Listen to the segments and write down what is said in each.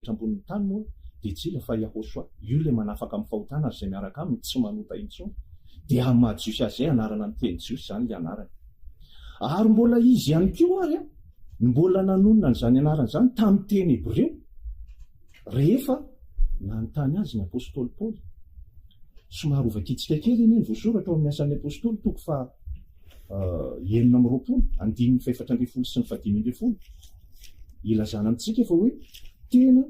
rehetra ambonin'ny tany moa dia tsy iza fa Yahoshuah, io ilay manafaka amin'ny fahotana ary izay miaraka aminy tsy manota intsony. Dia amin'ny maha Jiosy azy izay anarana amin'ny teny Jiosy izany ilay anarany. Ary mbola izy ihany koa ary no mbola nanonona an'izany anarana izany tamin'ny teny hebreo rehefa nanontany azy ny apostoly Paoly. Somary hovakintsika kely anie ny voasoratra ao amin'ny Asan'ny Apostoly toko faha 26, andininy faha-14 sy ny faha-15, ilazana amintsika fa hoe tena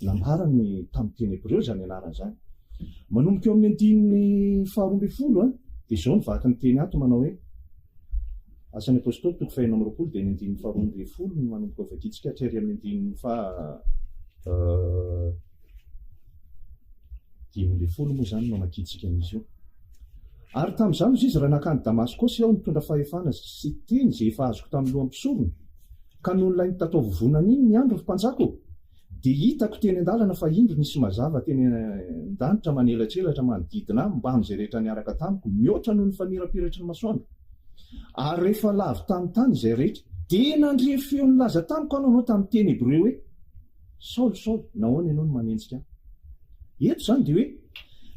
nambarany tamin'ny teny hebreo izany anarana izany. Manomboka eo amin'ny andininy faha-12 dia izao ny vaky ny teny ato manao hoe, Asan'ny Apostoly toko faha-26 dia ny andininy faha-12 no manomboka vakintsika hatrary amin'ny andininy faha 15 moa izany no amakiantsika an'izy io. Ary tamin'izany hozy izy, raha nankany Damaskosy aho nitondra fahefana sy teny izay efa azoko tamin'ny lohan'ny mpisorona, ka nony ilay nitataovovonana iny ny andro, ry mpanjaka ô, dia hitako teny an-dalana fa indro nisy mazava teny an-danitra manelatrelatra manodidina ahy mbamin'izay rehetra niaraka tamiko, mihoatra noho ny famirapiratry ny masoandro. Ary rehefa lavo tamin'ny tany izay rehetra, dia nandre feo nilaza tamiko aho nanao tamin'ny teny hebreo hoe, Saoly, Saoly, nahoana ianao no manenjika ahy? Eto izany dia hoe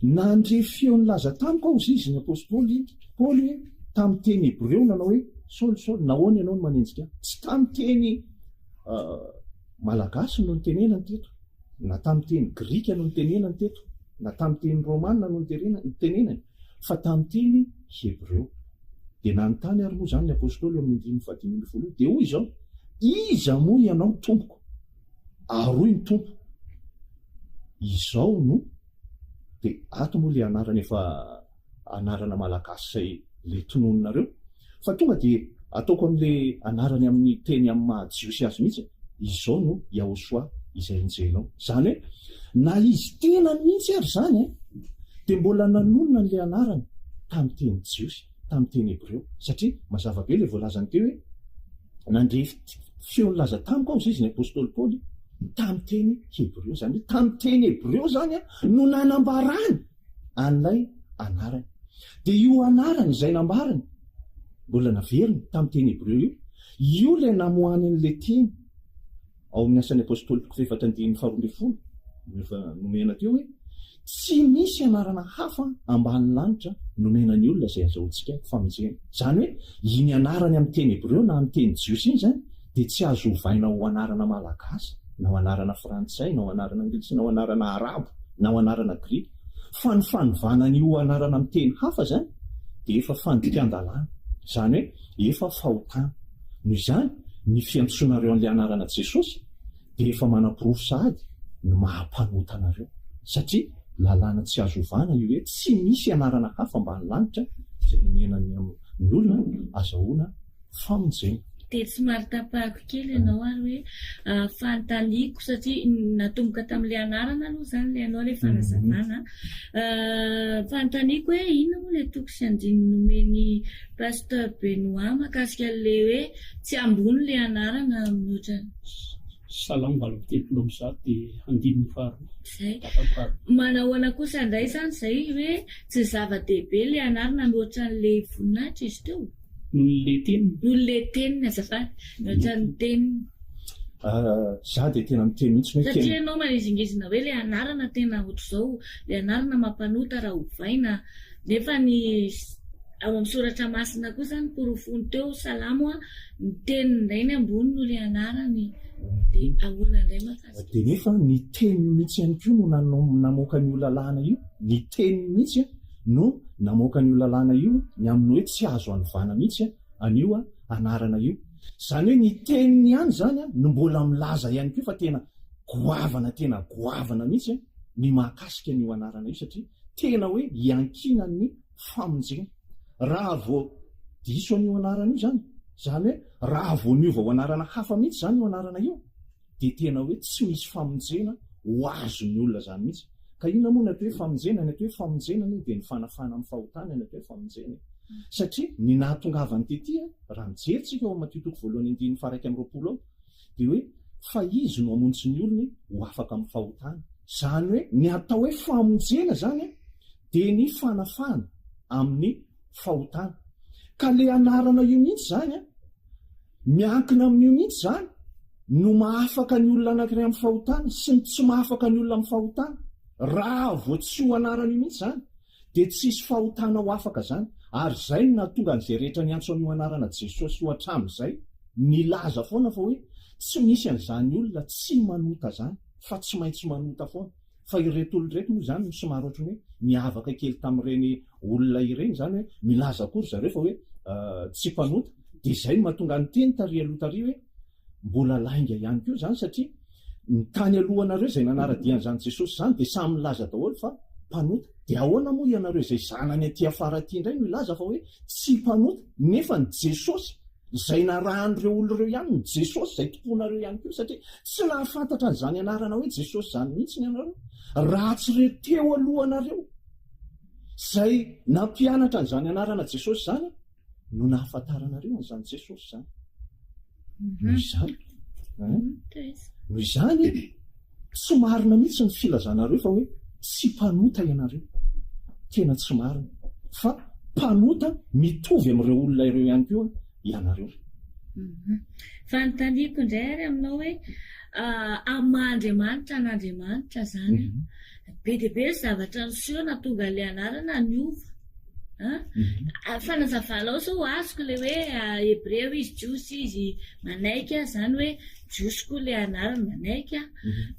nandre feo nilaza tamiko aho, hozy izy, ny apostoly Paoly, hoe tamin'ny teny hebreo nanao hoe, Saoly, Saoly, nahoana ianao no manenjika ahy? Tsy tamin'ny teny malagasy no nitenenany teto, na tamin'ny teny grika no nitenenany teto, na tamin'ny teny romana no nitenenany, fa tamin'ny teny hebreo. Dia nanontany ary moa izany ny apostoly eo amin'ny andininy fahadimy ambin'ny folo io, dia hoy izao, Iza moa ianao, Tompoko? Ary hoy ny Tompo, Izao no, dia ato moa ilay anarana efa anarana malagasy izay ilay tononinareo, fa tonga dia ataoko amin'ilay anarany amin'ny teny amin'ny maha jiosy azy mihitsy, Izao no Yahoshua izay enjehinao. Izany hoe, na izy tenany mihitsy ary izany dia mbola nanonona an'ilay anarany tamin'ny teny jiosy, tamin'ny teny hebreo, satria mazava be ilay voalazany teo hoe, Nandre feo nilaza tamiko aho, hoy izy, ny apostoly Paoly, tamin'ny teny hebreo. Izany hoe tamin'ny teny hebreo izany no nanambarany an'ilay anarany. Dia io anarany izay nambarany, mbola naveriny tamin'ny teny hebreo io, io ilay namoahany an'ilay teny. Ao amin'ny Asan'ny Apostoly toko fahefatra andininy faharoa ambin'ny folo no efa nomena teo hoe, Tsy misy anarana hafa ambany lanitra nomena ny olona izay azahoantsika famonjena. Izany hoe iny anarany amin'ny teny hebreo na amin'ny teny jiosy iny izany dia tsy azo ovaina ho anarana malagasy na ho anarana frantsay na ho anarana anglisy na ho anarana arabo na ho anarana grika fa ny fanovana an'io ho anarana amin'ny teny hafa izany dia efa fandikan-dalàna. Izany hoe efa fahotana. Noho izany, ny fiantsoanareo an'ilay anarana Jesosy dia efa manaporofo sahady ny maha mpanota anareo, satria lalàna tsy azo ovana io hoe tsy misy anarana hafa ambany lanitra izay nomena ny olona azahoana famonjena. Dia somary tapahako kely ianao ary hoe fanontaniako satria natomboka tamin'ilay anarana aloha izany ilay anao ilay fanazavana. Fanontaniako hoe inona moa ilay toko sy andininy nomen'i Pasteur Benoit mahakasika an'ilay hoe tsy ambony ilay anarana mihoatra ny. Salamo 138 dia andininy faharoa. Izay. Manahoana kosa indray izany izay hoe tsy zava-dehibe ilay anarana mihoatra an'ilay voninahitra izy teo? Noho ilay teniny. Noho ilay teniny azafady. Mihoatra ny teniny. Za dia tena miteny mihitsy hoe tena. Satria ianao manizingizina hoe ilay anarana tena ohatr'izao, ilay anarana mampanota raha ovaina, nefa ny Ao amin'ny soratra masina koa izany porofony teo salamo a, ny teniny indray ny ambony noho ilay anarany dia ahoana indray mahakasika Dia nefa ny teniny mihitsy ihany koa no nanao namoaka an'io lalàna io, ny teniny mihitsy no namoaka an'io lalàna io ny amin'ny hoe tsy azo anovana mihitsy an'io anarana io. Izany hoe ny teniny ihany izany no mbola milaza ihany koa fa tena goavana tena goavana mihitsy ny mahakasika an'io anarana io satria tena hoe iankinan'ny famonjena. Raha vao diso an'io anarana io izany, izany hoe raha vao niova ho anarana hafa mihitsy izany io anarana io, dia tena hoe tsy misy famonjena ho azon'ny olona izany mihitsy. Ka inona moa ny atao hoe famonjena? Ny atao hoe famonjena anie dia ny fanafahana amin'ny fahotana ny atao hoe famonjena e. Satria ny nahatongavany tety, raha mijery tsika ao amin'ny Matio toko voalohany andininy faha-21 ao, dia hoe fa Izy no hamonjy ny olony ho afaka amin'ny fahotana. Izany hoe ny atao hoe famonjena izany dia ny fanafahana amin'ny fahotana. Ka le anarana io mihitsy izany an, miankina amin'io mihitsy izany. no mahafaka ny olona anankiray amin'ny fahotana sy ny tsy mahafaka ny olona amin'ny fahotana. Raha vao tsy io anarana io mihitsy izany dia tsy hisy fahotana ho afaka izany. Ary izay no nahatonga an'izay rehetra niantso an'io anarana Jesosy io hatramin'izay nilaza foana fa hoe tsy misy an'izany olona tsy manota izany fa tsy maintsy manota foana. Fa ireto olona ireto moa izany no somary ohatran'ny hoe miavaka kely tamin'ireny olona ireny izany hoe milaza koa ry zareo fa hoe tsy mpanota. Dia izay no mahatonga ny teny tary aloha tary hoe mbola lainga ihany koa izany satria ny tany alohanareo izay nanara-dia an'izany Jesosy izany dia samy milaza daholo fa mpanota. Dia ahoana moa ianareo izay zanany aty afara aty indray no hilaza fa hoe tsy mpanota nefa ny Jesosy Izay narahan'ireo olona ireo ihany ny Jesosy izay tomponareo ihany koa satria tsy nahafantatra an'izany anarana hoe Jesosy izany mihitsy ianareo raha tsy ireo teo alohanareo izay nampianatra an'izany anarana Jesosy izany no nahafantaranareo an'izany Jesosy izany. Noho izany, noho izany Tsy marina mihitsy ny filazanareo fa hoe tsy mpanota ianareo. Tena tsy marina. Fa mpanota mitovy amin'ireo olona ireo ihany koa ianareo. Fanontaniako indray ary aminao hoe amin'ny maha Andriamanitra an'Andriamanitra izany, be dia be ny zavatra niseho nahatonga ilay anarana niova. Fanazavanao izao azoko ilay hoe Hebreo izy, Jiosy izy, manaiky aho izany hoe Jiosy koa ilay anarany, manaiky aho.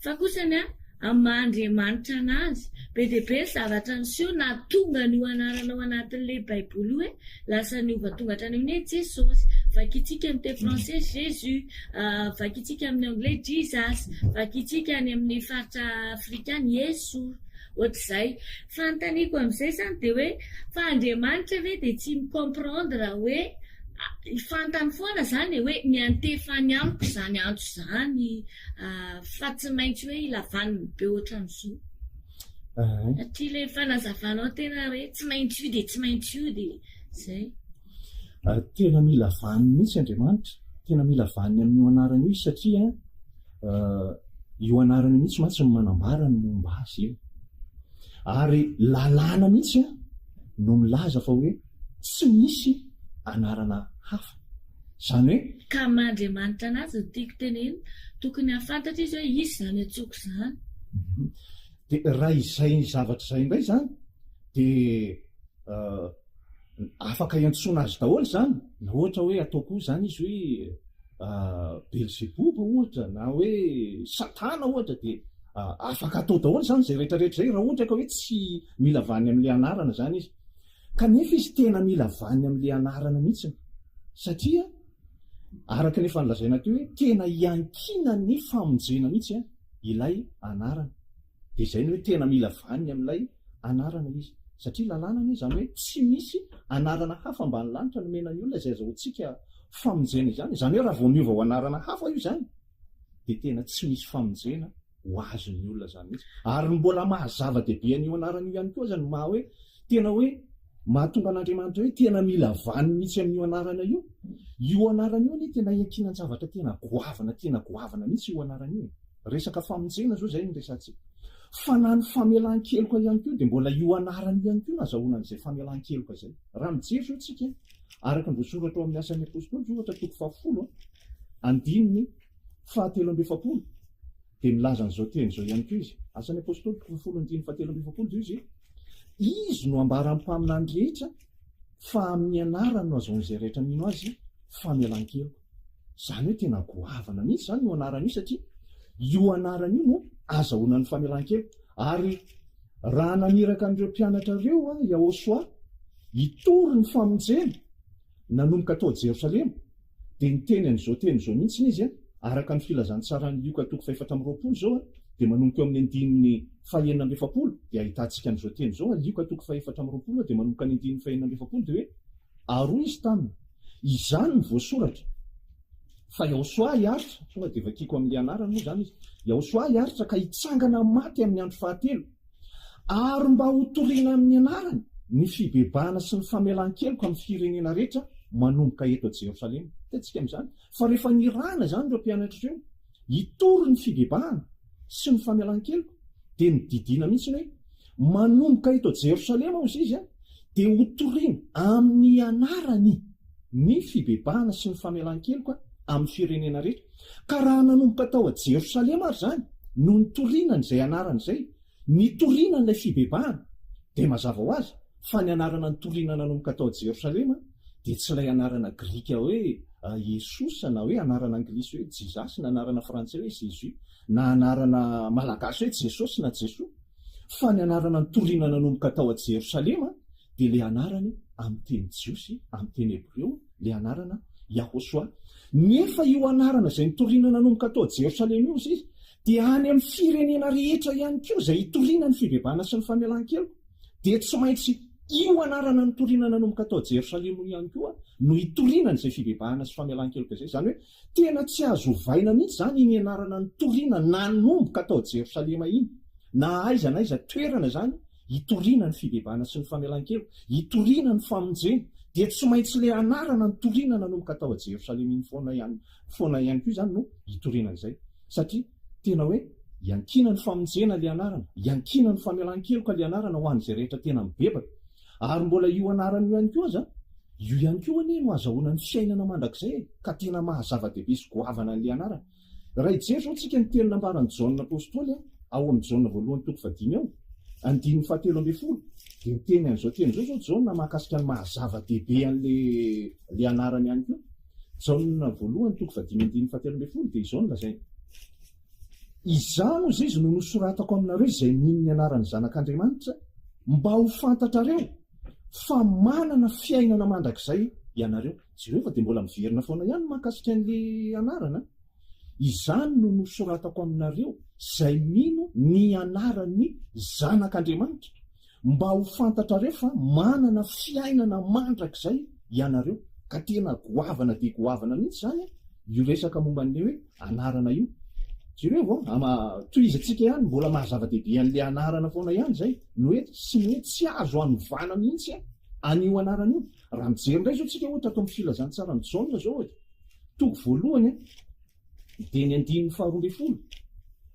Fa kosa ny ahy, amin'ny maha Andriamanitra an'azy, be dia be ny zavatra niseho nahatonga an'io anarana ao anatin'ilay Baiboly io hoe lasa niova tonga hatrany amin'ny hoe Jesosy. Vakintsika amin'ny teny français Jésus, vakintsika amin'ny anglais Jesus, vakintsika any amin'ny faritra afrikana Yesu. Ohatr'izay. Fanontaniako amin'izay izany dia hoe fa Andriamanitra ve dia tsy mi-comprendre hoe fantany foana izany e, hoe miantefa any amiko izany antso izany fa tsy maintsy hoe hila vaniny be ohatran'izao. Satria ilay fanazavanao tena hoe tsy maintsy io dia tsy maintsy io dia izay. Tena mila vaniny mihitsy Andriamanitra, tena mila vaniny amin'io anarana io izy satria io anarana io mihitsy mantsy no manambara ny momba azy io. Ary lalàna mihitsy no milaza fa hoe tsy misy anarana hafa. Izany hoe. Ka maha Andriamanitra anazy no tiako tenenina, tokony hahafantatra izy hoe iza izany antsoiko izany. Dia raha izay zavatra izay indray izany dia Afaka iantsoana azy daholo izany, na ohatra hoe atao koa izany izy hoe Belzeboba ohatra na hoe Satana ohatra dia afaka atao daholo izany izay rehetra rehetra izay raha ohatra ka hoe tsy mila vaniny amin'ilay anarana izany izy. Kanefa izy tena mila vaniny amin'ilay anarana mihitsy satria araka ny efa nolazaina teo hoe tena iankinan'ny famonjena mihitsy ilay anarana. Dia izay no hoe tena mila vaniny amin'ilay anarana izy. Satria lalàna anie izany hoe tsy misy anarana hafa ambany lanitra nomena ny olona izay azahoantsika famonjena izany. Izany hoe raha vao miova ho anarana hafa io izany dia tena tsy misy famonjena ho azon'ny olona izany mihitsy. Ary ny mbola maha zava-dehibe an'io anarana io ihany koa aza no maha hoe tena hoe mahatonga an'Andriamanitra hoe tena mila vaniny mihitsy amin'io anarana io. Io anarana io anie tena iankinan-javatra tena goavana tena goavana mihitsy io anarana io e. Resaka famonjena zao izay no resatsika. Fa na ny famelan-keloka ihany koa dia mbola io anarana io ihany koa no azahoana an'izay famelan-keloka izay. Raha mijery izao tsika, araka ny voasoratra ao amin'ny Asan'ny Apostoly izao ohatra toko fahafolo, andininy fahatelo amby efapolo, dia milaza an'izao teny izao ihany koa izy. Asan'ny Apostoly toko fahafolo andininy fahatelo amby efapolo dia izy, Izy no ambaran'ny mpaminany rehetra fa amin'ny anarany no azahoan'izay rehetra mino azy famelan-keloka. Izany hoe tena goavana mihitsy izany io anarana io satria io anarana io no azahoana ny famelan-keloka. Ary raha naniraka an'ireo mpianatra ireo Yahoshuah hitory ny famonjena nanomboka tao Jerosalema dia niteny an'izao teny izao mihitsy izy araka ny filazantsaran'i Lioka toko fahefatra amby roapolo izao dia manomboka eo amin'ny andininy fahenina amby efapolo dia ahitantsika an'izao teny izao Lioka toko fahefatra amby roapolo dia manomboka ny andininy fahenina amby efapolo dia hoe Ary hoy izy taminy, Izany no voasoratra, fa Yahosoa hiaritra, tonga dia vakiko amin'ilay anarany moa izany izy, Yahosoa hiaritra ka hitsangana amin'ny maty amin'ny andro fahatelo, ary mba hotorina amin'ny anarany ny fibebahana sy ny famelan-keloka amin'ny firenena rehetra manomboka eto Jerosalema. Hitantsika amin'izany fa rehefa nirahana izany ireo mpianatra ireo hitory ny fibebahana sy ny famelan-keloka, dia nodidiana mihitsy hoe manomboka eto Jerosalema hozy izy dia hotorina amin'ny anarany ny fibebahana sy ny famelan-keloka. amin'ny firenena rehetra. Ka raha nanomboka tao a Jerosalema ary izany no nitoriana an'izay anarana izay, nitoriana an'ilay fibebahana, dia mazava ho azy fa ny anarana nitoriana nanomboka tao Jerosalema dia tsy ilay anarana grika hoe Iesosa na hoe anarana anglisy hoe Jesus na anarana frantsay hoe Jésus na anarana malagasy hoe Jesosy na Jesoa fa ny anarana nitoriana nanomboka tao a Jerosalema dia ilay anarany amin'ny teny jiosy, amin'ny teny hebreo, ilay anarana Yahoshuah. Nefa io anarana izay nitoriana nanomboka tao Jerosalema io izy dia any amin'ny firenena rehetra ihany koa izay hitoriana ny fibebahana sy ny famelan-keloka dia tsy maintsy io anarana nitoriana nanomboka tao Jerosalema io ihany koa no hitoriana an'izay fibebahana sy famelan-keloka izay. Izany hoe tena tsy azo ovaina mihitsy izany iny anarana nitoriana nanomboka tao Jerosalema iny na aiza na aiza toerana izany hitoriana ny fibebahana sy ny famelan-keloka, hitoriana ny famonjena, dia tsy maintsy ilay anarana nitoriana nanomboka tao a Jerosalema iny foana ihany foana ihany koa izany no hitoriana an'izay. Satria tena hoe iankinan'ny famonjena ilay anarana, iankinan'ny famelan-keloka ilay anarana ho an'izay rehetra tena mibebaka. Ary mbola io anarana io ihany koa aza, io ihany koa anie no azahoana ny fiainana mandrakizay e, ka tena maha zava-dehibe sy goavana an'ilay anarana. Raha hijery izao tsika ny teny nambaran'i Jaona Apostoly ao amin'ny Jaona voalohany toko fahadimy ao, andininy fahatelo ambin'ny folo, dia niteny an'izao teny izao izao Jaona mahakasika ny maha zava-dehibe an'ilay anarany ihany koa. Jaona voalohany toko fahadimy andininy fahatelo ambin'ny folo dia izao no lazainy, Izany hozy izy no nosoratako aminareo izay mino ny anaran'ny Zanak'Andriamanitra, mba ho fantatrareo fa manana fiainana mandrakizay ianareo. Jereo fa dia mbola miverina foana ihany mahakasika an'ilay anarana. Izany no nosoratako aminareo izay mino ny anaran'ny Zanak'Andriamanitra, mba ho fantatrareo fa manana fiainana mandrakizay ianareo. Ka tena goavana dia goavana mihitsy izany io resaka momba an'ilay hoe anarana io. Jereo vao, ama, tohizantsika ihany, mbola maha zava-dehibe an'ilay anarana foana ihany izay, ny hoe sy ny hoe tsy azo anovana mihitsy an'io anarana io. Raha mijery indray izao tsika ohatra ato amin'ny filazantsaran'i Jaona izao ohatra, toko voalohany dia ny andininy faharoa ambin'ny folo,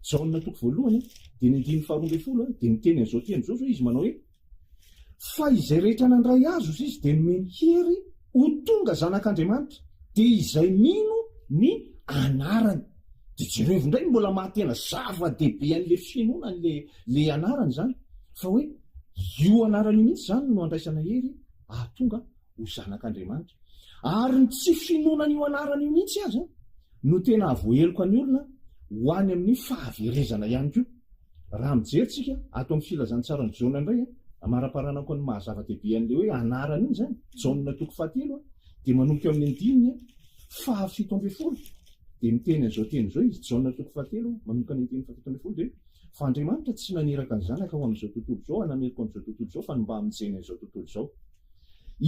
Jaona toko voalohany dia ny andininy faharoa ambin'ny folo dia miteny an'izao teny izao izao izy manao hoe, Fa izay rehetra nandray azy hozy izy dia nomeny hery ho tonga zanak'Andriamanitra, dia izay mino ny anarany. Dia jerevo indray ny mbola maha tena zava-dehibe an'ilay finoana an'ilay ilay anarana izany, fa hoe io anarana io mihitsy izany no andraisana hery hahatonga ho zanak'Andriamanitra. Ary ny tsy finoana an'io anarana io mihitsy aza no tena hahavoaheloka ny olona ho any amin'ny fahaverezana ihany koa. Raha mijery tsika ato amin'ny filazantsaran'i Jaona indray, amaraparanako ny maha zava-dehibe an'ilay hoe anarana iny izany, Jaona toko fahatelo dia manomboka eo amin'ny andininy fahafito ambin'ny folo dia miteny an'izao teny izao izy, Jaona toko fahatelo manomboka ny andininy fahafito ambin'ny folo dia hoe, Fa Andriamanitra tsy naniraka ny Zanaka ho amin'izao tontolo izao hanameloka an'izao tontolo izao fa ny mba hamonjena izao tontolo izao.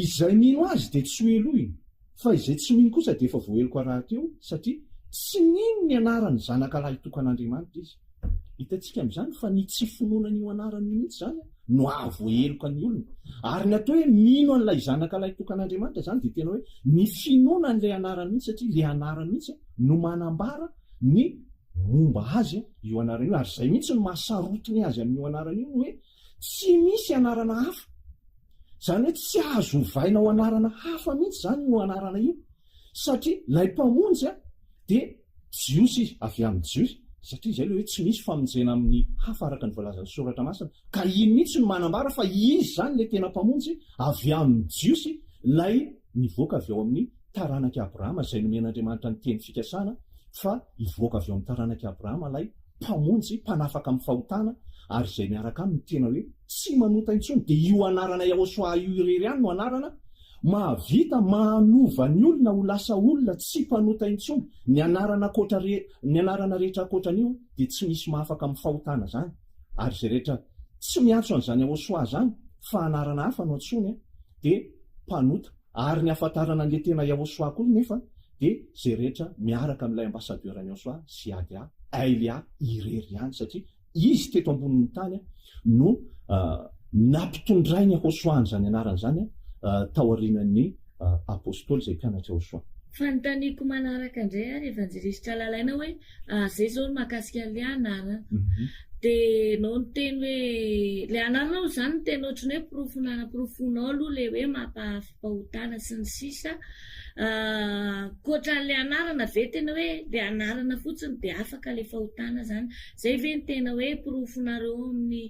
Izay mino Azy dia tsy hohelohina, fa izay tsy mino kosa dia efa voaheloka rahateo, satria tsy nino ny anaran'ny Zanaka lahitokan'Andriamanitra izy. Hitantsika amin'izany fa ny tsy finoana an'io anarana io mihitsy izany no hahavoaheloka ny olona. Ary ny atao hoe mino an'ilay Zanaka lahitokan'Andriamanitra izany dia tena hoe ny finoana an'ilay anarana mihitsy, satria ilay anarana mihitsy no manambara ny momba azy io anarana io. Ary izay mihitsy no mahasarotiny azy amin'io anarana io, ny hoe tsy misy anarana hafa. Izany hoe tsy azo ovaina ho anarana hafa mihitsy izany io anarana io, satria ilay Mpamonjy dia Jiosy izy, avy amin'ny Jiosy, satria izay ilay hoe tsy misy famonjena amin'ny hafa araka ny voalazan'ny Soratra Masina. Ka iny mihitsy no manambara fa izy izany ilay tena Mpamonjy avy amin'ny Jiosy, ilay nivoaka avy ao amin'ny taranak'i Abrahama, izay nomen'Andriamanitra ny teny fikasana fa hivoaka avy ao amin'ny taranak'i Abrahama ilay Mpamonjy, Mpanafaka amin'ny fahotana, ary izay miaraka aminy tena hoe tsy manota intsony, dia io anarana Yahoshuah io irery ihany no anarana mahavita manova ny olona ho lasa olona tsy mpanota intsony, ny anarana ankoatra re, ny anarana rehetra ankoatra an'io dia tsy misy mahafaka amin'ny fahotana izany, ary izay rehetra tsy miantso an'izany Yahoshuah izany fa anarana hafa no antsoiny dia mpanota, ary ny ahafantarana an'ilay tena Yahoshuah koa nefa dia izay rehetra miaraka amin'ilay ambassadeur an'i Yahoshuah Ziadia Ailia irery ihany satria izy teto ambonin'ny tany no nampitondrain'i Yahoshuah an'izany anarana izany taorianan'ny Apostoly izay mpianatr'i Yahoshuah. Fanontaniako manaraka indray ary Evanjelistra Lalaina hoe zay izao ny mahakasika an'ilay anarana. Dia ianao niteny hoe ilay anarana moa izany no tena ohatran'ny hoe porofo nanaporofoanao aloha ilay hoe mampahafa-pahotana sy ny sisa. Ankoatran'ilay anarana ve tena hoe ilay anarana fotsiny dia afaka ilay fahotana izany? Izay ve no tena hoe porofonareo amin'ny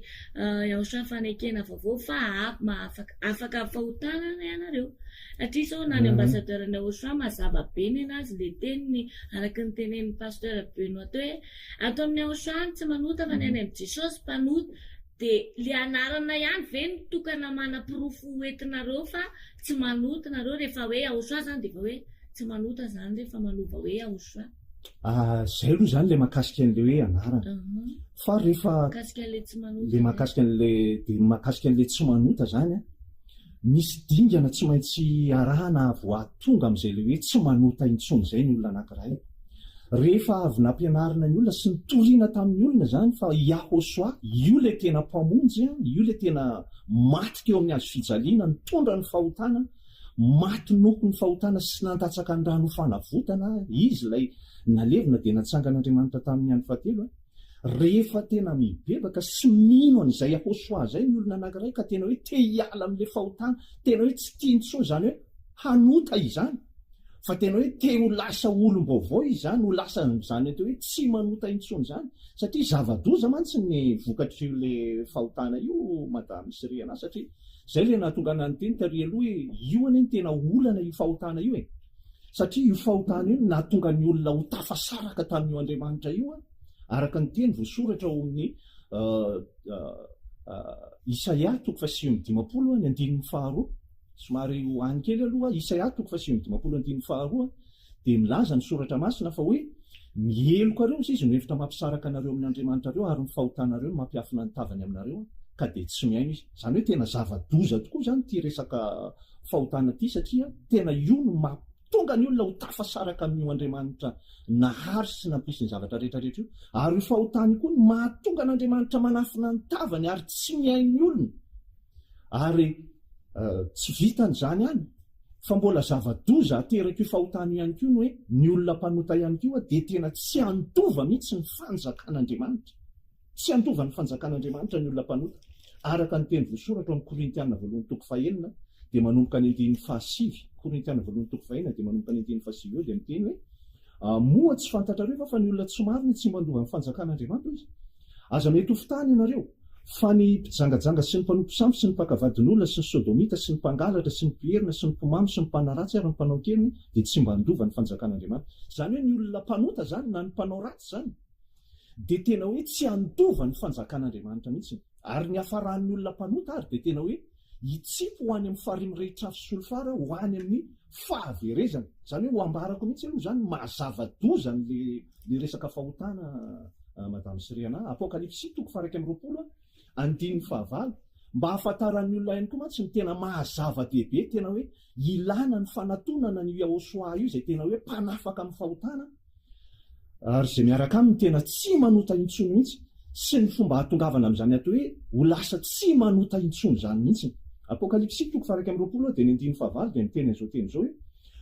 Yahushua fanekena vaovao fa mahafaka afaka amin'ny fahotana ianareo? Satria izao na ny ambassadeur ny Yahushua mazava be nenazy ilay teniny araka ny tenenin'ny pasteur Benoît teo hoe ato amin'ny Yahushua ny tsy manota fa ny any amin'i Jesosy mpanota dia ilay anarana ihany ve no tokana manaporofo hoentinareo fa Tsy manota nareo rehefa hoe Yahushua zany dia efa hoe tsy manota zany rehefa manova hoe Yahushua. Ah, zay aloha zany le mahakasika an'le hoe anarana. Fa rehefa Mahakasika an'le tsy manota. Le mahakasika an'le dia mahakasika an'le tsy manota zany an, misy dingana tsy maintsy arahana vao hahatonga amin'izay le hoe tsy manota intsony izay ny olona anankiray. Rehefa avy nampianarina ny olona sy nitoriana tamin'ny olona izany fa Yahoshuah, io ilay tena Mpamonjy, io ilay tena maty teo amin'ny hazo fijaliana, nitondra ny fahotana, maty noho ny fahotana sy nandatsaka ny rano ho fanavotana, Izy ilay nalevina dia natsangan'Andriamanitra tamin'ny andro fahatelo. Rehefa tena mibebaka sy mino an'izay Yahoshuah izay ny olona anankiray ka tena hoe te hiala amin'ilay fahotana, tena hoe tsy tiany intsony izany hoe hanota izany, Fa tena hoe te ho lasa olom-baovao izy izany, ho lasa an'izany atao hoe tsy manota intsony izany. Satria zava-doza mantsy ny vokatr'io le fahotana io Madame sy Riana satria izay le nahatonga anah niteny tary aloha hoe io anie no tena olana io fahotana io e. Satria io fahotana io no nahatonga ny olona ho tafasaraka tamin'io Andriamanitra io an, araka ny teny voasoratra ao amin'ny Isaia toko faha 59 ny andininy faharoa. Somary ho any kely aloha, Isaia toko faha 59 andininy faharoa dia milaza ny soratra masina fa hoe, Ny helokareo hozy izy no hevitra mampisaraka anareo amin' Andriamanitrareo ary ny fahotanareo no mampiafina ny tavany aminareo ka dia tsy mihaino izy. Izany hoe tena zava-doza tokoa izany ity resaka fahotana ity satria tena io no mahatonga ny olona ho tafasaraka amin'io Andriamanitra nahary sy nampisy ny zavatra rehetra rehetra io. Ary io fahotana io koa no mahatonga an'Andriamanitra manafina ny tavany ary tsy mihaino ny olona. Ary tsy vitan'izany ihany fa mbola zava-doza aterak'io fahotana io ihany koa ny hoe ny olona mpanota ihany koa dia tena tsy handova mihitsy ny fanjakan'Andriamanitra. Tsy handova ny fanjakan'Andriamanitra ny olona mpanota. Araka ny teny voasoratra ao amin'ny Korintiana voalohany toko fahenina dia manomboka ny andininy fahasivy, Korintiana voalohany toko fahenina dia manomboka ny andininy fahasivy eo dia miteny hoe Moa tsy fantatrareo va fa ny olona tsy marina tsy mandova ny fanjakan'Andriamanitra hoy izy? Aza mety ho fitahana ianareo, fa ny mpijangajanga sy ny mpanompo sampy sy ny mpaka vadin'olona sy ny sodomita sy ny mpangalatra sy ny mpierina sy ny mpimamo sy ny mpanaratsy ary ny mpanao an-keriny dia tsy mba handova ny fanjakan'Andriamanitra. Izany hoe ny olona mpanota izany na ny mpanao ratsy izany dia tena hoe tsy handova ny fanjakan'Andriamanitra mihitsy. Ary ny hafaran'ny olona mpanota ary dia tena hoe hitsipy ho any amin'ny farihy mirehitra afo solifara ho any amin'ny fahaverezana. Izany hoe ho ambarako mihitsy aloha izany ny maha zava-doza an'le le resaka fahotana Madame Siriana. Apokalypsy toko faha 21 andininy fahavalo. Mba hahafantaran'ny olona ihany koa mantsy ny tena maha zava-dehibe tena hoe ilana ny fanatonana an'io Yahoshuah io izay tena hoe mpanafaka amin'ny fahotana. Ary izay miaraka aminy tena tsy manota intsony mihitsy, sy ny fomba hahatongavana amin'izany atao hoe ho lasa tsy manota intsony izany mihitsy. Apokalypsy toko faha-21 dia ny andininy fahavalo dia miteny an'izao teny izao hoe,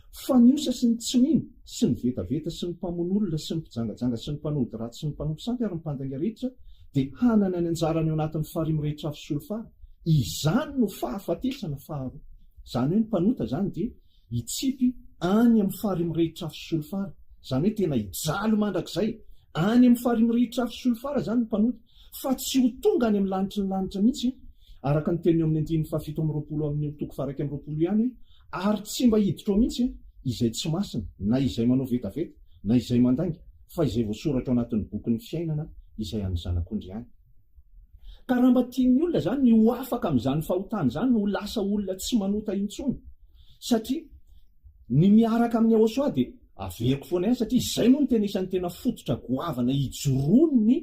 Fa ny osa sy ny tsy mino, sy ny vetaveta sy ny mpamono olona sy ny mpijangajanga sy ny mpanody ratsy sy ny mpanompo sampy ary ny mpandainga rehetra dia hanana ny anjarany ao anatin'ny farihy mirehitra afo solifara. Izany no fahafatesana faharoa. Izany hoe ny mpanota izany dia hitsipy any amin'ny farihy mirehitra afo solifara, izany hoe tena hijaly mandrakizay any amin'ny farihy mirehitra afo solifara izany ny mpanota, fa tsy ho tonga any amin'ny lanitry ny lanitra mihitsy, araka ny teny eo amin'ny andininy fahafito amby roapolo amin'io toko faha-21 ihany hoe, Ary tsy mba hiditra ao mihitsy izay tsy masina, na izay manao vetaveta, na izay mandainga, fa izay voasoratra ao anatin'ny bokin'ny fiainana izay an'ny Zanak'ondry ihany. Ka raha mba tian'ny olona izany ny ho afaka amin'izany fahotana izany, ho lasa olona tsy manota intsony, satria ny miaraka amin'i Yahoshuah dia averiko foana ihany satria izay moa no tena isan'ny tena fototra goavana ijoroan'ny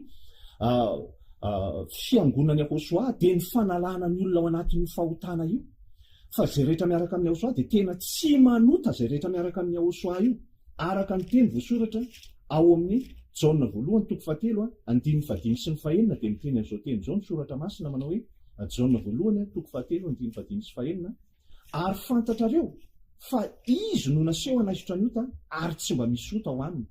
fiangonan'i Yahoshuah dia ny fanalana ny olona ao anatin'io fahotana io. Fa izay rehetra miaraka amin'i Yahoshuah dia tena tsy manota izay rehetra miaraka amin'i Yahoshuah io. Araka ny teny voasoratra ao amin'ny Jaona voalohany toko fahatelo andininy fahadimy sy ny fahenina dia miteny an'izao teny izao ny soratra masina manao hoe, Jaona voalohany toko fahatelo andininy fahadimy sy fahenina, Ary fantatrareo fa Izy no naseho hanaisotra ny ota ary tsy mba misy ota ao aminy.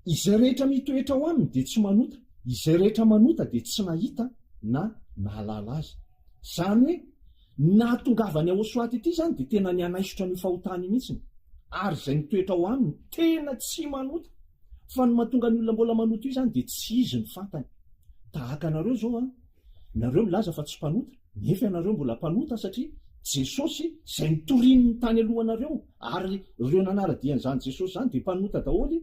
Izay rehetra mitoetra ao aminy dia tsy manota, izay rehetra manota dia tsy nahita na nahalala Azy. Izany hoe. Ny nahatongavan'i Yahoshuah tety izany dia tena ny hanaisotra an'io fahotana io mihitsiny. Ary izay mitoetra ao aminy tena tsy manota. Fa ny mahatonga ny olona mbola manota io izany dia tsy izy no fantany. Tahaka anareo izao an, nareo milaza fa tsy mpanota, nefa ianareo mbola mpanota satria Jesosy izay nitoriany tany alohanareo ary ireo nanara-dia an'izany Jesosy izany dia mpanota daholo.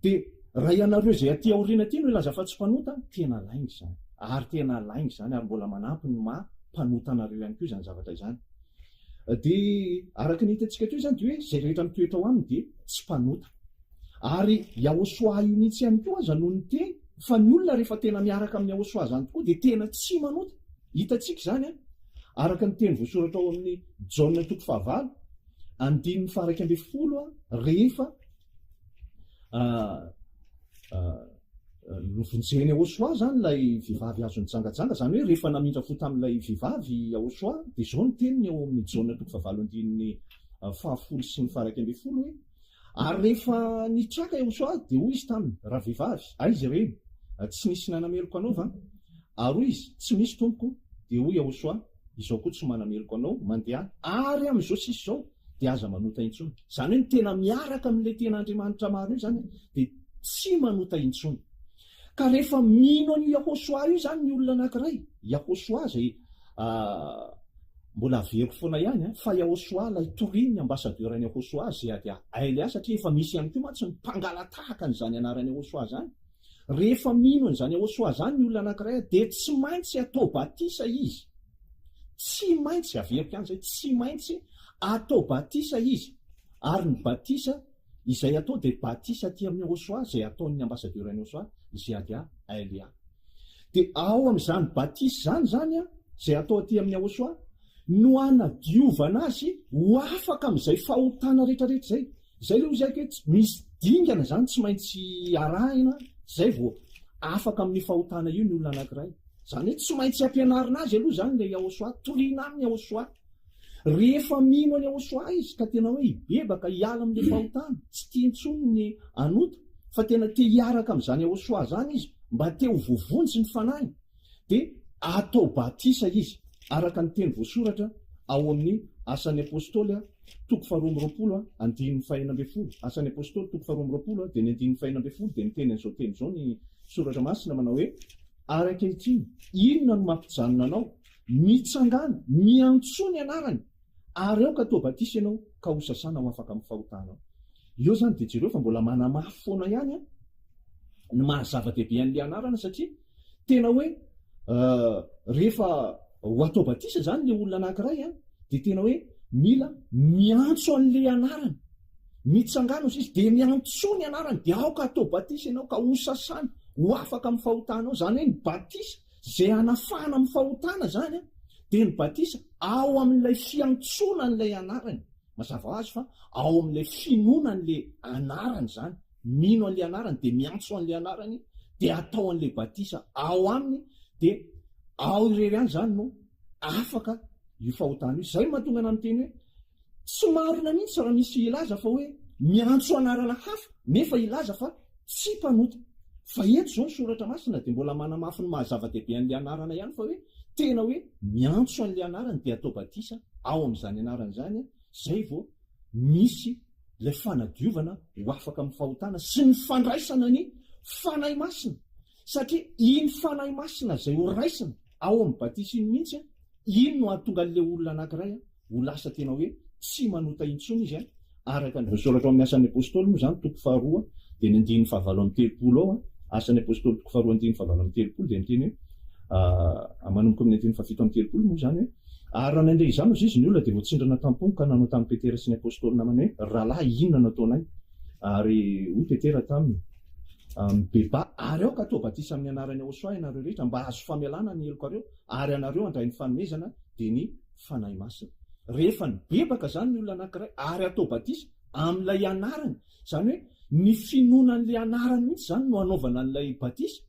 Dia raha ianareo izay aty aoriana aty no hilaza fa tsy mpanota, tena lainga izany. Ary tena lainga izany ary mbola manampy ny maha mpanota anareo ihany koa izany zavatra izany. Dia araka ny hitantsika teo izany dia hoe izay rehetra mitoetra ao aminy dia tsy mpanota. Ary Yahoshuah io mihitsy ihany koa aza no niteny fa ny olona rehefa tena miaraka amin'i Yahoshuah izany tokoa dia tena tsy manota. Hitantsika izany an, araka ny teny voasoratra ao amin'ny Jaona toko fahavalo, andininy faha-11 rehefa Novonjen'i Yahoshuah izany ilay vehivavy azo nijangajanga, izany hoe rehefa namindra fo tamin'ilay vehivavy i Yahoshuah, dia izao ny teniny ao amin'ny Jaona toko fahavalo andininy fahafolo sy ny faha-11 hoe, Ary rehefa nitraka Yahoshuah, dia hoy izy taminy, Ravehivavy, aiza ireny? Tsy nisy nanameloka anao va? Ary hoy izy, Tsy misy, Tompoko. Dia hoy Yahoshuah, Izao koa tsy manameloka anao, mandehana, ary amin'izao sisa izao, dia aza manota intsony. Izany hoe ny tena miaraka amin'ilay tena Andriamanitra marina io izany dia tsy manota intsony. Ka rehefa mino an'io Yahoshuah io izany ny olona anankiray, Yahoshuah izay mbola averiko foana ihany fa Yahoshuah ilay torian'ny ambassadeur an'i Yahoshuah ZADA LA satria efa misy ihany koa mantsy ny mpangalatahaka an'izany anaran'i Yahoshuah izany. Rehefa mino an'izany Yahoshuah izany ny olona anankiray dia tsy maintsy atao batisa izy. Tsy maintsy, averiko ihany izay, tsy maintsy atao batisa izy. Ary ny batisa izay atao dia batisa aty amin'ny Yahoshuah, izay ataon'ny ambassadeur an'i Yahoshuah, Ziadia Elia. Dia ao amin'izany batisa izany izany an, izay atao aty amin'ny Yahoshuah, no hanadiovana azy ho afaka amin'izay fahotana rehetrarehetra izay. Izay ilay hoy aho hoe misy dingana izany tsy maintsy arahina izay vao afaka amin'io fahotana io ny olona anankiray. Izany hoe tsy maintsy ampianarina azy aloha izany ilay Yahoshuah, toriana aminy Yahoshuah. Rehefa mino an'i Yahoshuah izy ka tena hoe hibebaka hiala amin'ilay fahotana, tsy tia intsony ny hanota fa tena te hiaraka amin'izany Yahoshuah izany izy mba te ho voavonjy ny fanahiny dia atao batisa izy araka ny teny voasoratra ao amin'ny Asan'ny Apostoly toko faharoa amby roapolo andininy fahenina ambin'ny folo. Asan'ny Apostoly toko faharoa amby roapolo dia ny andininy fahenina ambin'ny folo dia miteny an'izao teny izao ny soratra masina manao hoe, Ary ankehitriny, inona no mampijanona anao? Mitsangàna, miantsoa ny anarany, ary aoka hatao batisa ianao, ka hosasana ho afaka amin'ny fahotanao. Eo izany dia jereo fa mbola manamafy foana ihany ny maha zava-dehibe an'ilay anarana satria tena hoe rehefa ho atao batisa izany ilay olona anankiray dia tena hoe mila miantso an'ilay anarana. Mitsangàna hozy izy, dia miantsoa ny anarany, dia aoka hatao batisa ianao ka hosasany ho afaka amin'ny fahotanao. Izany hoe ny batisa izay hanafahana amin'ny fahotana izany dia ny batisa ao amin'ilay fiantsoana an'ilay anarany. Mazava ho azy fa ao amin'ilay finoana an'ilay anarany izany. Mino an'ilay anarany dia miantso an'ilay anarany dia atao an'ilay batisa ao aminy dia ao irery ihany izany no afaka io fahotana io. Izay no mahatonga anah miteny hoe tsy marina mihitsy raha misy hilaza fa hoe miantso anarana hafa nefa hilaza fa tsy mpanota. Fa eto izao ny soratra masina dia mbola manamafy ny maha zava-dehibe an'ilay anarana ihany fa hoe tena hoe miantso an'ilay anarany dia atao batisa ao amin'izany anarana izany izay vao misy ilay fanadiovana ho afaka amin'ny fahotana sy ny fandraisana ny Fanahy Masina satria iny Fanahy Masina izay ho raisina ao amin'ny batisa iny mihitsy Iny no hahatonga an'ilay olona anankiray ho lasa tena hoe tsy manota intsony izy, araka ny voasoratra ao amin'ny Asan'ny Apostoly moa izany, toko faharoa, dia ny andininy fahavalo amby telopolo ao, Asan'ny Apostoly toko faharoa andininy fahavalo amby telopolo dia miteny hoe, manomboka amin'ny andininy fahafito amby telopolo moa izany hoe, Ary raha nandre izany hozy izy, ny olona dia voatsindrana tam-pony ka nanao tamin'i Petera sy ny Apostoly namany hoe, Rahalahy, inona no ataonay? Ary hoy Petera taminy, Mibebaha, ary aoka hatao batisa amin'ny anaran'i Yahoshuah ianareo rehetra, mba hahazo famelana ny helokareo, ary anareo handray ny fanomezana dia ny Fanahy Masina. Rehefa nibebaka izany ny olona anankiray ary atao batisa amin'ilay anarany, izany hoe ny finoana an'ilay anarany mihitsy izany no anaovana an'ilay batisa,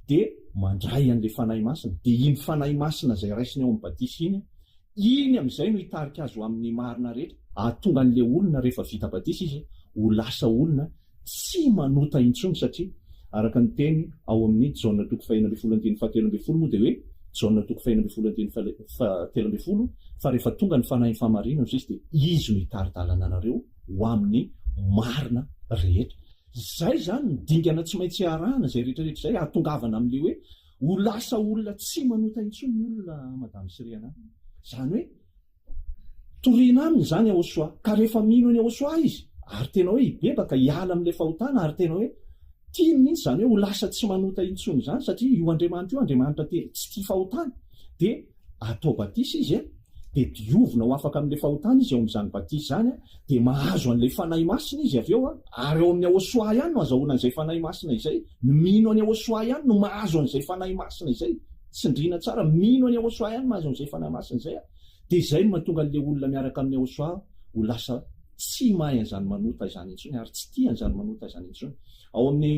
dia mandray an'ilay Fanahy Masina. Dia iny Fanahy Masina izay raisiny ao amin'ny batisa iny, iny amin'izay no hitarika azy ho amin'ny marina rehetra, hahatonga an'ilay olona rehefa vita batisa izy ho lasa olona tsy manota intsony satria araka ny teny ao amin'ny Jaona toko fahenina ambin'ny folo andininy fahatelo ambin'ny folo moa dia hoe Jaona toko faha-16 andininy faha-13, fa rehefa tonga ny Fanahin'ny fahamarinana hoy izy dia Izy no hitari-dalana anareo ho amin'ny marina rehetra. Izay izany ny dingana tsy maintsy arahana izay rehetra rehetra izay hahatongavana amin'ilay hoe ho lasa olona tsy manota intsony ny olona Madame Siriana. Izany hoe Torina aminy izany Yahoshuah, ka rehefa mino an'i Yahoshuah izy, ary tena hoe hibebaka, hiala amin'ilay fahotana, ary tena hoe tiany mihitsy izany hoe ho lasa tsy manota intsony izany, satria io Andriamanitra io Andriamanitra te tsy tia fahotana, dia atao batisa izy, dia diovina ho afaka amin'ilay fahotana izy ao amin'izany batisa izany, dia mahazo an'ilay Fanahy Masina izy avy eo, ary ao amin'i Yahoshuah ihany no azahoana an'izay Fanahy Masina izay, ny mino an'i Yahoshuah ihany no mahazo an'izay Fanahy Masina izay, tsindriana tsara, mino an'i Yahoshuah ihany mahazo an'izay Fanahy Masina izay. Dia izay no mahatonga an'ilay olona miaraka amin'i Yahoshuah ho lasa tsy mahay an'izany manota izany intsony ary tsy tia an'izany manota izany intsony. Ao amin'ny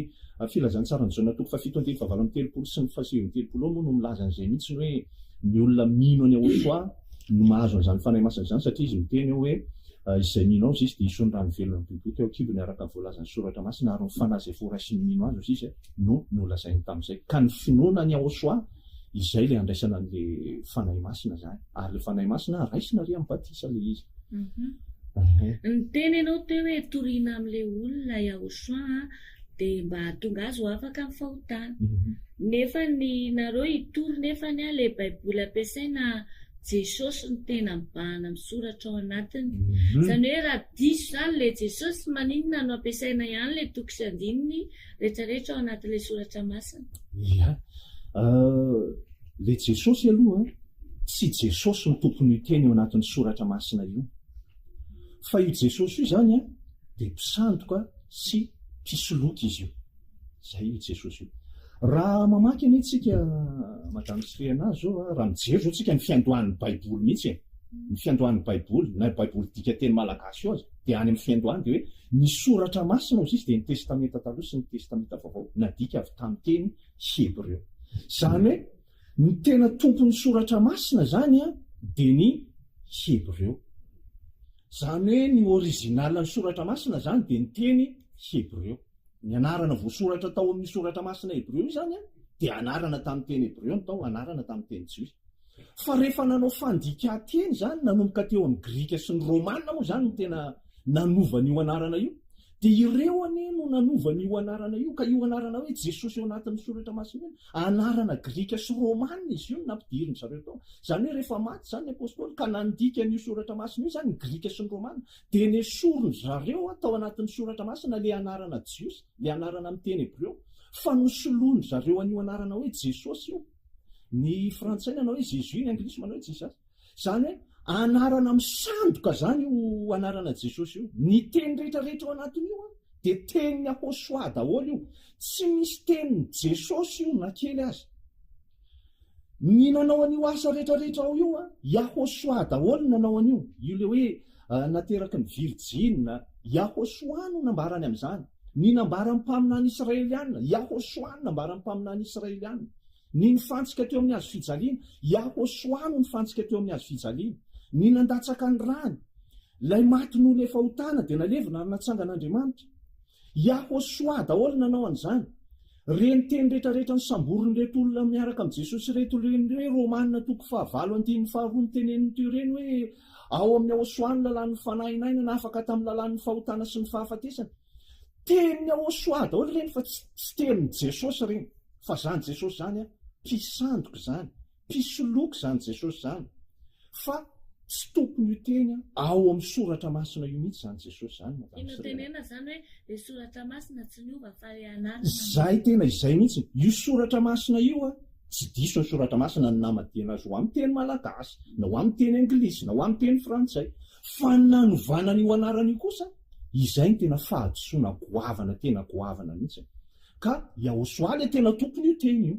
Filazantsaran'i Jaona toko fahafito andininy fahavalo amby telopolo sy ny fahasivy amby telopolo ao moa no milaza an'izay mihitsy hoe ny olona mino an'i Yahoshuah no mahazo an'izany Fanahy Masina izany satria izy miteny ao hoe izay mino azy izy dia hisy ny rano velona miboiboika ao an-kibony araka ny voalazan'ny Soratra Masina ary ny Fanahy izay voaraisin'ny mino azy hozy izy no nolazainy tamin'izay. Ka ny finoana an'i Yahoshuah Izay ilay andraisana an'ilay Fanahy Masina izany. Ary ilay Fanahy Masina raisina ary amin'ny batisa ilay izy. Niteny ianao teo hoe torina amin'ilay olona Yahoshuah dia mba hahatonga azy ho afaka amin'ny fahotana. Nefa ny nareo hitory nefa ny ilay baiboly ampiasaina Jesosy no tena mibahana amin'ny soratra ao anatiny. Izany hoe raha diso izany ilay Jesosy maninona no ampiasaina ihany ilay toko sy andininy rehetra rehetra ao anatin'ilay soratra masina. Ia. Ilay Jesosy aloha tsy Jesosy no tompon'io teny ao anatin'ny soratra masina io. Fa io Jesosy io izany dia mpisandoka sy mpisoloky izy io. Izay io Jesosy io. Raha mamaky anie tsika Madame Sriana zao, raha mijery zao tsika ny fiandohan'ny Baiboly mihitsy e. Ny fiandohan'ny Baiboly, na Baiboly dika teny malagasy io aza, dia any amin'ny fiandohany dia hoe Ny Soratra Masina, hoy izy, dia ny Testamenta Taloha sy ny Testamenta Vaovao, nadika avy tamin'ny teny hebreo. Izany hoe, ny tena tompon'ny Soratra Masina izany dia ny Hebreo. Izany hoe ny original-n'ny Soratra Masina izany dia ny teny hebreo. Ny anarana voasoratra tao amin'ny Soratra Masina hebreo io izany dia anarana tamin'ny teny hebreo no tao, anarana tamin'ny teny jiosy. Fa rehefa nanao fandikan-teny izany, nanomboka teo amin'ny Grika sy ny Romana moa izany no tena nanova an'io anarana io, dia ireo anie no nanova an'io anarana io, ka io anarana hoe Jesosy ao anatin'ny Soratra Masina io, anarana Grika sy Romana izy io no nampidirin-dry zareo tao. Izany hoe rehefa maty izany ny Apostoly ka nandika an'io Soratra Masina io izany ny Grika sy ny Romana, dia nesorin-dry zareo tao anatin'ny Soratra Masina ilay anarana Jiosy, ilay anarana amin'ny teny Hebreo, fa nosoloin-dry zareo an'io anarana hoe Jesosy io. Ny frantsay nanao hoe Jésus, ny anglisy manao hoe Jesus. Izany hoe anarana misandoka izany io anarana Jesosy io. Ny teny rehetra rehetra ao anatin'io an, dia tenin'i Yahoshuah daholo io. Tsy misy tenin'i Jesosy io na kely aza. Ny nanao an'io asa rehetra rehetra ao io an, Yahoshuah daholo no nanao an'io. Io ilay hoe nateraky ny virjina, Yahoshuah no nambarany amin'izany. Ny nambaran'ny mpaminany israeliana, Yahoshuah no nambaran'ny mpaminany israeliana. Ny nifantsika teo amin'ny hazo fijaliana, Yahoshuah no nifantsika teo amin'ny hazo fijaliana. Ny nandatsaka ny rany, ilay maty noho ilay fahotana dia nalevina ary natsangan'Andriamanitra. Yahoshuah daholo nanao an'izany. Ireny teny rehetra rehetra nosamborin'ireto olona miaraka amin'i Jesosy ireto ireny hoe Romana toko fahavalo andininy faharoa noteneniny teo ireny hoe ao amin'ny Yahoshuah ny lalàn'ny fanahin'aina na afaka tamin'ny lalàn'ny fahotana sy ny fahafatesana. Tenin'i Yahoshuah daholo ireny fa tsy tenin'i Jesosy ireny. Fa zany Jesosy zany an, mpisandoka izany, mpisoloky izany Jesosy izany, fa tsy tompon'io teny ao amin'ny soratra masina io mihitsy izany Jesosy izany Madame Tianao Sirena. tenena izany hoe ilay soratra masina tsy niova fa ilay anarana no Izay tena izay mihitsy. Io soratra masina io an, tsy diso ny soratra masina ny namadihana azy ho amin'ny teny malagasy, na ho amin'ny teny anglisy, na ho amin'ny teny frantsay. Fa ny nanovana an'io anarana io kosa, izay no tena fahadisoana goavana tena goavana mihitsy. Ka Yahoshuah le tena tompony io teny io.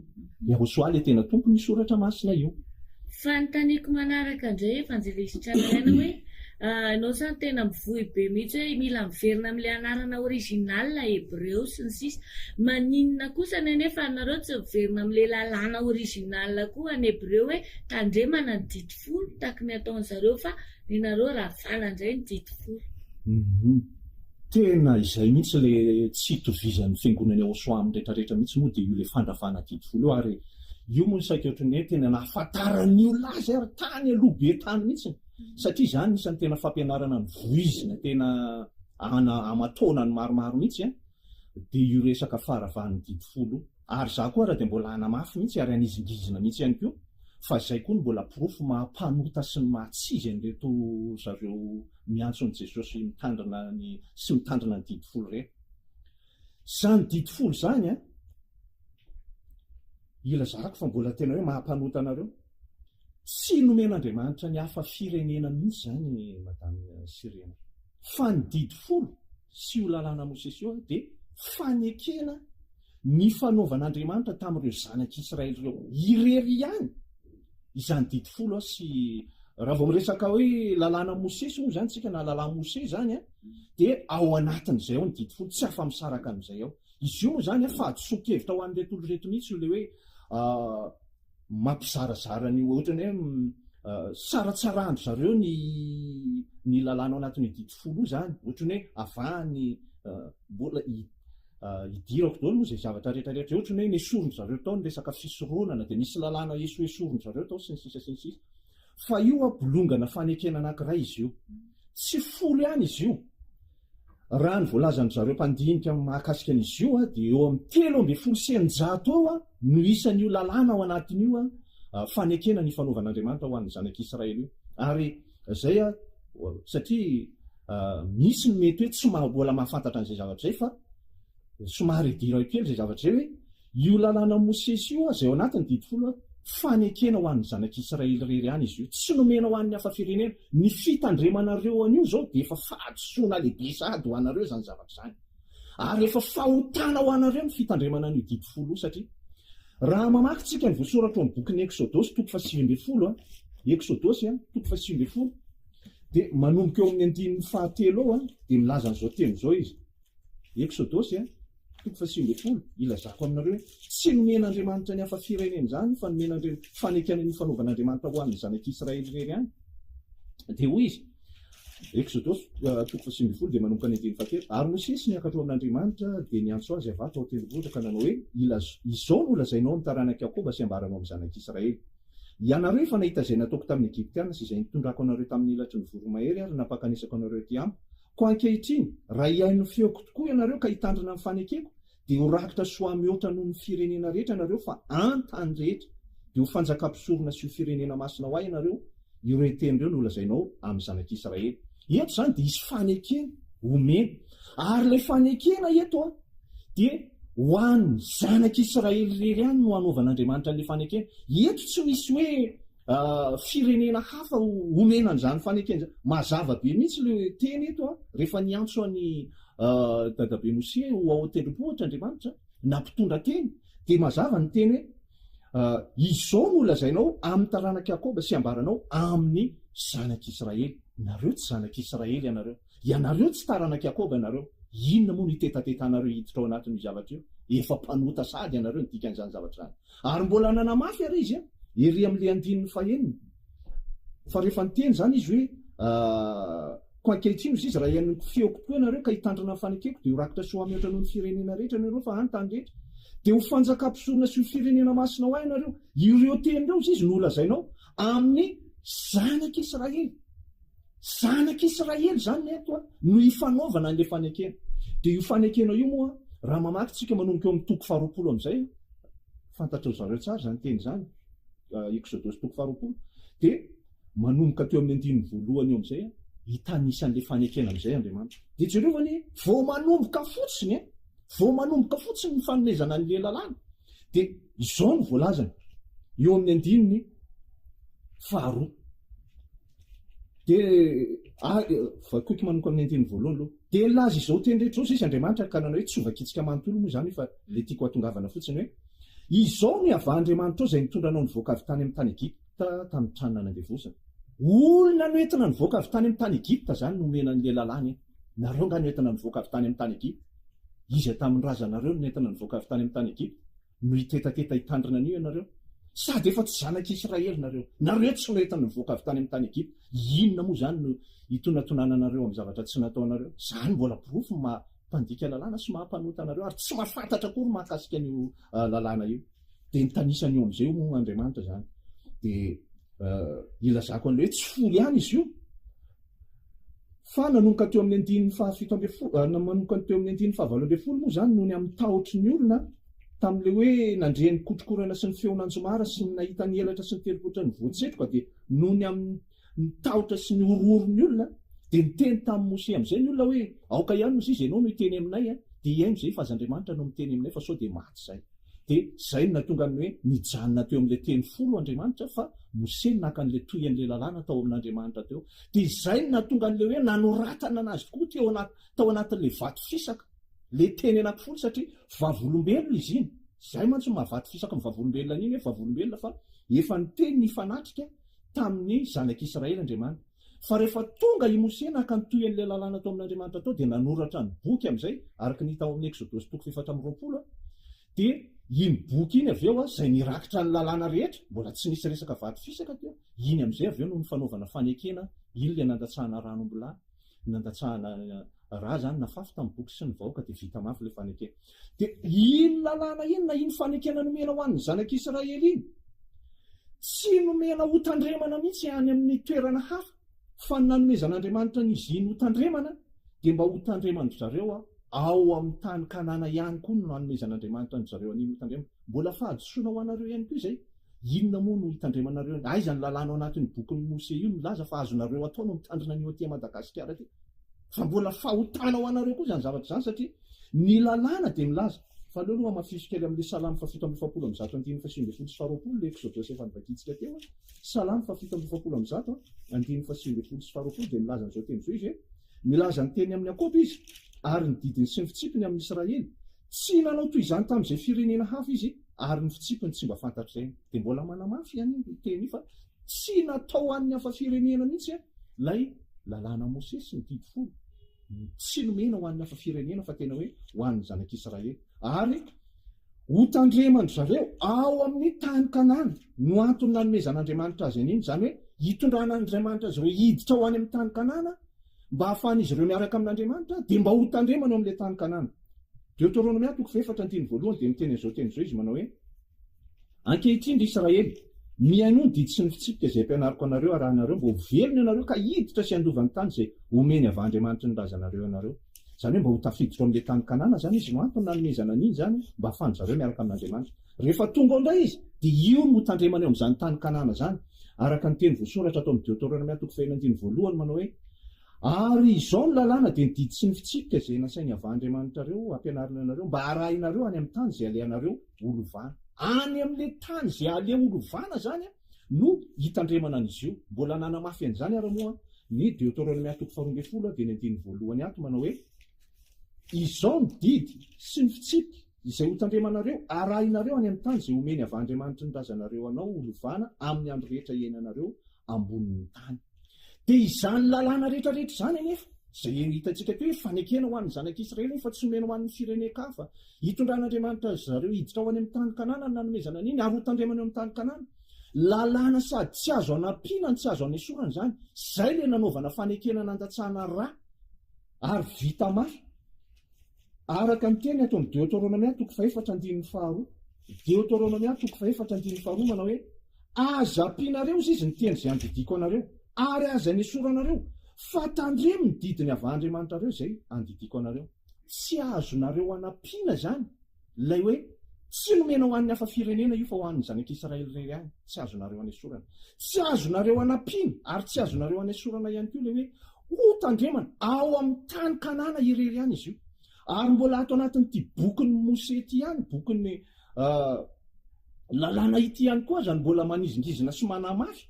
Yahoshuah le tena tompony io soratra masina io. Fanontaniako manaraka indray Evanjelistra Naraina hoe ianao zany tena mivoy be mihitsy hoe mila miverina amin'ilay anarana original hebreo sy ny sisa Maninona kosa anie nefa nareo tsy miverina amin'ilay lalàna original koa any hebreo hoe tandremana ny didy folo taky ny ataon'zareo fa ny nareo ravana indray ny didy folo. Tena izay mihitsy le tsy itovizan'ny fiangonana Yahoshuah amin'ny retraretra mihitsy moa dia io le fandravana didy folo io ary. Io moa no saika ohatran'ny hoe tena nahafantaran'ny olona azy ary tany aloha be tany mihitsy satria izany isan'ny tena fampianarana novoizina tena ana aman-taonany maromaro mihitsy an, dia io resaka faharavan'ny didy folo io. Ary izaho koa ary dia mbola hanamafy mihitsy ary hanizingizina mihitsy ihany koa fa izay koa no mbola porofo maha mpanota sy ny maha tsy izy an'ireto zareo miantso an'i Jesosy mitandrina ny sy mitandrina ny didy folo ireto. Izany didy folo izany an, ilazako fa mbola tena hoe maha mpanota anareo. Tsy nomen'Andriamanitra ny hafa firenena mihitsy izany Madame Sirena. Fa ny didy folo sy io lalàna Mosesy io dia fanekena ny fanaovan'Andriamanitra tamin'ireo zanak'Israely ireo irery ihany izany didy folo sy raha vao miresaka hoe lalàna Mosesy moa izany tsika na lalàna Mosesy izany a dia ao anatin'izay ao ny didy folo, tsy afa-misaraka amin'izay ao. Izy io moa izany a fahadisoan-kevitra ho an'ireto olona ireto mihitsy io ilay hoe mampizarazara ny ohatrany hoe saratsarahan-dry zareo ny ny lalàna ao anatin'io didy folo io izany, ohatrany hoe avahany mbola idirako daholo moa izay zavatra rehetra rehetra izay, ohatrany hoe nesorin-dry zareo tao ny resaka fisoronana dia nisy lalàna esoesorin-dry zareo tao sy ny sisa sy ny sisa. Fa io a bolongana fanekena anankiray izy io. Tsy folo ihany izy io. Raha ny voalazan-dry zareo mpandinika mahakasika an'izy io dia eo amin'ny 613 eo no isan'io lalàna ao anatin'io fanekena nifanaovan'Andriamanitra ho an'ny zanak'Israely io. Ary izay satria misy ny mety hoe tsy mbola mahafantatra an'izay zavatra izay fa Somary idirako kely izay zavatra izay hoe, io lalàna Mosesy io izay ao anatin'ny didy folo, fanekena ho an'ny zanak'Israely irery ihany izy io, tsy nomena ho an'ny hafa firenena. Ny fitandremanareo an'io izao dia efa fahadisoana lehibe sahady ho anareo izany zavatra izany. Ary efa fahotana ho anareo ny fitandremana an'io didy folo io satria raha mamaky tsika ny voasoratra ao amin'ny bokin'ny Eksodosy toko faha-19, Eksodosy toko faha-19, dia manomboka eo amin'ny andininy fahatelo eo dia milaza an'izao teny izao izy. Eksodosy a, toko faha-19, Ilazako aminareo hoe, tsy nomen'Andriamanitra ny hafa firenena izany, fa nomen'Andriamanitra fanekena ny fanaovan'Andriamanitra ho an'ny zanak'Israely irery ihany. Dia hoy izy, Eksodosy, toko faha-19, dia manomboka ny andininy fahatelo, Ary Mosesy niakatra ho amin'Andriamanitra, dia niantso azy avy ato ao an-tendrombohitra ka nanao hoe, Ilazao, izao no lazainao amin'ny taranak'i Jakoba sy ambaranao amin'ny zanak'Israely, Ianareo efa nahita izay nataoko tamin'ny Egyptiana sy izay nitondrako anareo tamin'ny elatry ny voromahery ary nampankanesako anareo aty amiko, Koa ankehitriny, raha hihaino ny feoko tokoa ianareo ka hitandrina ny fanekeko, dia ho rakitra soa mihoatra noho ny firenena rehetra ianareo, fa an-tany rehetra, dia ho fanjakam-pisorona sy ho firenena masina ho Ahy ianareo, ireo teny ireo no holazainao amin'ny zanak'Israely. Eto izany dia hisy fanekena homena. Ary ilay fanekena eto dia ho an'ny zanak'Israely irery ihany no hanaovan'Andriamanitra an'ilay fanekena. Eto tsy misy hoe Firenena hafa omena an'izany fanekena izany. Mazava be mihitsy ilay teny eto an, rehefa niantso an'i Dadabe Mose ho ao an-tendrombohitra Andriamanitra, nampitondra teny, dia mazava ny teny hoe, Izao no lazainao amin'ny taranak'i Jakoba sy ambaranao amin'ny zanak'Israely. Nareo tsy zanak'Israely ianareo. Ianareo tsy taranak'i Jakoba ianareo. Inona moa no itetatatanareo hiditra ao anatin'io zavatra io? Efa mpanota sahady ianareo ny dikan'izany zavatra izany. Ary mbola nanamafy àry izy, ery amin'ilay andininy fahenina, fa rehefa niteny izany izy hoe, Koa ankehitriny, hozy izy, raha hihaino ny feoko tokoa ianareo ka hitandrina ny fanekeko, dia ho rakotra soa mihoatra noho ny firenena rehetra ianareo, fa any tany rehetra, dia ho fanjakam-pisorona sy ho firenena masina ho ahy ianareo. Ireo teny ireo, hozy izy, no holazainao amin'ny zanak'Israely. Zanak'Israely izany eto no ifanaovana an'ilay fanekena. Dia io fanekena io moa, raha mamaky tsika manomboka eo amin'ny toko faharoapolo amin'izay, fantatr'ry zareo tsara izany teny izany, Eksodosy toko faharoapolo, dia manomboka teo amin'ny andininy voalohany eo amin'izay, hitanisa an'ilay fanekena amin'izay Andriamanitra. Dia jereo anie, vao manomboka fotsiny, vao manomboka fotsiny ny fanomezana an'ilay lalàna, dia izao no voalazany eo amin'ny andininy faharoa. Dia vakoiko manomboka amin'ny andininy voalohany aloha. Dia nilaza izao teny rehetra izao sisa Andriamanitra ka nanao hoe tsy ho vakintsika manontolo moa izany io fa ilay tiako hatongavana fotsiny hoe izao no iavahan'Andriamanitra izay nitondra anao nivoaka avy tany amin'ny tany Egypta tamin'ny trano nanandevozana. Olona noentina nivoaka avy tany amin'ny tany Egypta izany no omena an'ilay lalàna e. Nareo nga noentina nivoaka avy tany amin'ny tany Egypta? Iza tamin'ny razanareo no nentina nivoaka avy tany amin'ny tany Egypta? No hitetateta hitandrina an'io ianareo? Sady efa tsy zanak'Israely nareo. Nareo tsy noentina nivoaka avy tany amin'ny tany Egypta. Inona moa izany no itonatonananareo amin'ny zavatra tsy nataonareo? Izany mbola porofo ny maha mpandika lalàna sy maha mpanota anareo ary tsy mahafantatra akory mahakasika an'io lalàna io. Dia nitanisany eo amin'izay moa Andriamanitra izany. Dia ilazako an'ilay hoe tsy folo ihany izy io. Fa nanomboka teo amin'ny andininy fahafito ambin'ny folo, nanomboka teo amin'ny andininy fahavalo ambin'ny folo moa izany noho ny amin'ny tahotry ny olona tamin'ilay hoe nandre ny kotrokorana sy ny feon'anjomara sy ny nahita ny elatra sy ny tendrombohitra nivoan-tsetroka dia noho ny amin'ny tahotra sy ny horohoron'ny olona dia niteny tamin'i Mose amin'izay ny olona hoe aoka ihany hozy izy ianao no hiteny aminay dia hihaino izay fa aza Andriamanitra no miteny aminay fa sao dia maty izay. Dia izay no nahatonga ny hoe nijanona teo amin'ilay teny folo Andriamanitra fa Mose no naka an'ilay tohin'ilay lalàna tao amin'Andriamanitra teo. Dia izay no nahatonga an'ilay hoe nanoratana anazy tokoa teo anaty tao anatin'ilay vato fisaka, ilay teny anankifolo satria vavolombelona izy iny. Izay mantsy no maha vato fisaka ny vavolombelona an'iny hoe vavolombelona fa efa niteny nifanatrika tamin'ny zanak'Israely Andriamanitra. Fa rehefa tonga i Mose naka ny tohin'ilay lalàna tao amin'Andriamanitra tao dia nanoratra ny boky amin'izay, araka ny hita ao amin'ny Eksodosy toko faha-24, dia iny boky iny avy eo izay nirakitra ny lalàna rehetra, mbola tsy nisy resaka vato fisaka teo, iny amin'izay avy eo no nifanaovana fanekena, iny ilay nandatsahana ran'ombilahy, nandatsahana ra izany nafafy tamin'ny boky sy ny vahoaka dia vita mafy ilay fanekena. Dia iny lalàna iny na iny fanekena nomena ho an'ny zanak'Israely iny, tsy nomena hotandremana mihitsy any amin'ny toerana hafa, fa ny nanomezan'Andriamanitra an'izy iny hotandremana dia mba hotandreman-dry zareo ao amin'ny tany Kanana ihany koa no nanomezan'Andriamanitra an-dry zareo an'iny hotandremana. Mbola fahadisoana ho anareo ihany koa izay. Inona moa no hitandremanareo? Aiza ny lalàna ao anatin'io bokin'i Mose io milaza fa azonareo atao no mitandrina an'io aty Madagasikara aty? Fa mbola fahotana ho anareo koa izany zavatra izany satria ny lalàna dia milaza, fa aleo aloha hamafiso kely amin'ilay Salamo faha-147 andininy faha-19 sy faha-20 ilay Eksodosy efa novakintsika teo an. Salamo faha-147 andininy faha-19 sy faha-20 dia milaza an'izao teny izao izy hoe, Milaza ny teny amin'i Jakoba izy, ary ny didiny sy ny fitsipiny amin'i Israely. Tsy nanao toy izany tamin'izay firenena hafa izy, ary ny fitsipiny tsy mba fantatr'ireny. Dia mbola manamafy ihany io teny io fa tsy natao ho an'ny hafa firenena mihitsy ilay lalàna Mosesy sy ny didy folo. Tsy nomena ho an'ny hafa firenena fa tena hoe ho an'ny zanak'Israely. Ary hotandreman-dry zareo ao amin'ny tany Kanana no antony nanomezan'Andriamanitra azy an'iny, izany hoe hitondran'Andriamanitra azy ireo hiditra ho any amin'ny tany Kanana mba hahafahan'izy ireo miaraka amin'Andriamanitra, dia mba hotandremany ao amin'ilay tany Kanana. Deoteronomia toko fahefatra andininy voalohany dia miteny an'izao teny izao izy manao hoe, Ankehitriny, ry Israely, mihainoa ny didy sy ny fitsipika izay ampianariko anareo harahinareo mba ho velona ianareo ka hiditra sy handova ny tany izay omeny avy Andriamanitry ny razanareo anareo. Izany hoe mba ho tafiditra ao amin'ilay tany Kanana izany izy no antony nanomezana an'iny izany mba hahafahan-dry zareo miaraka amin'Andriamanitra. Rehefa tonga ao indray izy dia io no hotandremany ao amin'izany tany Kanana izany, araka ny teny voasoratra ato amin'ny Deoteronomia toko faheno andininy voalohany manao hoe, Ary izao ny lalàna dia ny didy sy ny fitsipika izay nasain'i Yavah Andriamanitrareo hampianarina anareo mba harahinareo any amin'ny tany izay alehanareo ho lovana. Any amin'ilay tany izay aleha ho lovana izany no hitandremana an'izy io. Mbola nanamafy an'izany ary moa ny Deoteronomia toko faharoa ambin'ny folo dia ny andininy voalohany ato manao hoe, Izao ny didy sy ny fitsipika izay hotandremanareo, arahinareo any amin'ny tany izay omen'i Yavah Andriamanitry ny razanareo anao ho lovana amin'ny andro rehetra iainanareo ambonin'ny tany. Dia izany lalàna rehetra rehetra izany anefa, izay hitantsika teo hoe fanekena ho an'ny zanak'Israely iny fa tsy nomena ho an'ny firenen-kafa. Hitondran'Andriamanitra azy zareo hiditra ho any amin'ny tany Kanana ny nanomezana an'iny ary hotandremana eo amin'ny tany Kanana. Lalàna sady tsy azo anampiana no tsy azo anesorana izany. Izay ilay nanaovana fanekena nandatsahana ra ary vita mafy. Araka ny teny ato amin'ny Deoteronomia toko fahefatra andininy faharoa. Deoteronomia toko fahefatra andininy faharoa manao hoe, Aza ampianareo izy izy ny teny izay andidiako anareo, ary aza anesoranareo, fa tandremo ny didiny avy Andriamanitrareo izay andidiako anareo. Tsy azonareo anampiana izany ilay hoe tsy nomena ho an'ny hafa firenena io fa ho an'ny zanak'Israely irery ihany, tsy azonareo anesorana. Tsy azonareo anampiana ary tsy azonareo anesorana ihany koa ilay hoe ho tandremana ao amin'ny tany Kanana irery ihany izy io. Ary mbola ato anatin'ity bokin'i Mose ity ihany, bokin'ny lalàna ity ihany koa aza no mbola manizingizina sy manamafy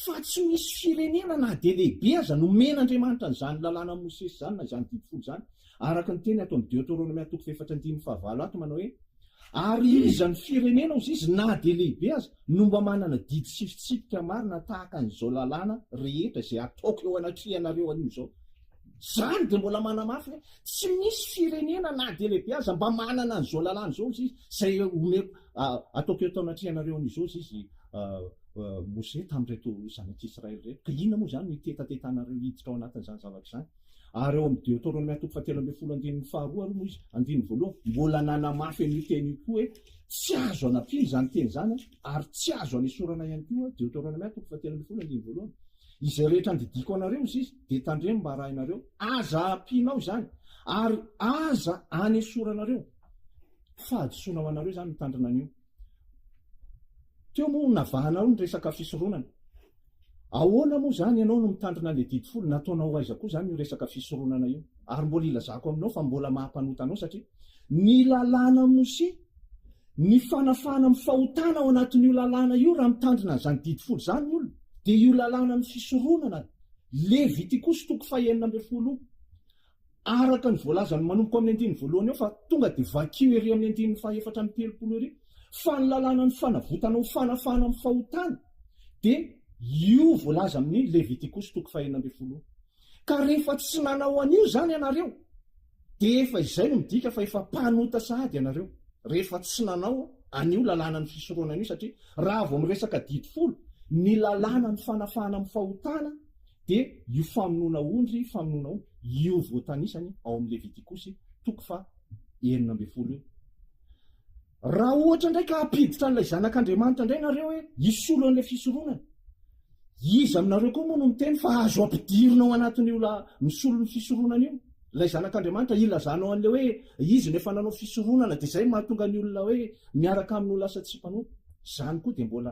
fa tsy misy firenena na dia lehibe aza nomen'Andriamanitra an'izany lalàna Mosesy izany na izany didy folo izany. Araka ny teny ato amin'ny Deoteronomia toko fahefatra andininy fahavalo ato manao hoe, Ary iza ny firenena hozy izy na dia lehibe aza no mba manana didy sy fitsipika marina tahaka an'izao lalàna rehetra izay ataoko eo anatrehanareo anio izao? Izany dia mbola manamafy hoe tsy misy firenena na dia lehibe aza mba manana an'izao lalàna izao hozy izy izay omeko ataoko eto anatrehanareo anio izao hozy izy Mose tamin'ireto zanak'Israely ireto. Ka inona moa izany no hitetatetanareo hiditra ao anatin'izany zavatra izany? Ary ao amin'ny Deoteronomia toko fahatelo ambinifolo andininy faharoa ary moa izy, andininy voalohany, mbola nanamafy an'io teny io koa hoe tsy azo anampiana izany teny izany ary tsy azo anesorana ihany koa, Deoteronomia toko fahatelo ambinifolo andininy voalohany. Izay rehetra andidiako anareo, hozy izy, dia tandremo mba harahinareo, aza ampianao izany ary aza anesoranareo. Fahadisoana ho anareo izany mitandrina an'io. Teo moa navahanao ny resaka fisoronana. Ahoana moa izany ianao no mitandrina an'ilay didy folo? Nataonao aiza koa izany io resaka fisoronana io? Ary mbola ilazako aminao fa mbola maha-mpanota anao satria ny lalàna Mosia, ny fanafahana amin'ny fahotana ao anatin'io lalàna io raha mitandrina an'izany didy folo izany ny olona dia io lalàna amin'ny fisoronana Levitikosy toko fahenina ambinifolo io. Araka ny voalazany manomboka amin'ny andininy voalohany eo fa tonga dia vakio ery amin'ny andininy faha 34 ery fa ny lalànan'ny fanavotana ho fanafahana amin'ny fahotana dia io voalaza amin'ny Levitikosy toko faha 16 io. Ka rehefa tsy nanao an'io izany ianareo dia efa izay no midika fa efa mpanota sahady ianareo rehefa tsy nanao an'io lalànan'ny fisoronana io satria raha vao miresaka didy folo ny lalànan'ny fanafahana amin'ny fahotana Dia io famonoana ondry, famonoana omby, io voatanisany ao amin'ny Levitikosy toko faha 16 io. Raha ohatra indray ka hampiditra an'ilay Zanak'Andriamanitra indray nareo hoe hisolo an'ilay fisoronana, iza aminareo koa moa no miteny fa azo ampidirina ao anatin'io la misolo ny fisoronana io? Ilay Zanak'Andriamanitra ilazanao an'ilay hoe izy no efa nanao fisoronana dia izay no mahatonga ny olona hoe miaraka aminy ho lasa tsy mpanota. Izany koa dia mbola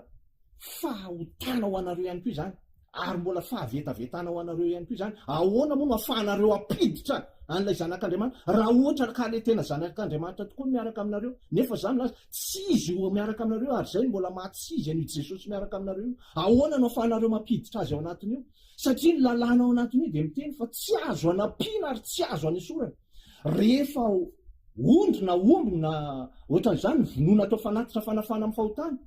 Fahotana ho anareo ihany koa izany, ary mbola fahavetavetana ho anareo ihany koa izany. Ahoana moa no ahafahanareo hampiditra an'ilay Zanak'Andriamanitra, raha ohatra ka ilay tena Zanak'Andriamanitra tokoa no miaraka aminareo? Nefa izaho milaza, tsy Izy io miaraka aminareo, ary izay no mbola maha tsy Izy an'io Jesosy miaraka aminareo io. Ahoana no ahafahanareo mampiditra Azy ao anatin'io? Satria ny lalàna ao anatin'io dia miteny fa tsy azo anampiana ary tsy azo anesorana. Rehefa ondry na omby na ohatran'izany ny vonoina atao fanatitra fanafana amin'ny fahotana,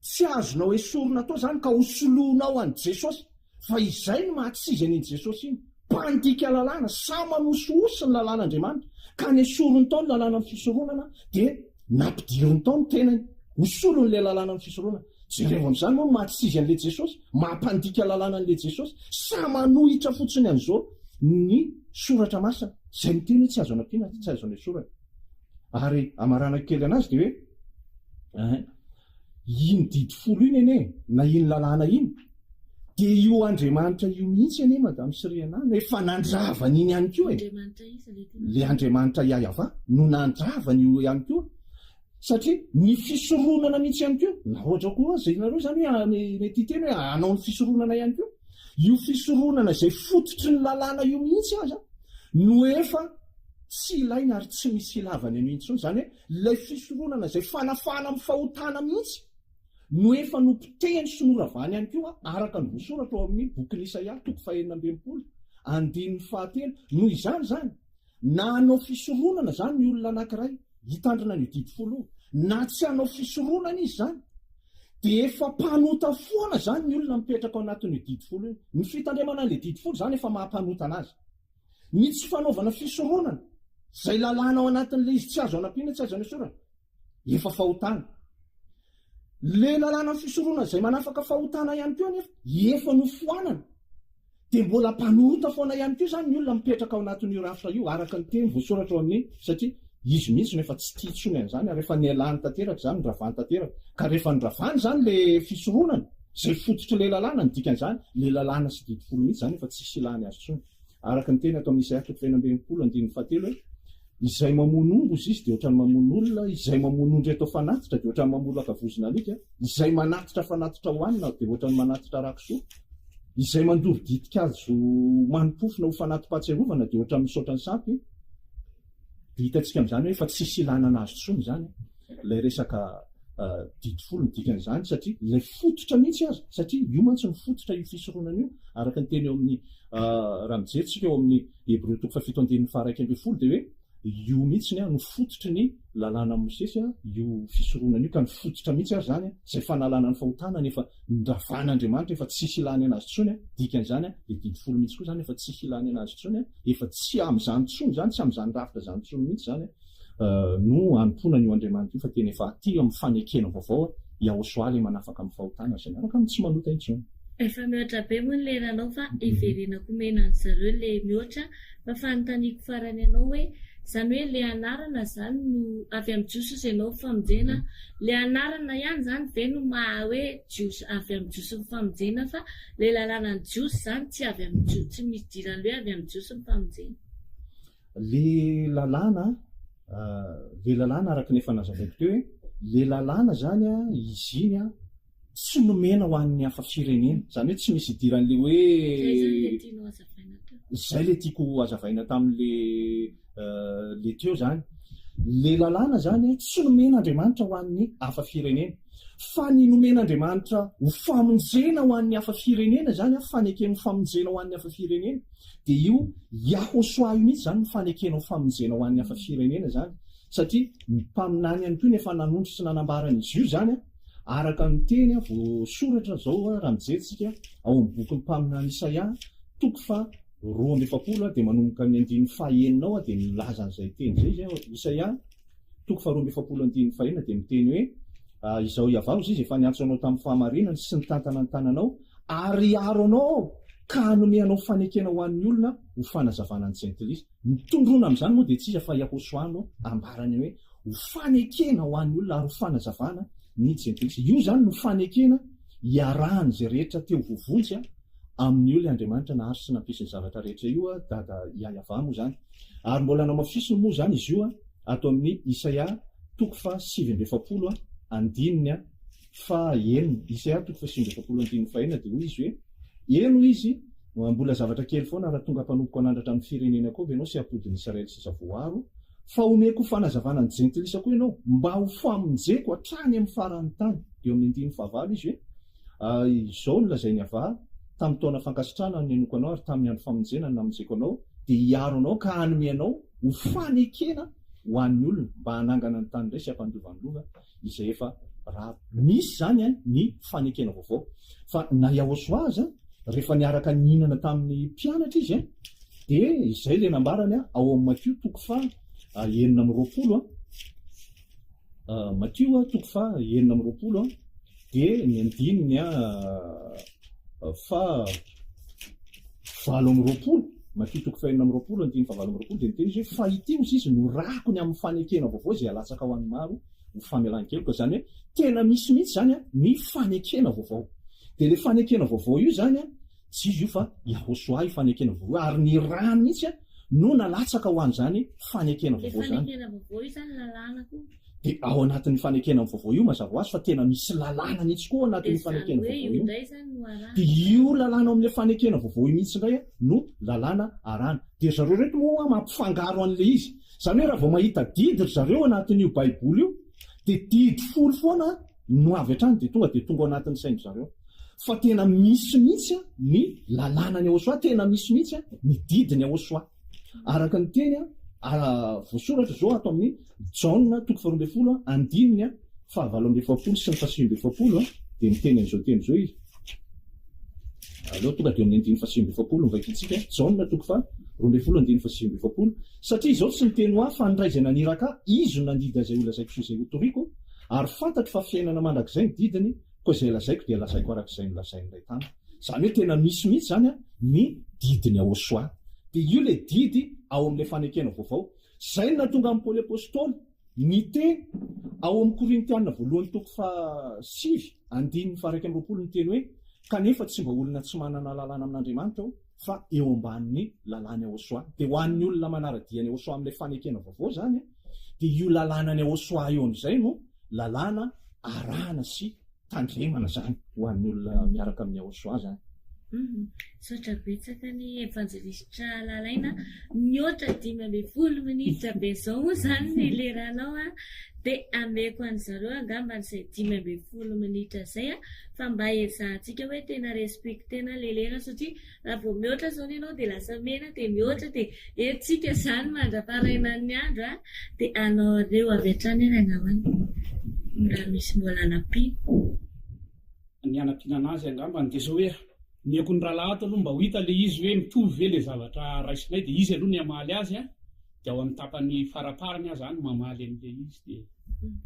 tsy azonao esorina atao izany ka hosoloinao an'i Jesosy, fa izay no maha tsy izy an'iny Jesosy iny. Mpandika lalàna, samy manosihosy ny lalàn'Andriamanitra, ka nesoriny tao ny lalànan'ny fisoronana dia nampidiriny tao ny tenany ho solon'ilay lalànan'ny fisoronana. Jereo amin'izany moa ny maha tsy izy an'ilay Jesosy, maha mpandika lalàna an'ilay Jesosy. Samy manohitra fotsiny an'izao ny Soratra Masina, izay miteny hoe tsy azo anampiana, tsy azo anesorana. Ary amaranako kely an'azy dia hoe, eh, iny didy folo iny anie, na iny lalàna iny, dia io Andriamanitra io mihitsy anie Madame Siriana no efa nandrava an'iny ihany koa e. Andriamanitra iza le tena? Le Andriamanitra Yahweh no nandrava an'io ihany koa. Satria ny fisoronana mihitsy ihany koa, na ohatra koa aza ianareo izany hoe mety hiteny hoe hanao ny fisoronana ihany koa, io fisoronana izay fototry ny lalàna io mihitsy aza no efa tsy ilaina ary tsy misy ilavany an'io intsony. Izany hoe ilay fisoronana izay fanafahana amin'ny fahotana mihitsy no efa nopotehiny sy noravany ihany koa araka ny voasoratra ao amin'ny bokin'i Isaia toko fahenina amby 60 andininy fahatelo. Noho izany izany, Na hanao fisoronana izany ny olona anankiray hitandrina an'io didy folo io, na tsy hanao fisoronana izy izany, dia efa mpanota foana izany ny olona mipetraka ao anatin'io didy folo io. Ny fitandremana an'ilay didy folo izany efa maha-mpanota anazy. Ny tsy fanaovana fisoronana, izay lalàna ao anatin'ilay izy tsy azo anampiana, tsy azo anesorana, Efa fahotana. Le lalànan'ny fisoronana izay manafaka fahotana ihany koa anefa efa nofoanana. Dia mbola mpanota foana ihany koa izany ny olona mipetraka ao anatin'io rafitra io araka ny teny voasoratra ao amin'ny satria izy mihitsy no efa tsy tia intsony an'izany ary efa nialany tanteraka izany, noravany tanteraka. Ka rehefa noravany izany le fisoronana izay fototr'ilay lalàna, ny dikan'izany le lalàna sy didy folo mihitsy izany efa tsisy ilany azy intsony. Araka ny teny ato amin'ny Isaia toko fahenina 66 andininy fahatelo hoe, Izay mamono omby hozy izy dia ohatran'ny mamono olona, izay mamono ondry atao fanatitra dia ohatran'ny mamolaka vozon'alika, izay manatitra fanatitra hohanina dia ohatran'ny manatitra ra-kisoa, izay mandoro ditin-kazo mani-pofona ho fanati-pahatsiarovana dia ohatran'ny misaotra ny sampy. Dia hitantsika amin'izany hoe efa tsisy ilana anazy intsony izany ilay resaka didy folo ny dikan'izany satria ilay fototra mihitsy aza, satria io mantsy no fototra io fisoronana io, araka ny teny eo amin'ny raha mijery tsika eo amin'ny Hebreo toko fahafito andininy faha-11 dia hoe io mihitsy no fototry ny lalàna Mosesy, io fisoronana io, ka ny fototra mihitsy aza izany, izay fanalana ny fahotana nefa noravan'Andriamanitra efa tsisy ilany anazy intsony, dikan'izany ilay didy folo mihitsy koa izany efa tsisy ilany anazy intsony, efa tsy amin'izany intsony izany, tsy amin'izany rafitra izany intsony mihitsy izany no hanompoana an'io Andriamanitra io fa tena efa aty amin'ny fanekena vaovao Yahoshuah ilay manafaka amin'ny fahotana izay miaraka amin'ny tsy manota intsony. Efa mihoatra be moa ny leranao fa hiverenako omena an-dry zareo le mihoatra fa fanontaniako farany anao hoe zany hoe le anarana zany no avy amin'ny jiosy ozy ianao famonjena le anarana ihany zany ve no maha hoe jiosy avy amin'ny jiosy ny famonjena fa le lalànan'ny jiosy zany tsy avy amin'ny jiosy tsy misy idiran'ny hoe avy amin'ny jiosy ny famonjena. Le lalàna le lalàna araka ny efa nazavaiko teo hoe le lalàna zany izy iny tsy nomena ho an'ny hafa firenena. Izany hoe tsy misy idiran'ilay hoe. Izay izany ilay tianao hazavaina teo. Izay ilay tiako hazavaina tamin'ilay ilay teo izany. Ilay lalàna izany tsy nomen'Andriamanitra ho an'ny hafa firenena. Fa ny nomen'Andriamanitra ho famonjena ho an'ny hafa firenena izany, fanekena ho famonjena ho an'ny hafa firenena, dia io Yahoshuah io mihitsy izany no fanekena ho famonjena ho an'ny hafa firenena izany. Satria ny mpaminany ihany koa no efa nanondro sy nanambara an'izy io izany. Araka ny teny voasoratra izao raha mijery isika ao amin'ny bokin'ny mpaminany Isaia toko faha 42 dia manomboka ny andininy faha enina ao dia milaza an'izay teny izay izy Isaia toko faha 42 andininy faha enina dia miteny hoe Izao Iavah hozy izy efa niantso anao tamin'ny fahamarinany sy nitantana ny tananao ary hiaro anao aho ka hanome anao fanekena ho an'ny olona ho fanazavana ny jentilisa. Ny tondroina amin'izany moa dia tsy iza fa Yahoshuah no ambarany hoe ho fanekena ho an'ny olona ary ho fanazavana ny jentilisa. Io izany no fanekena iarahan'izay rehetra te ho voavonjy amin'io ilay Andriamanitra nahary sy nampisy ny zavatra rehetra io, Dada Yahyahavah moa izany. Ary mbola namafisiny moa izany izy io ato amin'ny Isaia toko faha 49 andininy faha enina. Isaia toko faha 49 andininy faha enina dia hoy izy hoe, Eny hoy izy, Mbola zavatra kely foana raha tonga mpanompoko hanandratra ny firenena koa ve ianao sy hampody ny Israely sisa voaaro? Fa homeko ho fanazavana ny jentilisa koa ianao, mba ho famonjeko hatrany amin'ny faran'ny tany. Dia eo amin'ny andininy fahavalo izy hoe, Izao no lazain'i Yavah, Tamin'ny taona fankasitrahana no nihainoako anao, ary tamin'ny andro famonjena no namonjeko anao, dia hiaro anao ka hanome anao ho fanekena ho an'ny olona, mba hanangana ny tany indray sy hampandova ny lova. izay efa rava. Misy izany ny fanekena vaovao. Fa na Yahoshuah aza, rehefa niaraka nihinana tamin'ny mpianatra izy, dia izay ilay nambarany ao amin'ny Matio toko faha 26, Matio toko faha 26, dia ny andininy faha 28, Matio toko faha 26, andininy faha 28, dia niteny izy hoe, fa ity hozy izy no rako ny amin'ny fanekena vaovao izay alatsaka ho an'ny maro ho famelan-keloka. Izany hoe tena misy mihitsy izany ny fanekena vaovao. Dia ilay fanekena vaovao io izany, tsy iza io fa Yahoshuah io fanekena vaovao io, ary ny rany mihitsy no nalatsaka ho an'izany fanekena Ilay vaovao izany. fanekena vaovao io izany lalàna koa. Dia ao anatin'io fanekena vaovao io mazava ho azy fa tena misy lalàna mihitsy koa ao Dia anatin'io izany fanekena hoe vaovao io io. indray izany no arahana Dia izany. io lalàna ao amin'ilay fanekena vaovao io mihitsy indray no lalàna arahana. Dia ry zareo ireto moa mampifangaro an'ilay izy. Izany hoe raha vao mahita didy ry zareo anatin'io baiboly io dia didy folo foana no avy hatrany dia tonga dia tonga ao anatin'ny sain-dry zareo. Fa tena misy mihitsy ny lalànan'i Yahoshuah, tena misy mihitsy ny didin'i Yahoshuah. Araka ny teny voasoratra izao ato amin'ny Jaona toko faharoa ambin'ny folo andininy fahavalo amby efapolo sy ny fahasivy amby efapolo dia miteny an'izao teny izao izy. Aleo tonga dia amin'ny andininy fahasivy amby efapolo no vakintsika. Jaona toko faharoa ambin'ny folo andininy fahasivy amby efapolo. Satria izao tsy niteny ho ahy fa ny Ray izay naniraka ahy, Izy no nandidy ahy izay holazaiko sy izay hotoriko, ary fantatro fa fiainana mandrakizay ny didiny, Koa izay lazaiko dia lazaiko araka izay nolazain'ny Ray tamiko. Izany hoe tena misy mihitsy izany ny didin'i Yahoshuah. Dia io ilay didy ao amin'ilay fanekena vaovao. Izay no nahatonga an'i Paoly Apostoly niteny ao amin'ny Korintiana voalohany toko faha sivy andininy faha 21 niteny hoe, Kanefa tsy mba olona tsy manana lalàna amin'Andriamanitra aho, fa eo ambanin'ny lalàn'i Yahoshuah. Dia ho an'ny olona manara-dia an'i Yahoshuah amin'ilay fanekena vaovao izany, dia io lalànan'i Yahoshuah io amin'izay no lalàna arahana sy tandremana izany ho an'ny olona miaraka amin'i Yahoshuah izany. Misaotra betsaka ny Evanjelistra Lalaina. Mihoatra 15 minitra be izao moa izany ny leranao a. Dia ameko an-dry zareo angambany izay 15 minitra izay a. Fa mba ezahantsika hoe tena respecter-na ilay lera satria raha vao mihoatra izao ny anao dia lasa mena dia mihoatra dia eto tsika izany mandra-parainan'ny andro a. Dia anaoreo avy hatrany ary angambany raha misy mbola hanampiana. Ny hanampiana anazy angambany dia izao hoe omeko ny rahalahy ato aloha mba ho hita ilay izy hoe mitovy ve ilay zavatra raisinay dia izy aloha ny hamaly azy a. Dia ao amin'ny tapany faraparany aho izany mamaly an'ilay izy dia.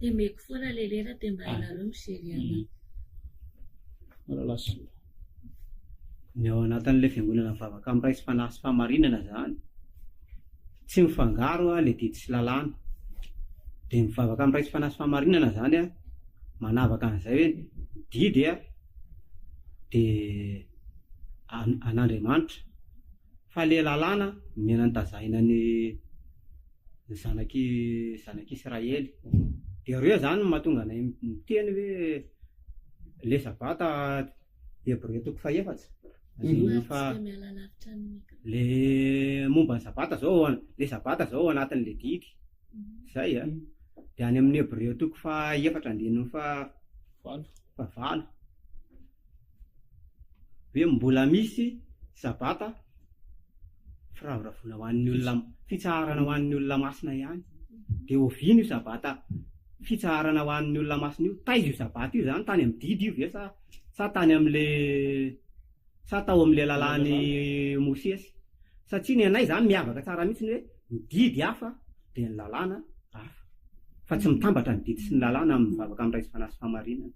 Dia omeko foana ilay lera dia mba ianareo mijery anahy. Rahalahy Soa. Ny ao anatin'ilay fiangonana mivavaka amin'ny Ray sy Fanahy sy Fahamarinana izany, tsy mifangaro ilay didy sy lalàna. Dia mivavaka amin'ny Ray sy Fanahy sy Fahamarinana izany manavaka an'izay hoe ny didy dia an'Andriamanitra fa ilay lalàna nomena notazahina ny zanak'i zanak'Israely. Dia ireo izany no mahatonga anay miteny hoe ilay sabata Hebreo toko fahefatsy andininy faha le momba ny sabata zao le sabata zao ao anatin'le didy zay a de any amin'ny Hebreo toko fahaefatra andininy faha fahavalo hoe mbola misy sabata firavoravoana ho an'ny olona, fitsaharana ho an'ny olona masina ihany. Dia oviana io sabata fitsaharana ho an'ny olona masina io? Taiza io sabata io izany? Tany amin'ny didy io ve sa sa tany amin'le sa tao amin'le lalàn'i Mosesy? Satria ny anay izany miavaka tsara mihitsy ny hoe ny didy hafa dia ny lalàna hafa. Fa tsy mitambatra ny didy sy ny lalàna amin'ny vavaka amin'ny Ray sy Fanahy sy Fahamarinana.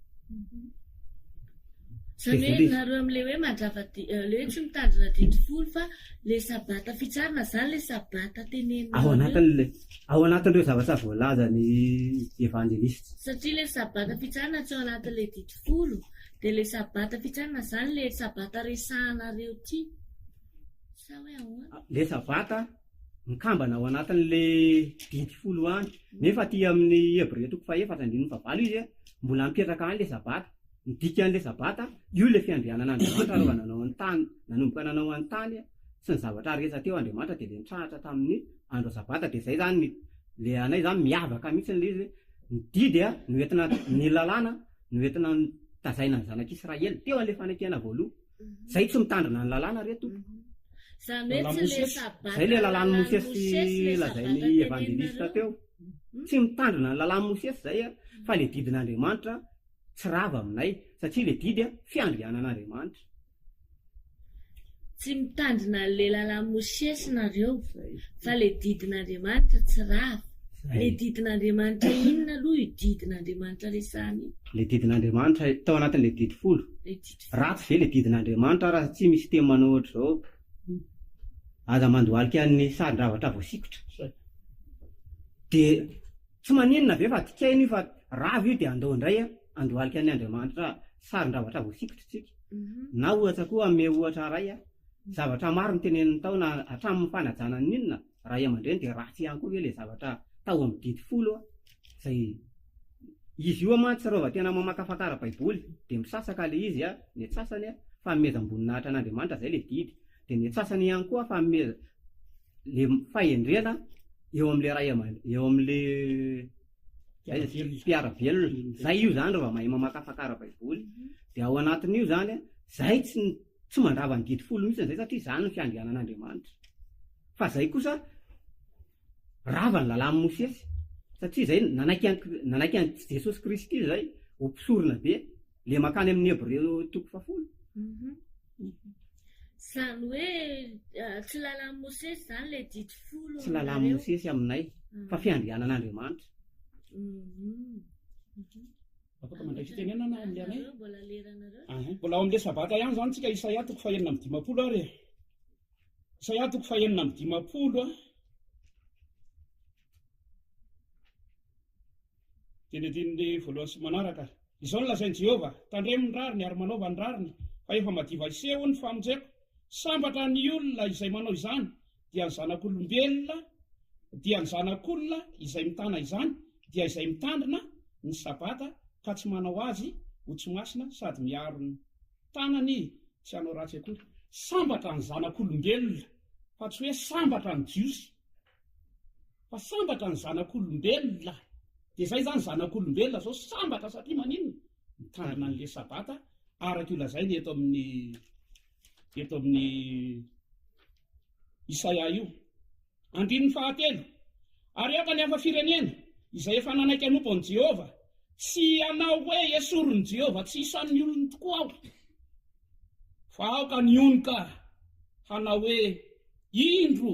Izany hoe nareo amin'ilay hoe mandrava di- eh, le hoe tsy mitandrina didy folo fa le sabata fitsarana izany le sabata teneninareo. Ao anatin'ilay ao anatin'ireo zavatra voalazan'ny evanjelistes. Satria le sabata fitsarana tsy ao anatin'ilay didy folo, dia le sabata fitsarana izany le sabata resahanareo ity. Sa hoe ahoana? Le sabata mikambana ao anatin'ilay didy folo any. Nefa aty amin'ny Hebreo toko fahefatra andininy fahavalo izy mbola mipetraka any ilay sabata. Ny dikan'ilay sabata, io ilay fiandrianan'Andriamanitra rehefa nanao ny tany, nanomboka nanao ny tany sy ny zavatra rehetra teo Andriamanitra dia ilay nitrahatra tamin'ny andro sabata. Dia izay izany ny ilay anay izany miavaka mihitsy ilay izy hoe ny didy no entina, ny lalàna no entina tazaina ny zanak'Israely teo an'ilay fanekena voaloha. Zay tsy mitandrina ny lalàna re tompoko. Zany hoe tsy le sabata Zay le lalàn'i Mosesy lazain'i evanjelista teo. Tsy mitandrina ny lalàn'i Mosesy zay fa le didin'Andriamanitra tsy rava aminay satria le didy fiandrianan'Andriamanitra. Tsy mitandrina an'le lalàn'i Mosesy nareo fa le didin'Andriamanitra tsy rava. Le didin'Andriamanitra inona aloha io didin'Andriamanitra resahana io? Le didin'Andriamanitra tao anatin'le didy folo. Ratsy ve le didin'Andriamanitra raha tsy misy teny manao ohatr'izao? Aza mandohalika ny sarin-dravatra voasikotra. Dia tsy maninona ve fa dikaina io fa rava io dia andao indray handohalika ny Andriamanitra sarin-dravatra voasikotra isika. Na ohatra koa hanome ohatra iray aho, zavatra maro notenenin'ny tao na hatramin'ny fanajana ny inona ray aman-dreny dia ratsy ihany koa ve ilay zavatra tao amin'ny didy folo izay Izy io mantsy raova tena mamakafaka ara-baiboly dia misasaka ilay izy a, ny antsasany a, fanomezam-boninahitra an'Andriamanitra izay ilay didy, dia ny antsasany ihany koa fanomeza le fahendrena eo amin'ilay ray aman eo amin'ilay mpiara-belona, izay io izany raha vao mahay mamakafaka ara-baiboly, dia ao anatin'io izany a, izay tsy tsy mandrava ny didy folo mihitsy izay satria izany ny fiandrianan'Andriamanitra, fa izay kosa Rava ny lalàn'i Mosesy, satria izay nanaiky an'i nanaiky an'i Jesosy Kristy izay ho mpisorona be, le mankany amin'ny Hebreo toko fahafolo. Izany hoe tsy lalàn'i Mosesy izany ilay didy folo Tsy lalàn'i Mosesy aminay, fa fiandrianan'Andriamanitra. Afaka mandray fitenenana ao amin'ilay anay? Mbola leranareo? Mbola ao amin'ilay sabata ihany izany tsika, Isaia toko fahenina amby dimampolo ary e. Isaia toko fahenina amby dimampolo a. Dia ny andininy voalohany sy manaraka. Izao no lazain'i Jehovah, Tandremo ny rariny ary manaova ny rariny, fa efa madiva hiseho ny famonjeko. Sambatra ny olona izay manao izany, dia ny zanak'olombelona, dia ny zanak'olona izay mitana izany, dia izay mitandrina ny Sabata ka tsy manao azy ho tsy masina sady miaro ny tanany tsy hanao ratsy akory. Sambatra ny zanak'olombelona, fa tsy hoe sambatra ny Jiosy, fa sambatra ny zanak'olombelona. Dia izay izany zanak'olombelona izao sambatra satria maninona? Mitandrina an'ilay Sabata araka io lazainy eto amin'ny eto amin'ny Isaia io. Andininy fahatelo, Ary aoka ny hafa firenena, izay efa nanaiky hanompo an'i Jehovah, tsy hanao hoe, 'Esorin'i Jehovah tsy isan'ny olony tokoa aho. Fa aoka ny honoka hanao hoe, 'Indro!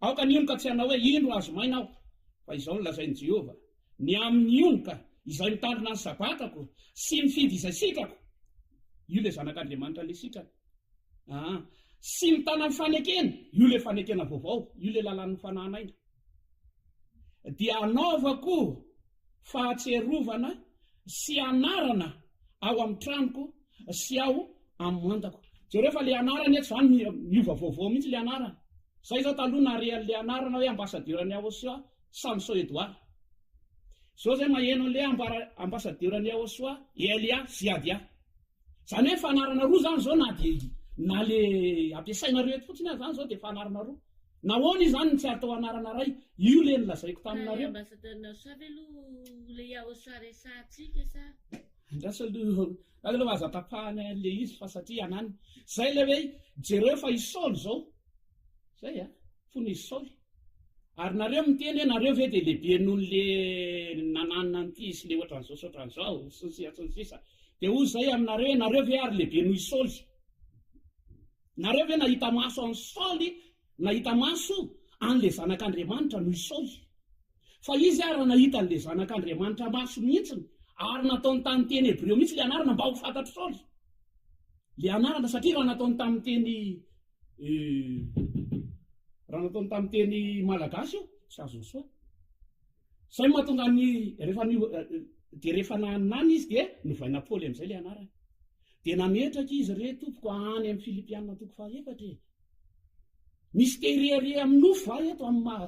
Aoka ny honoka tsy hanao hoe, 'Indro hazo maina aho. Fa izao no lazain'i Jehovah, Ny amin'ny honoka izay mitandrina ny sabatako sy mifidy izay sitrako, io ilay Zanak'Andriamanitra ilay sitrany. Aa. Sy mitana ny fanekena, io le fanekena vaovao, io le lalàn'ny fanahanaina. Dia anaovako fahatsiarovana sy anarana ao amin'ny tranoko sy ao amin'ny mandako. Jereo fa le anarana eto zany miova vaovao mihitsy le anarana. Zay zao taloha nare an'le anarana hoe ambassadeur-n'ny Aosoa Samson Edouard. Zao zay maheno an'le ambassadeur-n'ny Aosoa Elia Ziadia. Zany hoe fanarana roa zany zao na de na le ampiasainareo eto fotsiny aza zany zao de fanarana roa. Nahoana izy zany no tsy atao anarana ray? Io le nolazaiko taminareo. Ambassadeur Naosoa ve aloha le Yahosoa resahantsika sa? Andraso aloha, aloha aza tapahana le izy fa satria anany. Zay le hoe jereo fa i Saoly zao. Zay a, fony izy Saoly. Ary nareo miteny hoe nareo ve dia lehibe noho ny le nananona an'ity sy le ohatran'izao sy ohatran'izao sy ny sisa sy ny sisa. Dia hoy izay aminareo hoe nareo ve ary lehibe noho i Saoly? Nareo ve nahita maso an'i Saoly, nahita maso an'le zanak'Andriamanitra noho i Saoly? Fa izy ary nahita an'le zanak'Andriamanitra maso mihitsiny ary nataony tamin'ny teny hebreo mihitsy le anarana mba ho fantatr'i Saoly le anarana satria raha nataony tamin'ny teny Raha nataony tamin'ny teny malagasy io, tsy azon'i Soa. Izay no mahatonga ny rehefa ny dia rehefa nanana izy dia novaina Paoly amin'izay ilay anarany. Dia nametraka izy re tompoko any amin'ny Filipiana toko fahaefatra e. Misy te hirehareha amin'ny nofo va eto amin'ny maha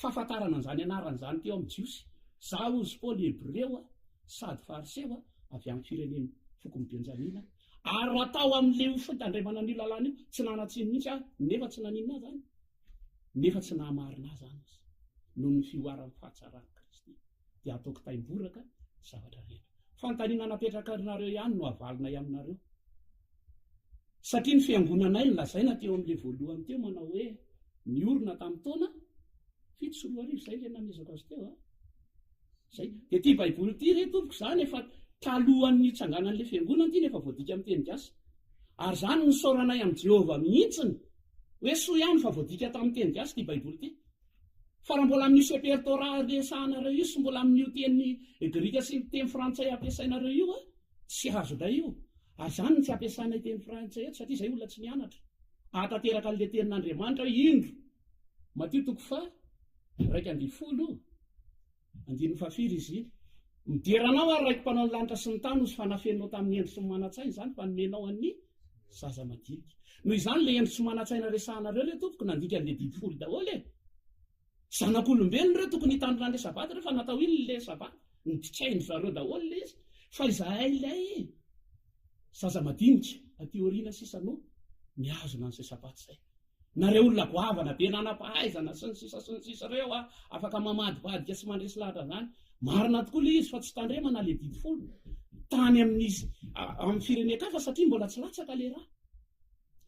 fahafantarana an'izany anarana izany teo amin'ny Jiosy. Zaho hozy Paoly Hebreo sady Fariseo avy amin'ny firenen'ny fokon'i Benjamina. Ary raha tao amin'ilay ho fitandremana an'io lalàna io, tsy nanan-tsiny mihitsy aho, nefa tsy naninona ahy izany, nefa tsy nahamarina ahy izany izy, noho ny fihoaran'ny fahatsaran'i Kristy. Dia ataoko taimboraka ny zavatra rehetra. Fanontaniana napetrakarnareo ihany no havalinay aminareo. Satria ny fiangonanay nolazaina teo amin'ilay voalohany teo manao hoe niorina tamin'ny taona 2007, izay ilay namezako azy teo a. Zay. Dia ity baiboly ity re tompoko izany efa talohan'ny nitsanganan'ilay fiangonana ity no efa voadika amin'ny teny gasy. Ary izany nisaoranay amin'i Jehovah mihitsiny hoe soa ihany fa voadika tamin'ny teny gasy ity baiboly ity. Fa raha mbola amin'io Sefer Torah resahanareo io sy mbola amin'io teny grika sy teny frantsay ampiasainareo io a, tsy azonay io. Ary izany no tsy ampiasanay teny frantsay eto satria izay olona tsy nianatra. Hahatanteraka an'ilay tenin'Andriamanitra hoe indro Matio toko faha 11 andininy faha firy izy iny? Midera anao aho Raiko mpanao ny lanitra sy ny tany hozy fa nafeninao tamin'ny hendry sy ny manan-tsaina izany fa nomenao an'ny zaza madinika. Noho izany le hendry sy manan-tsaina resahanareo re tompoko nandika an'le didy folo daholo e! Zanak'olombelona ireo tokony hitandrina an'le sabata ireo fa natao inona le sabata? Nodikain-dry zareo daholo le izy fa izahay ilay zaza madinika aty aoriana sisa no mihazona an'izay sabata izay. Nareo olona goavana be nanam-pahaizana sy ny sisa sy ny sisa ireo a, afaka mamadibadika sy mandresy lahatra an'izany. Marina tokoa ilay izy fa tsy tandremana ilay didy folo tany amin'ny amin'ny firenen-kafa satria mbola tsy latsaka ilay ra.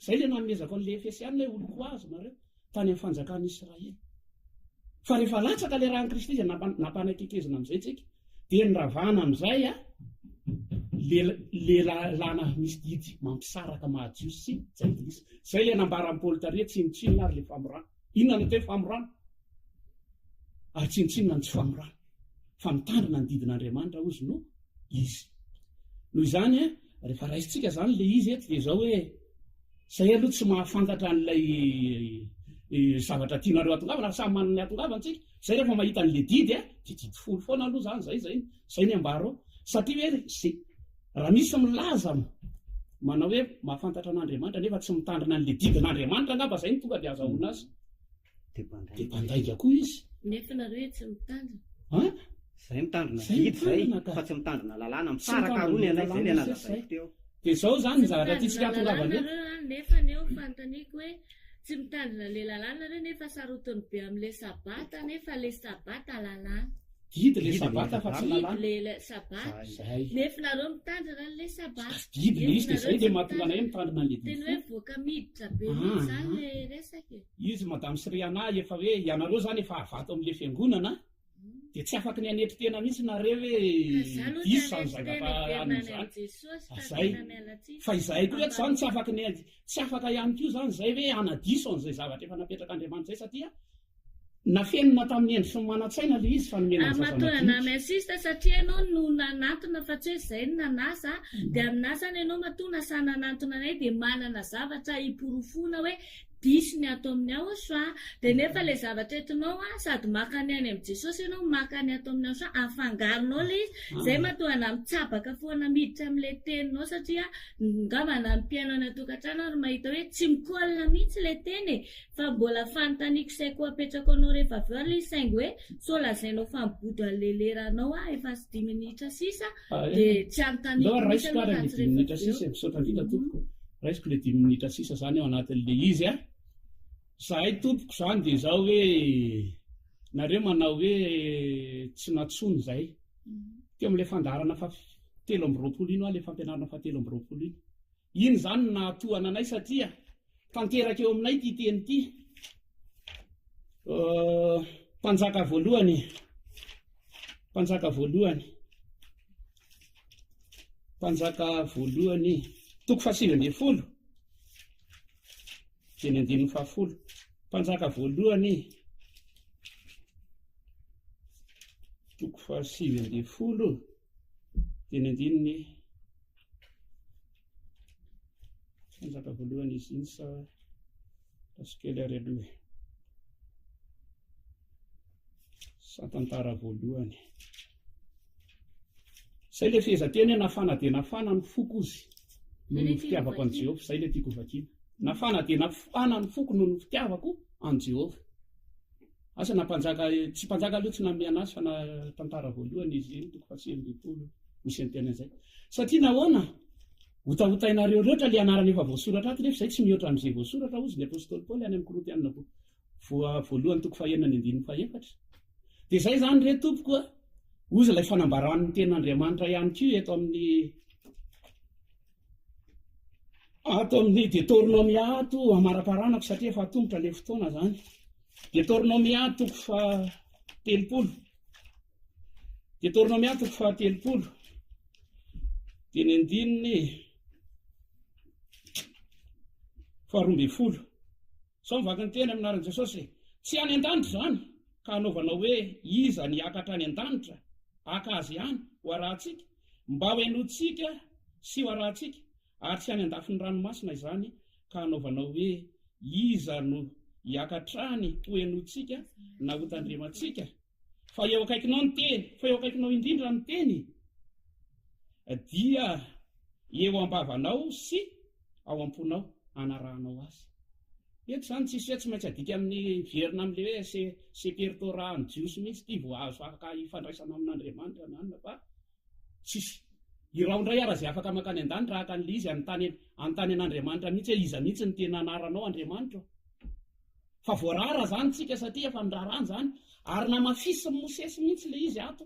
Izay ilay nanomezako an'ilay Efesiana hoe oloko azy nareo tany amin'ny fanjakan'i Israely. Fa rehefa latsaka ilay ran'i Kristy izay nampanakekezina amin'izay tsika Dia noravana amin'izay a, le le lalàna misy didy mampisaraka maha jiosy sy jentilisa. Izay ilay nambaran'i Paoly tary hoe tsinontsinona ary le famorana. Inona no atao hoe famorana? Ary tsinontsinona ny tsy famorana. Fa mitandrina ny didin'Andriamanitra hozy no izy. Noho izany a, rehefa raisintsika izany le izy eto dia izao hoe Zay aloha tsy mahafantatra an'ilay zavatra tianareo hatongavana ary samy manana ny hatongavany tsika. Zay rehefa mahita an'le didy a, dia didy folo foana aloha zany zay zay zay ny ambara ao. Satria hoe ze raha misy milaza manao hoe mahafantatra an'Andriamanitra nefa tsy mitandrina an'le didin'Andriamanitra angamba zay no tonga dia azahoana azy. Dia mpandainga koa izy. Nefa nareo hoe tsy mitandrina. An? Zay mitandrina didy zay fa tsy mitandrina lalàna. Misaraka roa ny anay zay le nazavaiko teo. Dia zao zany ny zavatra tiantsika hatongavana eto. Nefa ny eo fanontaniako hoe tsy mitandrina le lalàna nareo nefa sarotiny be amle sabata nefa le sabata lalàna. Didy le sabata fa tsy lalàna. Didy le sabata. Zay. Nefa nareo mitandrina an'le sabata. Didy le izy dia zay dia mahatonga anay mitandrina an'le didy. Tena hoe voaka miditra be mihitsy zany le resaka e. Izy madame Sriana efa hoe ianareo zany efa avy ato amin'le fiangonana dia tsy afaky ny hanetry tena mihitsy nareo hoe diso zany zavatra any izany. Zay. Fa izahay koa eto zany tsy afaky ny tsy afaka ihany koa zany zay hoe hanadiso an'izay zavatra efa napetrak'Andriamanitra zay satria. Nafenina tamin'ny hendry sy ny manan-tsaina ilay izy fa nomena ny zaza Matoa madinika. minsiste satria ianao no nanantona fa tsy hoe izay no nanasa dia aminà zany ianao matoa nasa nanantona anay dia manana zavatra hiporofoana hoe diso ny ato amin'ny Yahoshuah dia nefa ilay zavatra entinao an sady maka ny any amin'i Jesosy ianao maka ny ato amin'ny Yahoshuah afangaronao ilay izy izay matoa anà mitsabaka foana miditra amin'ilay teninao satria ngamba na ny mpihaino any an-tokantrano ary mahita hoe tsy mi-colle mihitsy ilay teny e Fa mbola fanontaniako sy haiko apetrako anao rehefa avy eo ary ilay izy saingy hoe sao lazainao fa mibodo an'ilay leranao aho efa sy dimy minitra sisa dia tsy Ndao anontaniako ary mihitsy raisiko aloha ary raha ilay tsy dimy rehefa minitra avy eo. sisa e, misaotra indrindra tompoko. Raisiko ilay dimy minitra sisa izany ao anatin'ilay izy a. Izahay tompoko izany dia izao hoe nareo manao hoe tsy nantsoina izahay. Teo amin'ilay fandaharana faha 23 iny hoa ilay fampianarana faha 23 iny. Iny izany no nahatohana anay satria tanteraka eo aminay ity teny ity. Mpanjaka voalohany, mpanjaka voalohany, mpanjaka voalohany, toko fahasivy ambin'ny folo, dia ny andininy fahafolo. Mpanjaka voalohany, toko fahasivy ambin'ny folo, dia ny andininy Mpanjaka voalohany izy iny sa raso kely ary aloha e. Sa tantara voalohany. Zay le fehezanteny hoe nafana dia nafana ny foko ozy noho ny fitiavako an'i Jehovah. Zay le tiako hovakiana. Nafana dia nafana ny foko noho ny fitiavako an'i Jehovah. Asa na mpanjaka, tsy mpanjaka aloha tsy nanome anazy fa na tantara voalohany izy iny toko faha 29 misy an'iteny an'izay. Satria nahoana? Hotahotainareo loatra le anarana efa voasoratra ato nefa izay tsy mihoatra amin'izay voasoratra hozy ny apostoly Paoly any amin'ny Korintianina voalohany toko fahenina ny andininy fahefatra. Dia izay izany re tompoko a, hozy ilay fanambaran'ny tenin'Andriamanitra ihany koa eto amin'ny Ato amin'ny Detornomia ato amaraparanako satria efa atomotra le fotoana zany. Detornomia toko faha 30. Detornomia toko faha 30. Dia ny andininy faha 12. Sao mivaky ny teny amin'ny anaran'i Jesosy. Tsy any an-danitra izany ka hanaovanao hoe iza ny hiakatra any an-danitra haka azy ihany ho arahantsika. Mba ho henointsika sy ho arahantsika, ary tsy any an-dafin'ny ranomasina izany ka hanaovanao hoe, Iza no hiakatra any ho henointsika na hotandremantsika? Fa eo akaikinao ny teny, fa eo akaikinao indrindra ny teny, dia eo am-bavanao sy ao am-ponao hanarahanao azy. Eto izany tsisy hoe tsy maintsy adika amin'ny miverina amin'ilay hoe se sefer Torah an'ny Jiosy mihitsy ity vao azo afaka hifandraisana amin'Andriamanitra na anona fa tsisy Iraho indray ara izay afaka mankany an-danitra haka an'ilay izy hanontany hanontany an'Andriamanitra mihitsy hoe iza mihitsy no tena anaranao Andriamanitra ô? Fa voarara izany tsika satria efa nirarana izany ary namafisin'i Mosesy mihitsy ilay izy ato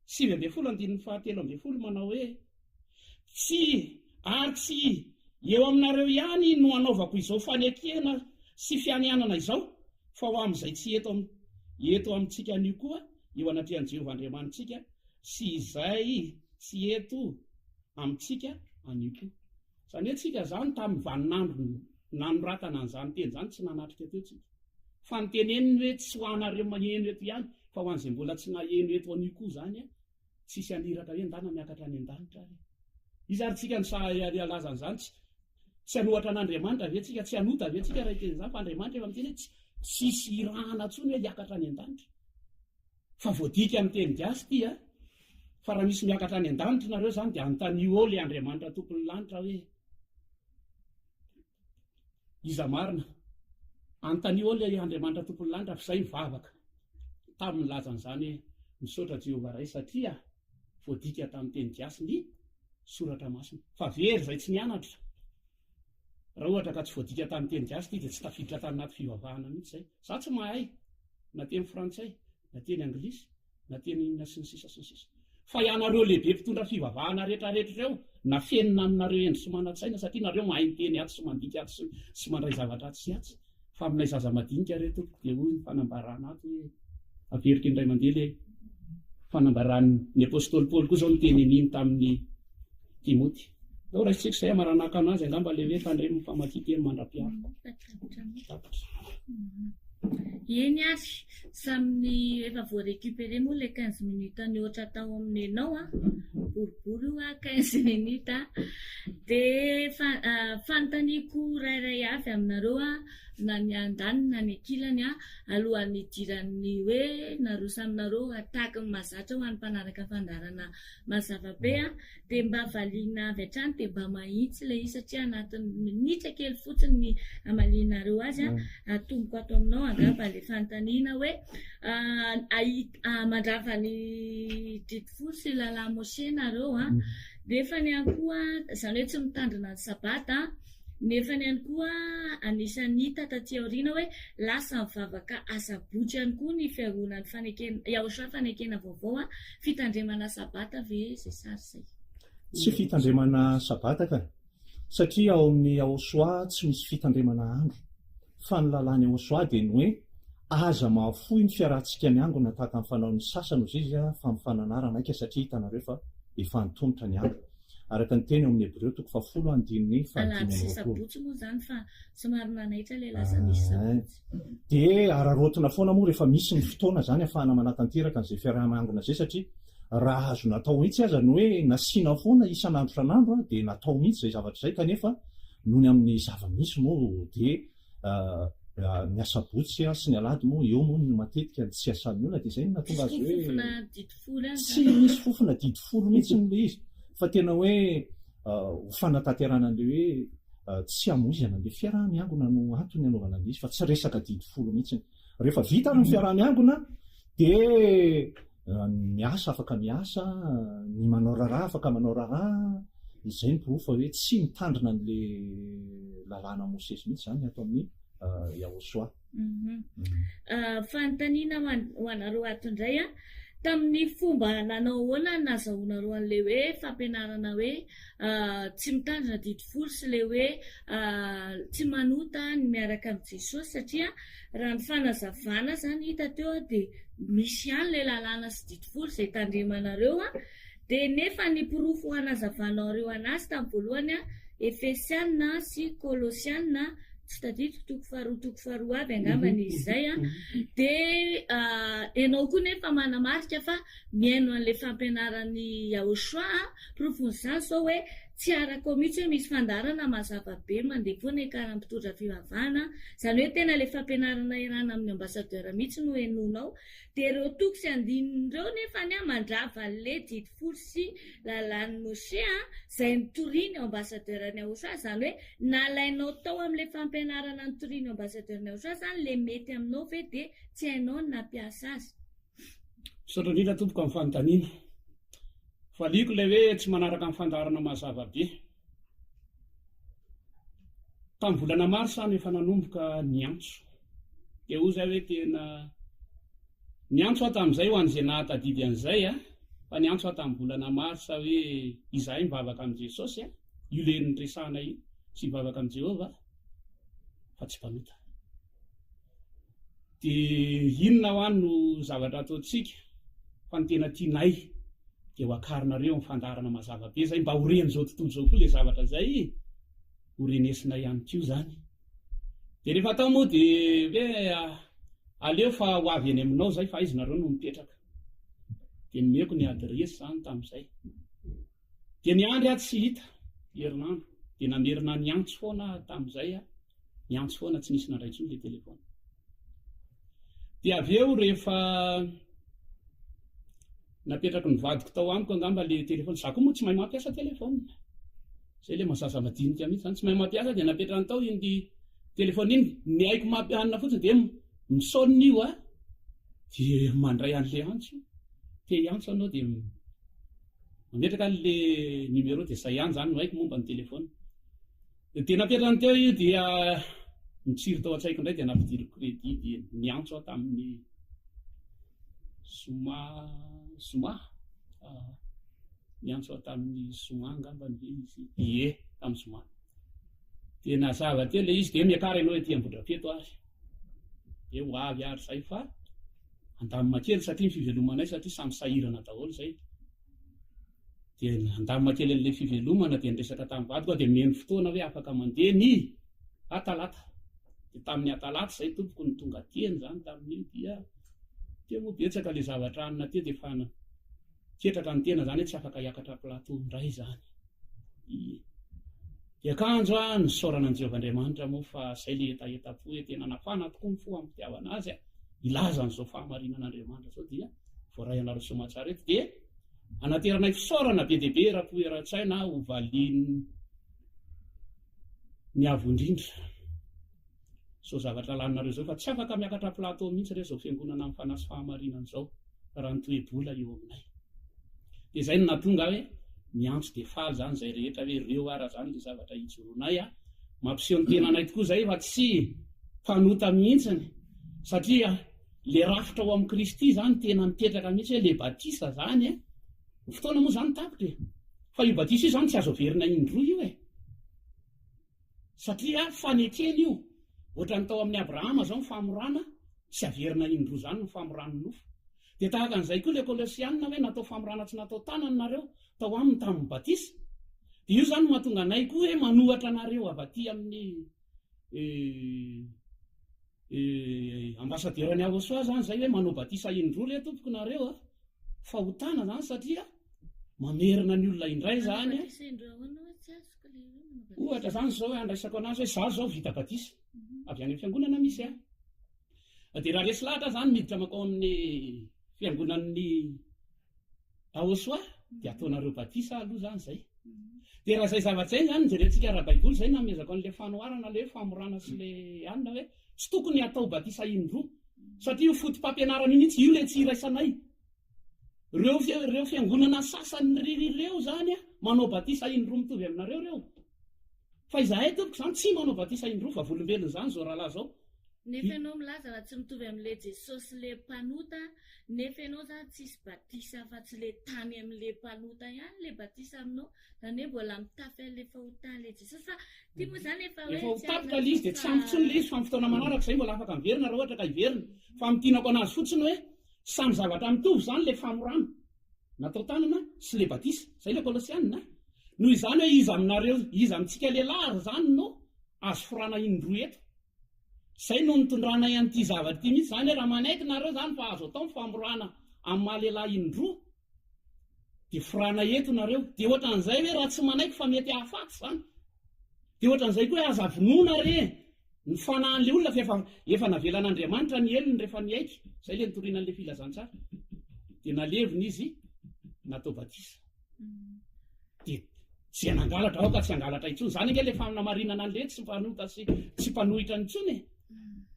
19 andininy faha 13 manao hoe Tsy, ary tsy eo aminareo ihany no anaovako izao fanekena sy fianianana izao, fa ho amin'izay tsy eto eto amintsika anio koa, eo anatrehan'i Jehovah Andriamanitsika, sy izay tsy eto amintsika anio koa. Izany hoe tsika izany tamin'ny vaninandro nanoratana an'izany teny izany tsy nanatrika teo tsika. Fa ny teneniny hoe tsy ho anareo maheno eto ihany, fa ho an'izay mbola tsy naheno eto anio koa izany, Tsisy haniraka hoe ndana miakatra any an-danitra ary. Iza ary tsika no sahy halaza an'izany? Tsy tsy hanohatra an'Andriamanitra ve tsika? Tsy hanota ve tsika raha hiteny izany? Fa Andriamanitra efa miteny hoe tsy tsisy irahana intsony hoe hiakatra any an-danitra. Fa voadika amin'ny teny gasy ity a! Fa raha misy miakatra any an-danitra nareo izany dia anontanio ao ilay Andriamanitra tompon'ny lanitra hoe Iza marina? Anontanio ao ilay Andriamanitra Tompon'ny lanitra fa izay nivavaka taminy nilaza an'izany hoe, Misaotra Jehovah Ray satria voadika tamin'ny teny gasy ny Soratra Masina. Fa very izay tsy nianatra. Raha ohatra ka tsy voadika tamin'ny teny gasy ity dia tsy tafiditra tany anaty fivavahana mihitsy izay. Za tsy mahay na teny frantsay na teny anglisy na teny inona sy ny sisa sy ny sisa. Fa ianareo lehibe mpitondra fivavahana rehetra rehetra ireo, nafenina aminareo hendry sy manan-tsaina satria nareo mahay miteny atsy sy mandika atsy sy sy mandray zavatra atsy sy atsy. Fa aminay zaza madinika re tompoko dia hoy ny fanambarana ato hoe, averiko indray mandeha le fanambaran'ny apostoly Paoly koa izao niteny an'iny tamin'i Timoty. Ndao raisintsika izay hamaranako anazy angamba le hoe tandremo ny famakian-teny mandra-piaviko. Tapitra. Eny ary, samy efa voa-récupérer moa ilay 15 minutes nihoatra tao amin'ny enao an, boribory io an, 15 minutes an. Dia fanontaniako rairay avy aminareo an, na ny andaniny na ny ankilany an, alohan'ny hidiran'ny hoe nareo samy nareo attaque ny mahazatra ho an'ny mpanaraka fandaharana mazava be an, Dia mba valiana avy hatrany dia mba mahitsy ilay izy satria anatin'ny minitra kely fotsiny ny hamalianareo azy an. Atomboko ato aminao angamba ilay fanontaniana hoe mandrava ny didy folo sy lalà Moshe nareo an. Nefany ihany koa izany hoe tsy mitandrina ny sabata an. Nefany ihany koa anisan'ny hita taty aoriana hoe lasa mivavaka asabotsy ihany koa ny fiangonan'ny fanekena Yahoshua fanekena vaovao an. Fitandremana sabata ve izay sary izay? Tsy fitandremana sabata ka. Satria ao amin'ny Yahoshua tsy misy fitandremana andro. Fa ny lalàn'i Yahoshua dia ny hoe aza mahafoy ny fiarahantsika miangona tahaka ny fanaon'ny sasany hozy izy fa mifananara maika satria hitanareo fa efa antomotra ny andro. Araka ny teny ao amin'ny Hebreo toko fahafolo andininy Alahady sy fahadimy amby roapolo. sabotsy moa izany fa somary nanaitra ilay lasa nisy sabotsy. Dia araraotina foana moa rehefa misy ny fotoana izany ahafahana manatanteraka an'izay fiaraha-miangona izay satria raha azo natao mihitsy aza ny hoe nasiana foana isan'andro isan'andro dia natao mihitsy izay zavatra izay kanefa noho ny amin'ny zava-misy moa dia ny asabotsy sy ny alahady moa eo moa no matetika ny tsy iasan'ny olona dia izay no nahatonga azy hoe tsy misy fofona didy folo mihitsy ilay izy fa tena hoe ho fanatanterahana an'ilay hoe tsy hamoizana an'ilay fiaraha-miangona no antony hanaovana an'ilay izy fa tsy resaka didy folo mihitsy. Rehefa vita ary ny fiaraha-miangona dia ny miasa afaka miasa, ny manao raharaha afaka manao raharaha, izay no porofo fa hoe tsy mitandrina an'ilay lalàna Mosesy mihitsy izany ny ato amin'ny Yahoshua. Fanontaniana ho anareo ato indray an, tamin'ny fomba nanao ahoana no nazahoanareo an'ilay hoe fampianarana hoe tsy mitandrina didy folo sy ilay hoe tsy manota ny miaraka amin'i Jesosy satria Raha ny fanazavana zany hita teo dia misy ihany ilay lalàna sy didy folo izay tandremanareo an, dia nefa ny porofo hanazavanareo anazy tamin'ny voalohany an, Efesiana sy Kolosiana, tsy tadidiko toko faharoa toko faharoa avy angambany izy izay an, dia ianao koa nefa manamarika fa mihaino an'ilay fampianaran'i Yahoshua an, porofon'izany izao hoe Tsy arako mihitsy hoe misy fandaharana mazava be mandeha foana iakaran'ny mpitondra fivavahana, izany hoe tena ilay fampianarana iarahana amin'ny ambassadeur mihitsy no henoinao, dia ireo toko sy andininy ireo nefa anie mandrava an'ilay didy folo sy lalàn'i Moshe a, izay notorian'ny ambassadeur an'i Yahoshua, izany hoe nalainao tao amin'ilay fampianarana notorian'ny ambassadeur an'i Yahoshua izany ilay mety aminao ve dia tsy hainao ny nampiasa azy. Misaotra indrindra tompoko amin'ny fanontaniana. Valiako ilay hoe tsy manaraka ny fandaharana mazava be. Tamin'ny volana marsa aho no efa nanomboka niantso. Dia hoy izahay hoe tena niantso aho tamin'izay ho an'izay nahatadidy an'izay a, fa niantso aho tamin'ny volana marsa hoe izahay mivavaka amin'i Jesosy a, io le niresahana io, sy hivavaka amin'i Jehovah fa tsy mpanota. Dia inona hoa no zavatra ataontsika fa ny tena tianay dia ho akarinareo amin'ny fandaharana mazava be zay mba ho ren'izao tontolo izao koa le zavatra zay ho renesinay ihany koa zany. Dia rehefa atao moa dia hoe aleo fa ho avy eny aminao zay fa aiza nareo no mipetraka. Dia nomeko ny adiresy zany tamin'izay. Dia niandry aho tsy hita, herinandro. Dia namerina niantso foana aho tamin'izay aho, niantso foana tsy nisy nandray intsony ilay téléphone. Dia avy eo rehefa napetraky ny vadiko tao amiko angamba ilay téléphone, za koa moa tsy mahay mampiasa téléphone. Zay ilay maha zaza madinika mihitsy zany, tsy mahay mampiasa dia napetrany tao iny téléphone iny, ny haiko mampianina fotsiny dia mi-sonne io a, dia mandray an'ilay antso, te hiantso anao dia Mametraka an'le numéro dia zay ihany zany no haiko momba ny téléphone. Dia napetrany teo io dia nitsiry tao an-tsaiko indray dia nampidiriko crédit dia niantso aho tamin'ny zoma zoma niantso aho tamin'ny zoma angambany ve izy ie tamin'ny zoma dia nazava teo le izy dia miakara ianao ety Ambohidrapeto ary dia ho avy ary zay fa Andamina kely satria ny fivelomanay satria samy sahirana daholo izay. Dia nandamina kely an'ilay fivelomana dia niresaka tamin'ny vadiko aho dia nomeny fotoana hoe afaka mandeha ny a talata. Dia tamin'ny atalata izay tompoko no tonga teny izany tamin'io dia teo moa betsaka ilay zavatra hanina teo dia efa ketraka ny tena izany hoe tsy afaka hiakatra plateau indray izany. Ie. Dia kanjo a, nisaorana an'i Jehovah Andriamanitra moa fa izay ilay hetahetam-po hoe tena nafana tokoa ny fo amin'ny fitiavana azy a, hilaza an'izao fahamarinan'Andriamanitra izao dia voaray anareo soamantsara eto dia anateranay fisaorana be dia be eram-po eran-tsaina ho valian'ny Ny Avo Indrindra. Izao zavatra laninareo izao fa tsy afaka miakatra plateau mihitsy re izao fiangonana amin'ny fanahy sy fahamarinana izao raha ny toe-bola eo aminay. Dia izay no nahatonga ahy hoe miantso dia faly izany izay rehetra hoe ireo ara izany ilay zavatra ijoroanay a. Mampiseho ny tenanay tokoa izay fa tsy mpanota mihitsiny satria le rafitra ao amin'i Kristy izany tena mipetraka mihitsy hoe le batisa izany e. Ny fotoana moa izany tapitra e. Fa io batisa io izany tsy azo averina indroa io e. Satria fanekena io. Ohatran'ny tao amin'i Abrahama izao ny famorana, tsy averina indroa izany ny famoran'ny nofo. Dia tahaka an'izay koa ilay Kolosiana hoe natao famorana tsy natao tanana nareo tao aminy tamin'ny batisa. Dia io izany no mahatonga anay koa hoe manohatra anareo avy aty amin'ny ambassadeur-n'i Aosoa izany izay hoe manao batisa indroa re tompoko nareo a. Fahotana izany satria mamerina ny olona indray izany a. Ohatra izany izao hoe andraisako anazy hoe za zao vita batisa avy any amin'ny fiangonana misy ahy. Dia raha resy lahatra aho izany miditra mankao amin'ny fiangonan'ny Aosoa dia ataonareo batisa aloha izany izay. Dia raha izay zavatra izay izany no jerentsika ara-baiboly izay namehezako an'ilay fanoharana ilay hoe famorana sy ilay anona hoe tsy tokony hatao batisa indroa satria io foto-pampianarana io mihitsy io ilay tsy iraisanay. Ireo ireo fiangonana sasany ireo izany manao batisa indroa mitovy aminareo ireo. Fa izahay tompoko izany tsy manao batisa indroa, vavolombelona izany izao rahalahy izao. Nefa ianao milaza fa tsy mitovy amin'ilay Jesosy ilay mpanota, nefa ianao izany tsisy batisa afa-tsy ilay tany amin'ilay mpanota ihany ilay batisa aminao, izany hoe mbola mitafy an'ilay fahotan'ilay Jesosy fa ity moa izany efa hoe Efa ho tapitra ilay izy dia tsy ampy intsony ilay izy fa amin'ny fotoana manaraka izay mbola afaka miverina raha ohatra ka hiverina. Fa amin'ny tianako anazy fotsiny hoe samy zavatra mitovy izany ilay famorana natao tanana sy ilay batisa. Izay ilay Kolosianina a. Noho izany hoe iza aminareo, iza amintsika lehilahy ary izany no azo forana indroa eto? Zay no nitondranay an'ity zavatra ity mihitsy zany hoe raha manaiky nareo zany fa azo atao ny famorana amin'ny maha lehilahy indroa dia forana eto nareo. Dia ohatran'izay hoe raha tsy manaiky fa mety hahafaty zany. Dia ohatran'izay koa hoe aza vonoina re ny fanahin'ilay olona fa efa efa navelan'Andriamanitra ny helony rehefa niaiky. Zay ilay nitoriana an'ilay filazantsara. Dia nalevina izy natao batisa. Dia Tsy hanangalatra, aoka tsy hangalatra intsony. Izany ange ilay fanamarinana an'ilay tsy mpanota sy tsy mpanohitra intsony e.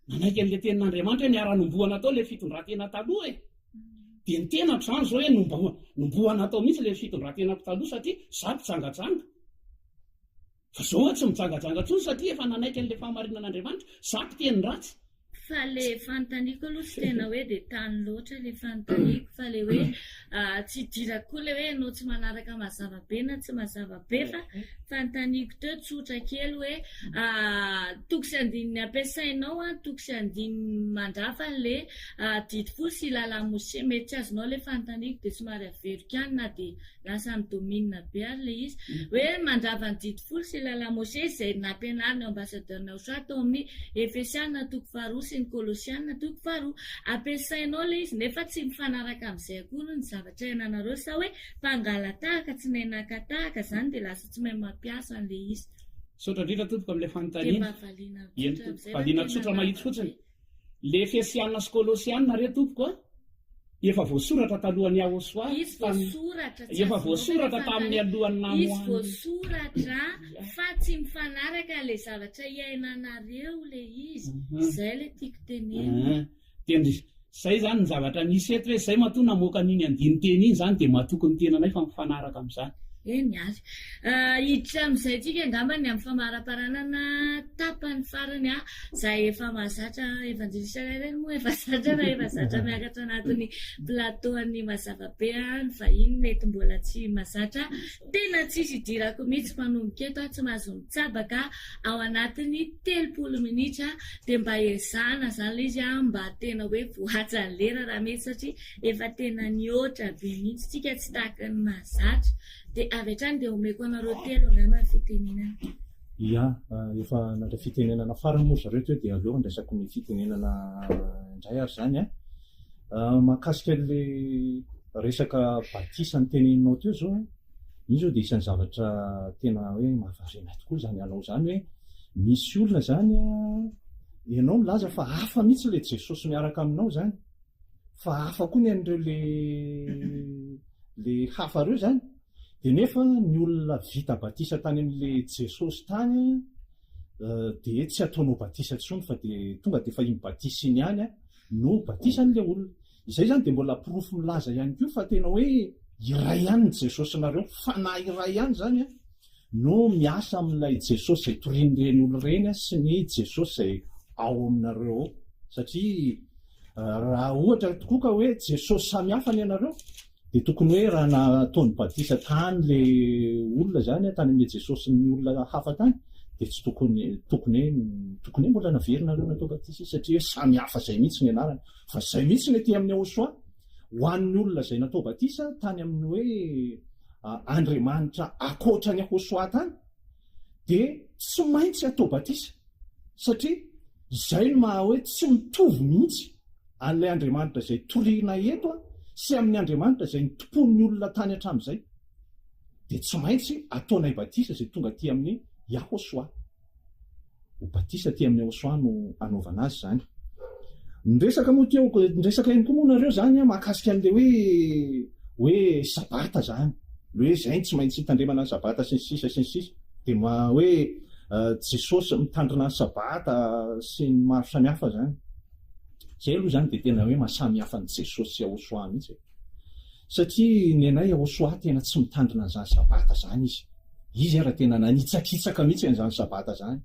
Nanaiky an'ilay tenin'Andriamanitra hoe niara-nombohana tao ilay fitondran-tena taloha e. Dia ny tenako izany izao hoe nombohana tao mihitsy ilay fitondran-tenako taloha satria izaho mpijangajanga. Fa izao aho tsy mijangajanga intsony satria efa nanaiky an'ilay fahamarinan'Andriamanitra. Izaho mpiteny ratsy. Fa le fanontaniako aloha tsy tena hoe dia tany loatra le fanontaniako fa le hoe tsy idirako koa le hoe ianao tsy manaraka mazava be na tsy mazava be fa fanontaniako teo tsotra kely hoe toko sy andininy ampiasainao an, toko sy andininy mandrafa an'le didy folo sy lalàn'i Mosesy, mety tsy azonao le fanontaniako dia somary averiko ihany na dia Lasa mi-domine be ary ilay izy. Hoe mandrava ny didy folo sy lalàn'i Mosesy izay nampianarin'ny ambassadeur Naoshua tao amin'ny Efesiana toko faharoa sy ny Kolosiana toko faharoa. Ampiasainao ilay izy nefa tsy mifanaraka amin'izay akory ny zavatra iainanareo sa hoe mpangala-tahaka tsy nahay naka tahaka izany dia lasa tsy mahay mampiasa an'ilay izy. Misaotra indrindra tompoko amin'ilay Dia fanontaniana. mba valiana Eny tsotra tompoko, amin'izay raha valiana tena tsotra mahitsy lava fotsiny. be. Le Efesiana sy Kolosiana re tompoko a! Efa voasoratra talohan'i Yahoshua Izy voasoratra, tsy Efa azonao ve le voasoratra tamin'ny fanontaniana? alohan'ny Izy namoahany. voasoratra fa tsy mifanaraka le zavatra iainanareo le izy, zay le tiako tenenina. Dia ndry, zay zany ny zavatra misy eto hoe zay matoa namoaka an'iny andinin-teny iny zany dia matoky ny tenanay fa mifanaraka amin'izany. Eny ary. Hiditra amin'izay tsika angamba ny amin'ny famaraparanana tapany farany izay efa mahazatra Evanjelista iray moa efa zatra raha efa zatra miakatra anatin'ny plateau an'ny Mazava Be ny vahiny mety mbola tsy mahazatra. Tena tsisy idirako mihitsy manomboka eto aho tsy mahazo mitsabaka ao anatin'ny 30 minitra dia mba ezahana izany ilay izy mba tena hoe voahajan'ny lera raha mety satria Efa tena nihoatra be mihitsy tsika tsy tahaka ny mahazatra. Dia avy hatrany dia omeko anareo telo angamba ny fitenenana. Ia, efa nandray fitenenana farany moa ry zareo teo dia aleo andraisako ny fitenenana indray ary izany an. Mahakasika an'ilay resaka batisa noteneninao teo izao an, io izao dia isan'ny zavatra tena hoe mahavariana ahy tokoa izany anao izany hoe misy olona izany an, ianao milaza fa hafa mihitsy ilay Jesosy miaraka aminao izany. Fa hafa koa ny an'ireo le le hafa ireo izany. Dia nefa ny olona vita batisa tany amin'le Jesosy tany dia tsy ataonao batisa intsony fa dia tonga dia efa iny batisa iny ihany no batisan'ilay olona. Izay izany dia mbola porofo milaza ihany koa fa tena hoe iray ihany ny Jesosinareo, fanahy iray ihany izany no miasa amin'ilay Jesosy izay torian'ireny olona ireny sy ny Jesosy izay ao aminareo ao. Satria raha ohatra tokoa ka hoe Jesosy samy hafa ny anareo, dia tokony hoe raha nataony batisa tany le olona izany, tany amin'ilay Jesosy ny olona hafa tany, dia tsy tokony, tokony hoe, tokony hoe mbola naverinareo natao batisa izy, satria hoe samy hafa izay mihitsy ny anarany. Fa izay mihitsy ny aty amin'ny Yahoshua, ho an'ny olona izay natao batisa tany amin'ny hoe Andriamanitra ankoatra an'i Yahoshua tany, dia tsy maintsy atao batisa. Satria izay no maha hoe tsy mitovy mihitsy an'ilay Andriamanitra izay toriana eto sy amin'ny Andriamanitra izay nitompoan'ny olona tany hatramin'izay. Dia tsy maintsy ataonay batisa izay tonga aty amin'ny Yahoshuah. Ho batisa aty amin'ny Yahoshuah no anaovana azy izany. Niresaka moa teo, niresaka ihany koa moa nareo izany mahakasika an'ilay hoe hoe sabata izany. Ilay hoe izay no tsy maintsy hitandremana ny sabata sy ny sisa sy ny sisa. Dia hoe Jesosy mitandrina ny sabata sy ny maro samihafa izany. Izay aloha izany dia tena hoe mahasamihafa an'i Jesosy sy Yahoshuah mihitsy e. Satria ny anay Yahoshuah tena tsy mitandrina an'izany sabata izany izy. Izy ara tena nanitsakitsaka mihitsy an'izany sabata izany.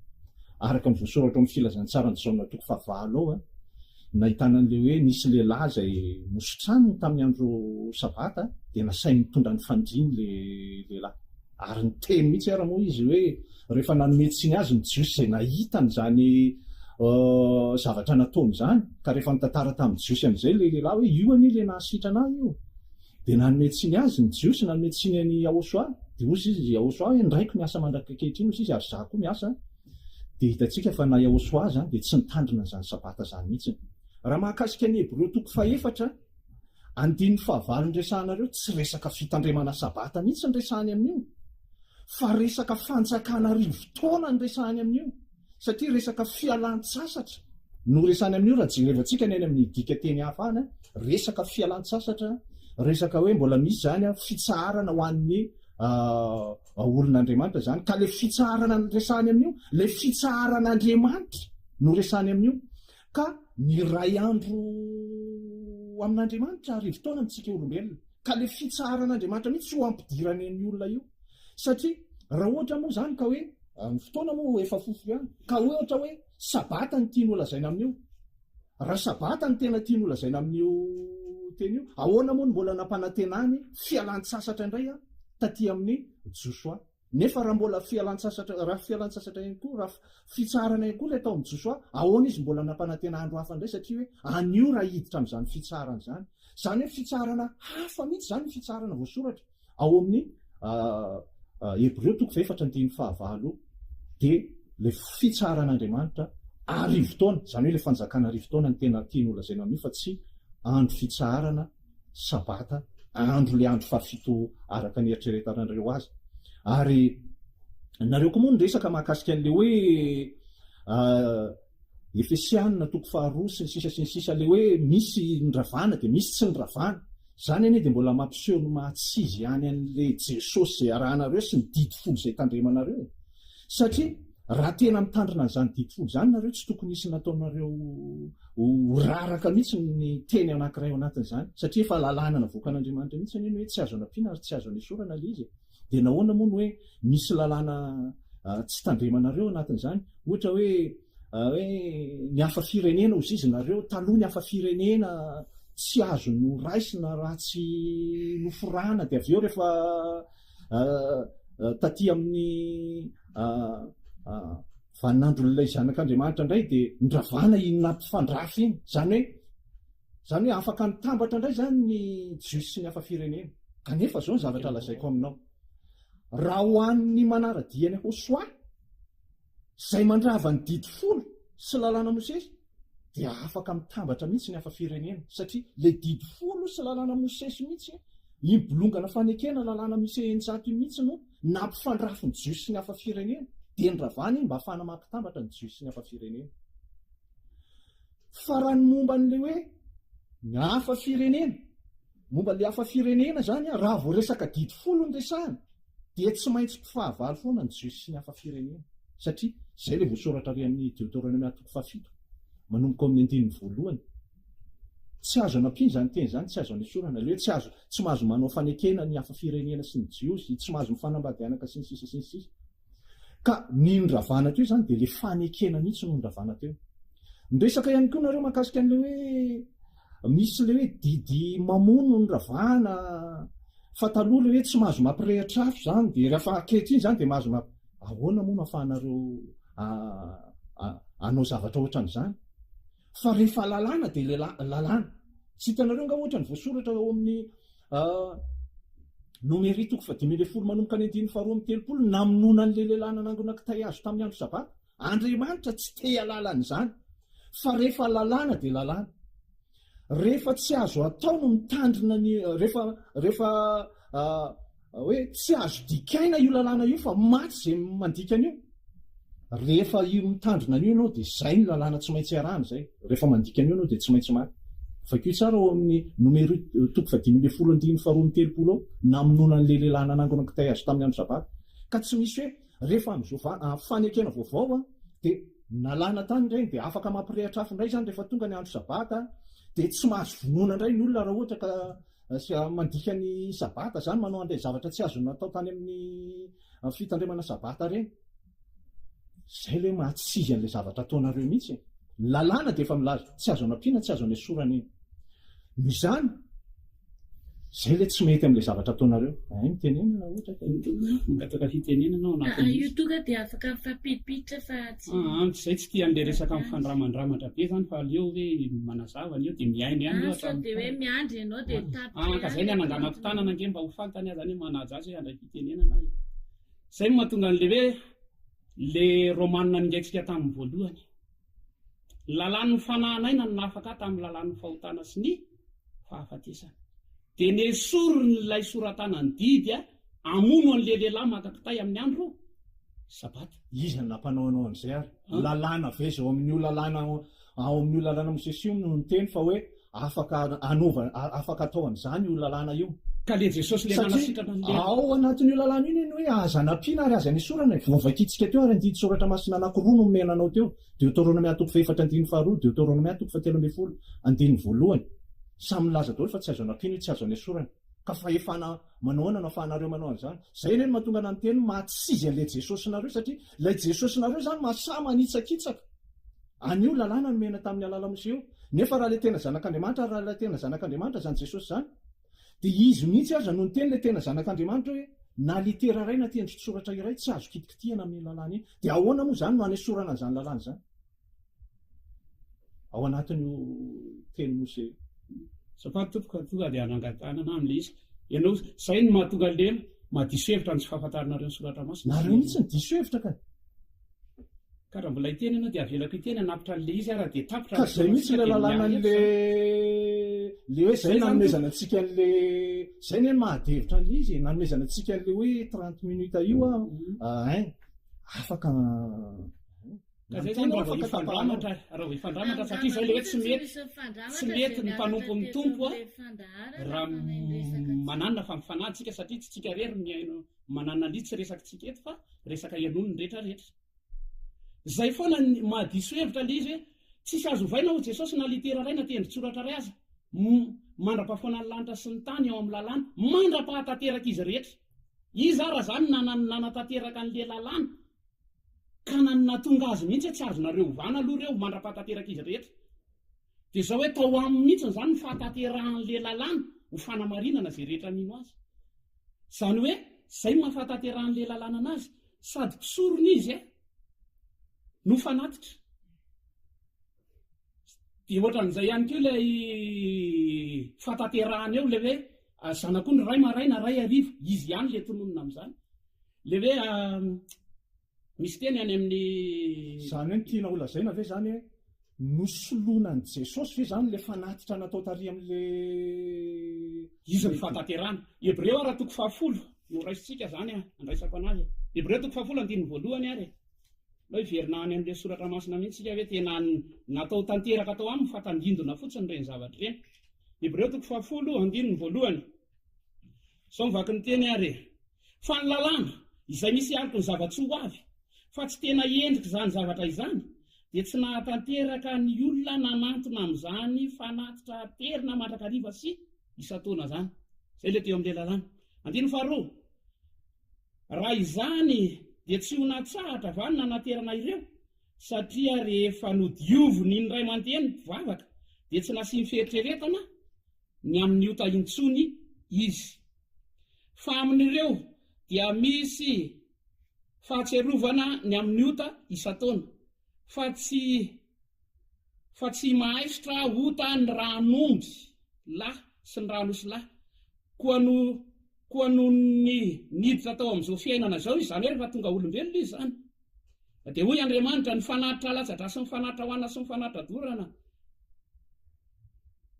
Araka ny voasoratra ao amin'ny filazantsaran'i Jaona toko fahavalo ao, nahitana an'ilay hoe nisy lehilahy izay nositraniny tamin'ny andro sabata dia nasainy nitondra ny fandriany ilay lehilahy. Ary niteny mihitsy ara moa izy hoe rehefa nanome tsiny azy ny Jiosy izay nahita an'izany zavatra nataony izany, ka rehefa nitantara tamin'ny Jiosy amin'izay ilay lehilahy hoe io anie ilay nahasitrana ahy io, dia nanome tsiny azy ny Jiosy, nanome tsiny an'i Yahoshuah, dia hoy izy Yahoshuah hoe ny Raiko miasa mandrak'ankehitriny hoy izy ary izaho koa miasa, dia hitantsika fa na Yahoshuah izany dia tsy nitandrina an'izany Sabata izany mihitsy. Raha mahakasika ny Hebreo toko fahefatra, Andininy fahavalo ny resahanareo, tsy resaka fitandremana sabata mihitsy ny resahany amin'io, fa resaka fanjakana arivotaona ny resahany amin'io, satria resaka fialan-tsasatra no resahany amin'io, raha jerevantsika ny any amin'ny dikanteny hafa any, resaka fialan-tsasatra, resaka hoe mbola misy izany fitsaharana ho an'ny olon'Andriamanitra izany, ka ilay fitsaharana resahany amin'io, ilay fitsaharan'Andriamanitra no resahany amin'io. Ka ny iray andro amin'Andriamanitra arivotaona amintsika olombelona. Ka le fitsaharan'Andriamanitra mihitsy ho ampidirany an'ny olona io. Satria raha ohatra moa izany ka hoe, ny fotoana moa efa fofo ihany, ka ohatra hoe sabata no tiany holazaina amin'io. Raha sabata no tena tiany holazaina amin'io teny io, ahoana moa no mbola nampanantenany fialan-tsasatra indray taty amin'ny Josoa? Nefa raha mbola fialan-tsasatra, raha fialan-tsasatra ihany koa, raha fitsaharana ihany koa ilay tao amin'i Josoa, ahoana izy mbola nampanantena andro hafa indray satria hoe anio raha hiditra amin'izany fitsaharana izany. Izany hoe fitsaharana hafa mihitsy izany ny fitsaharana voasoratra ao amin'ny Hebreo toko fahefatra andininy fahavalo dia ilay fitsaharan'Andriamanitra arivotaona, izany hoe ilay fanjakana arivotaona no tena tiany holazaina amin'io fa tsy andro fitsaharana Sabata, andro ilay andro fahafito araka ny eritreretanareo azy. Ary nareo koa moa niresaka mahakasika an'ilay hoe Efesianina toko faharoa sy ny sisa sy ny sisa, ilay hoe misy niravana dia misy tsy niravana. Izany anie dia mbola mampiseho ny maha tsy izy ihany an'ilay Jesosy izay arahanareo sy ny didy folo izay tandremanareo e. Satria raha tena mitandrina an'izany didy folo izany nareo tsy tokony hisy nataonareo ho raraka mihitsy ny teny anankiray ao anatin'izany satria efa lalàna navoakan'Andriamanitra mihitsy anie ny hoe tsy azo anampiana ary tsy azo anesorana ilay izy e. Dia nahoana moa no hoe misy lalàna tsy tandremanareo anatin'izany? Ohatra hoe hoe ny hafa firenena hozizy nareo, taloha ny hafa firenena tsy azo noraisina raha tsy noforana dia avy eo rehefa Taty amin'ny vaninandron'ilay Zanak'Andriamanitra indray dia noravana iny nampifandrafy iny. Izany hoe, izany hoe afaka nitambatra indray izany ny Jiosy sy ny hafa firenena. Kanefa izao ny zavatra lazaiko aminao, raha ho an'ny manara-dia an'i Hosoa. Izay mandrava ny didy folo sy lalàna Mosesy dia afaka mitambatra mihitsy ny hafa firenena satria ilay didy folo sy lalàna Mosesy mihitsy, iny bolongana fanekena lalàna Mose 600 iny mihitsy no nampifandrafy ny Jiosy sy ny hafa firenena, dia noravana iny mba hahafahana mampitambatra ny Jiosy sy ny hafa firenena. Fa raha ny momba an'ilay hoe ny hafa firenena, momba ilay hafa firenena izany, raha vao resaka didy folo no resahana, dia tsy maintsy mpifahavalo foana ny Jiosy sy ny hafa firenena, satria izay ilay voasoratra ary amin'ny Deoteronomia toko fahafito, manomboka ao amin'ny andininy voalohany. Tsy azo anampiana izany teny izany, tsy azo anesorana. Ilay hoe tsy azo, tsy mahazo manao fanekena ny hafa firenena sy ny Jiosy, tsy mahazo mifanambady anaka sy ny sisa sy ny sisa. Ka ny noravana teo izany dia ilay fanekena mihitsy no noravana teo. Niresaka ihany koa nareo mahakasika an'ilay hoe misy ilay hoe didy mamono no noravana fa taloha ilay hoe tsy mahazo mampirehitra afo izany dia rehefa ankehitriny izany dia mahazo mamp- ahoana moa no ahafahanareo hanao zavatra ohatran'izany? Fa rehefa lalàna dia ilay lalàna. Tsy hitanareo angaha ohatra ny voasoratra ao amin'ny Nomery toko fahadimy ambin'ny folo manomboka ny andininy faharoa amby telopolo, namonoana an'ilay lehilahy nanangona kitay hazo tamin'ny andro sabata. Andriamanitra tsy te hahalala an'izany. Fa rehefa lalàna dia lalàna. Rehefa tsy azo atao no mitandrina ny rehefa rehefa Hoe tsy azo dikaina io lalàna io fa maty izay mandika an'io. Rehefa io mitandrina an'io ianao dia izay no lalàna tsy maintsy arahana izay. Rehefa mandika an'io ianao dia tsy maintsy maty. Vakio tsara ao amin'ny Nomery toko fahadimy ambin'ny folo andininy faharoa amby telopolo ao, namonoana an'ilay lehilahy nanangona kitay hazo tamin'ny andro sabata. Ka tsy misy hoe rehefa amin'izao fanekena vaovao dia nalana tany ireny dia afaka mampirehitra afo indray izany rehefa tonga ny andro sabata dia tsy mahazo vonoina indray ny olona raha ohatra ka Sy mandika ny sabata zany manao an'ilay zavatra tsy azony natao tany amin'ny fitandremana sabata ireny. Zay ilay maha tsy izy an'ilay zavatra ataonareo mihitsy e. Ny lalàna dia efa milaza tsy azo anampiana, tsy azo anesorana iny. Noho izany, zay ilay tsy mety amin'ilay zavatra ataonareo. Hay mitenena raha ohatra ka. Mangataka fitenenana ao anatin'ny. Io tonga dia afaka mifampidipiditra fa tsy. Ah, zay tsy tia an'ilay resaka mifandramandramatra be zany fa aleo hoe manazava an'io dia mihaino ihany eo hatramin'ny. Sao dia hoe miandry ianao dia tapitra ihany. Ah, ka zay ny ananganako tanana ange mba ho fantany aho zany hoe manaja azy hoe handray fitenenana aho. Zay no mahatonga an'ilay hoe le Romana ningaintsika tamin'ny voalohany. Ny lalàn'ny fanahin'aina no nahafaka ahy tamin'ny lalàn'ny fahotana sy ny fahafatesana. Dia nesoriny ilay sora-tanan'ny didy hamono an'ilay lehilahy maka kitay amin'ny andro Sabata. Iza no nampanao anao an'izay ary? Lalàna ve izao amin'io lalàna ao amin'io lalàna Mosesy io no niteny fa hoe afaka anaovana afaka atao an'izany io lalàna io? Ka le Jesosy le nanasitrana an'le. Satria ao anatin'io lalàna io ny hoe aza anampiana ary aza anesorana e. Voavakintsika teo ary andinin-tsoratra masina anankiroa no nomena anao teo, Deoteronomia toko fahefatra andininy faharoa, Deoteronomia toko fahatelo ambin'ny folo andininy voalohany. Samy milaza daholo fa tsy azo anampiana io, tsy azo anesorana. Ka fahefana manao ahoana no afahanareo manao an'izany? Izay anie no mahatonga anah miteny maha tsy izy an'ilay Jesosinareo satria ilay Jesosinareo izany mahasahy manitsakitsaka an'io lalàna nomena tamin'ny alalan'i Mosesy io. Nefa raha ilay tena zanak'Andriamanitra ary raha ilay tena zanak'Andriamanitra izany Jesosy izany dia izy mihitsy aza no niteny ilay tena zanak'Andriamanitra hoe na litera iray na tendron-tsoratra iray tsy azo kitikitihana amin'iny lalàna iny. Dia ahoana moa izany no hanesorana an'izany lalàna izany? Ao anatin'io teny Mose io. Azafady tompoko fa tonga dia hanangan-tanana amin'ilay izy. Ianao, izay no mahatonga an'ilay mahadiso hevitra ny tsy fahafantaranareo ny soratra masina. Nareo mihitsy no diso hevitra ka. Ka raha mbola hiteny ianao dia avelako hiteny hanapitra an'ilay izy aho raha dia tapitra Ka izay mihitsy ilay lalàna an'ilay le hoe izay nanomezana antsika an'ilay izay anie no mahady hevitra an'ilay izy e, nanomezana antsika an'ilay hoe trente minutes io an, hein, afaka Ka zay zany raha vao hifandramatra, raha vao hifandramatra satria zay le hoe tsy mety, tsy mety ny mpanompon'ny Tompo a, raha mananina fa mifanahy tsika satria tsy tsika rery mihaino mananina an'io tsy resaka tsika eto fa resaka henoin'ny rehetra rehetra. Zay foana ny mahadiso hevitra le izy hoe tsisy azo ovaina hoy Jesosy na litera iray na tendron-tsoratra iray aza mandra-pahafoana ny lanitra sy ny tany ao amin'ny lalàna mandra-pahatanteraka izy rehetra. Iza ara zany nanatanteraka an'le lalàna? Ka na ny nahatonga azy mihitsy hoe tsy azonareo ovana aloha ireo mandra-pahatanteraka izy rehetra. Dia izao hoe tao aminy mihitsy izany ny fahatanterahan'ilay lalàna ho fanamarinana izay rehetra mino azy. Izany hoe izay no maha-fahatanterahan'ilay lalàna anazy, sady mpisorona izy no fanatitra. Dia ohatran'izay ihany koa ilay fahatanterahana eo, ilay hoe zanak'ondry iray maraina, iray hariva, izy ihany ilay tononina amin'izany. Ilay hoe. Misy teny any amin'ny. Izany hoe ny tianao holazaina ve izany hoe nosoloana an'i Jesosy ve izany ilay fanatitra natao tary amin'ilay. Izy ny fahatanterahana. Hebreo ara toko fahafolo no raisintsika izany an, andraisako anazy e. Hebreo toko fahafolo andininy voalohany ary e. Aleo hiverina any amin'ilay soratra masina mihitsy isika hoe tena natao tanteraka tao aminy fa tandindona fotsiny ireny zavatra ireny. Hebreo toko fahafolo andininy voalohany. Izao ny vaky ny teny ary e. Fa ny lalàna, izay misy aloky ny zava-tsoa ho avy, fa tsy tena endrik'izany zavatra izany, dia tsy nahatanteraka ny olona nanantona amin'izany fanatitra aterina mandrakariva sy isan-taona izany. Izay ilay teo amin'ilay lalàna. Andininy faharoa, Raha izany dia tsy ho natsahatra va ny nanaterana ireo? Satria rehefa nodioviny indray mandeha ny mpivavaka, dia tsy nasiany fieritreretana ny amin'ny ota intsony izy. Fa amin'ireo dia misy fahatsiarovana ny amin'ny ota isan-taona, fa tsy fa tsy mahaisotra ota ny ràn'omby lahy sy ny ràn'osy lahy. Koa no koa noho ny niditra tao amin'izao fiainana izao izy, izany hoe rehefa tonga olombelona izy izany, dia hoy Andriamanitra, ny fanatitra alatsa-drà sy ny fanatitra hohanina sy ny fanatitra dorana,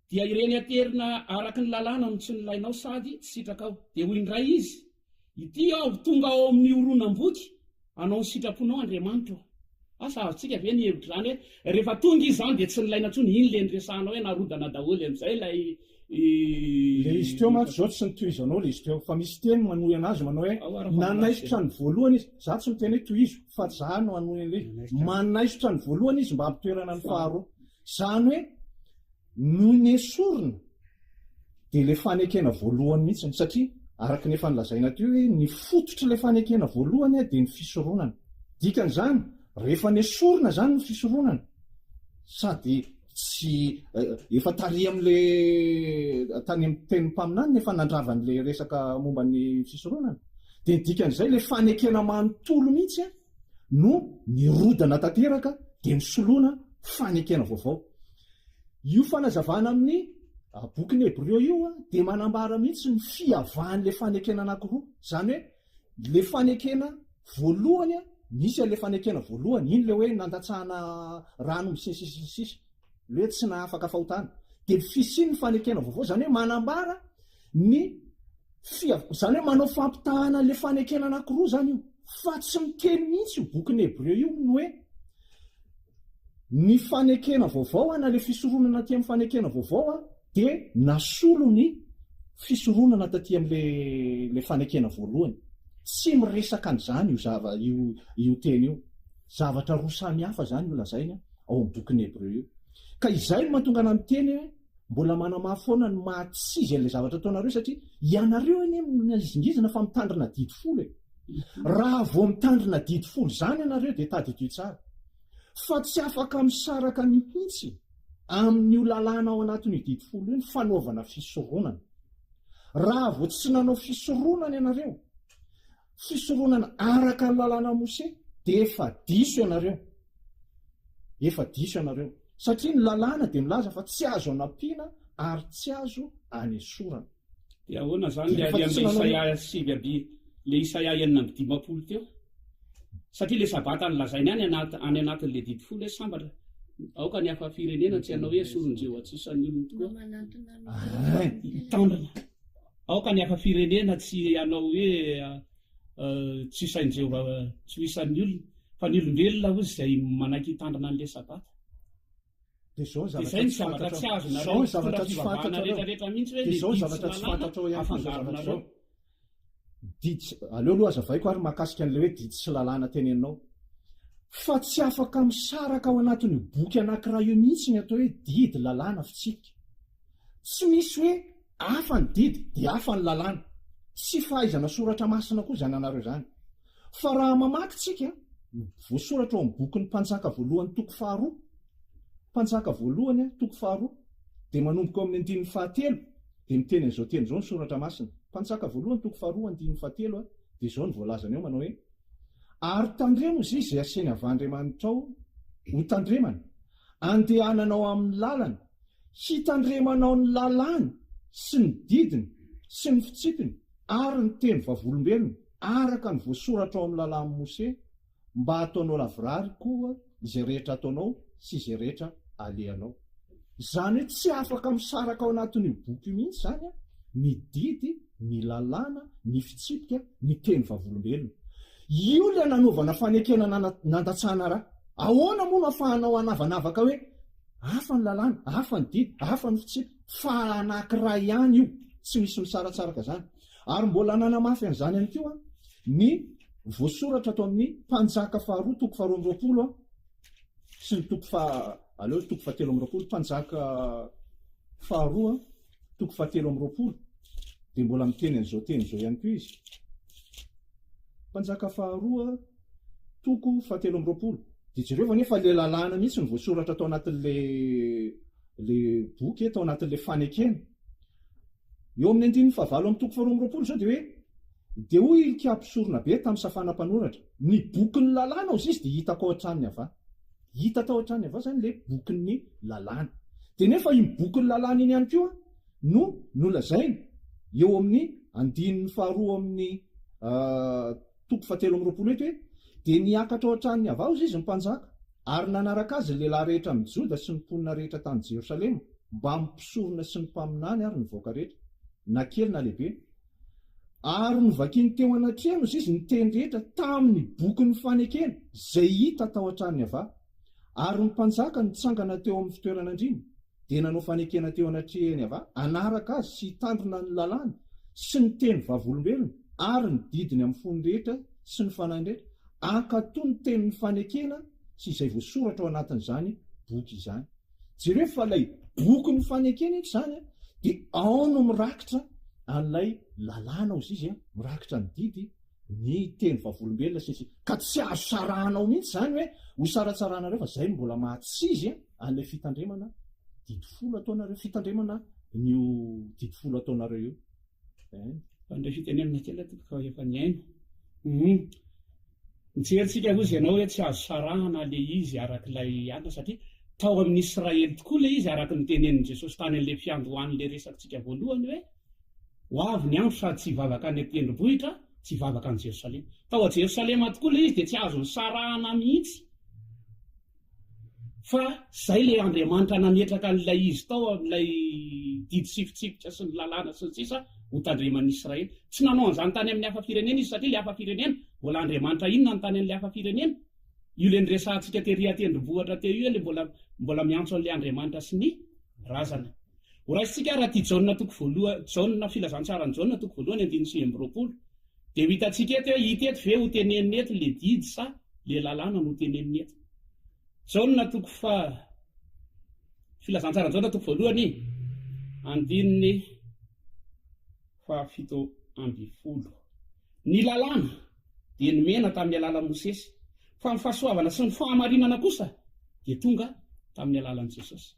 Dia ireny aterina araka ny lalàna no tsy nilainao sady tsy sitrakao. Dia hoy indray izy, Ity aho, tonga ao amin'ny horonam-boky, hanao ny sitraponao, Andriamanitra ô. Asa azontsika ve ny hevitr'izany hoe rehefa tonga izy izany dia tsy nilaina intsony, iny ilay niresahanao hoe narodana daholo amin'izay ilay Ilay izy teo mantsy izao tsy nitohizanao ilay izy teo fa misy teny manohy anazy manao hoe nanaisotra ny voalohany izy, za tsy miteny hoe tohizo fa za no hanohy an'ilay izy, manaisotra ny voalohany izy mba hampitoerana ny faharoa. Izany hoe no nesorina dia ilay fanekena voalohany mihitsy satria araka ny efa nolazaina teo hoe ny fototr'ilay fanekena voalohany dia ny fisoronana. Dikan'izany, rehefa nesorina izany ny fisoronana sady tsy efa tary amin'ilay tany amin'ny tenin'ny mpaminany nefa nandrava an'ilay resaka momba ny fisoronana dia ny dikan'izay ilay fanekena manontolo mihitsy no nirodana tanteraka dia nisoloana fanekena vaovao. Io fanazavana amin'ny bokin'ny Hebreo io dia manambara mihitsy ny fiavahan'ilay fanekena anankiroa. Izany hoe ilay fanekena voalohany, nisy an'ilay fanekena voalohany, iny ilay hoe nandatsahana rano sy ny sisa sy ny sisa, ilay hoe tsy nahafaka fahotana. Dia ny fisian'ny fanekena vaovao, izany hoe manambara ny Fia, izany hoe manao fampitahana an'ilay fanekena anankiroa izany io. Fa tsy miteny mihitsy io bokin'ny Hebreo io ny hoe ny fanekena vaovao na ilay fisoronana aty amin'ny fanekena vaovao dia nasolo ny fisoronana taty amin'ilay ilay fanekena voalohany. Tsy miresaka an'izany io zava io io teny io. Zavatra roa samy hafa izany io lazainy ao amin'ny bokin'ny Hebreo io. Ka izay no mahatonga anà miteny hoe Mbola manamafy foana ny maha tsy izy an'ilay zavatra ataonareo satria ianareo anie manizingizina fa mitandrina didy folo e. Raha vao mitandrina didy folo izany ianareo dia tadidio tsara fa tsy afaka misaraka mihitsy amin'io lalàna ao anatin'io didy folo io ny fanaovana fisoronana. Raha vao tsy nanao fisoronana ianareo, fisoronana araka ny lalàna Mose, dia efa diso ianareo. Efa diso ianareo. Satria ny lalàna dia milaza fa tsy azo anampiana ary tsy azo anesorana. Dia ahoana izany ilay ary amin'ilay Isaia sivy amby ilay Isaia 56 teo? Satria ilay Sabata nolazainy any anaty any anatin'ilay didy folo hoe sambatra aoka ny hafa firenena tsy hanao hoe esorin-jeo tsy isan'ny olony tokoa. Hitandrina. Aoka ny hafa firenena tsy hanao hoe Tsy isain'i Jehovah tsy ho isan'ny olona, fa ny olombelona hozy izay manaiky hitandrina an'ilay Sabata. Dia izao ny zavatra tsy fantatrao. Izao ny zavatra tsy fantatrareo. Rehetrarehetra mihitsy hoe Dia izao ny zavatra tsy fantatrao ihany koa izao zavatra izao. Didy sy, aleo aloha hazavaiko ary mahakasika an'ilay hoe didy sy lalàna teneninao. Fa tsy afaka misaraka ao anatin'io boky anankiray io mihitsy ny atao hoe didy, lalàna, fitsipika. Tsy misy hoe Hafa ny didy dia hafa ny lalàna. Tsy fahaizana soratra masina koa izany anareo izany. Fa raha mamaky tsika, voasoratra ao amin'ny bokin'ny Mpanjaka voalohany toko faharoa, Mpanjaka voalohany toko faharoa, dia manomboka eo amin'ny andininy fahatelo, dia miteny an'izao teny izao ny soratra masina. Mpanjaka voalohany toko faharoa andininy fahatelo dia izao no voalazany ao manao hoe, Ary tandremo izy izay asainy avy Andriamanitrao ho tandremana, andehananao amin'ny lalany, Hitandremanao ny lalàny sy ny didiny sy ny fitsipiny ary ny teny vavolombelony araka ny voasoratra ao amin'ny lalàn'i Mose. mba hataonao lavorary koa izay rehetra ataonao sy izay rehetra alehanao. Izany hoe tsy afaka misaraka ao anatin'io boky io mihitsy izany ny didy, ny lalàna, ny fitsipika, ny teny vavolombelona. Io ilay nanaovana fanekena nandatsahana ra. Ahoana moa no afahanao hanavanavaka hoe hafa ny lalàna, hafa ny didy, hafa ny fitsipika, fa anankiray ihany io, tsy misy misaratsaraka izany. Ary mbola nanamafy an'izany ihany koa ny voasoratra ato amin'ny Mpanjaka faharoa toko faharoa amby roapolo sy ny toko faha, aleo toko fahatelo amby roapolo, Mpanjaka faharoa toko fahatelo amby roapolo, dia mbola miteny an'izao teny izao ihany koa izy. Mpanjaka faharoa toko fahatelo amby roapolo. Dia jereo anefa ilay lalàna mihitsy no voasoratra tao anatin'ilay le boky, tao anatin'ilay fanekena. Eo amin'ny andininy fahavalo amin'ny toko faharoa amby roapolo izao dia hoe, Dia hoy Hilkia mpisoronabe tamin'i Safana mpanoratra, Ny bokin'ny lalàna, hozy izy, dia hitako ao an-tranon'i Yavah. Hita tao an-tranon'i Yavah izany ilay bokin'ny lalàna. Dia nefa iny bokin'ny lalàna iny ihany koa no nolazainy eo amin'ny andininy faharoa amin'ny toko fahatelo amby roapolo eto hoe, Dia niakatra ao an-tranon'i Yavah, hozy izy, ny mpanjaka, ary nanaraka azy ny lehilahy rehetra amin'i Joda sy ny mponina rehetra tany Jerosalema, mbamin'ny mpisorona sy ny mpaminany ary ny vahoaka rehetra, na kely na lehibe. Ary novakiny teo anatrehany, hozy izy, ny teny rehetra tamin'ny bokin'ny fanekena, izay hita tao an-tranon'i Yavah. Ary ny mpanjaka nitsangana teo amin'ny fitoeran'andriana, dia nanao fanekena teo anatrehan'i Yavah, hanaraka azy sy hitandrina ny lalàny sy ny teny vavolombelony ary ny didiny amin'ny fony rehetra sy ny fanahiny rehetra, hankatò ny tenin'ny fanekena sy izay voasoratra ao anatin'izany boky izany. Jereo fa ilay bokin'ny fanekena eto izany dia ao no mirakitra an'ilay lalàna ozy izy, mirakitra ny didy, ny teny vavolombelona sy ny sisa. Ka tsy azo sarahana ao mihitsy izany hoe ho saratsaranareo fa izay no mbola mahatsizy an'ilay fitandremana didy folo ataonareo, fitandremana an'io didy folo ataonareo io. Eh. Mpandray fitenenana kely aho tompoko fa efa nihaino. Hum. Mijery tsika hozy ianao hoe tsy azo sarahana le izy arak'ilay anona satria tao amin'ny Israely tokoa le izy araka ny tenenin'i Jesosy tany an'le fiandohan'le resakitsika voalohany hoe ho avy ny andro sady tsy hivavaka any an-tendrombohitra tsy hivavaka any Jerosalema. Tao a Jerosalema tokoa le izy dia tsy azo nisarahana mihitsy. Fa zay le Andriamanitra nametraka an'ilay izy tao amin'ilay didy sy fitsipika sy ny lalàna sy ny sisa ho tandreman'ny Israely. Tsy nanao an'izany tany amin'ny hafa firenena izy satria le hafa firenena, mbola Andriamanitra inona no tany an'ilay hafa firenena? Io le niresahantsika tery an-tendrombohitra teo io le mbola mbola miantso an'ilay Andriamanitra sy ny razana. Ho raisintsika ary aty Jaona toko voaloha Jaona filazantsaran'i Jaona toko voalohany andininy 29. Dia ho hitantsika eto hoe hita eto ve ho tenenina eto le didy sa le lalàna no tenenina eto. Jaona toko faha Filazantsaran'i Jaona toko voalohany andininy faha-17. Ny lalàna dia nomena tamin'ny alalan'i Mosesy, fa ny fahasoavana sy ny fahamarinana kosa dia tonga tamin'ny alalan'i Jesosy.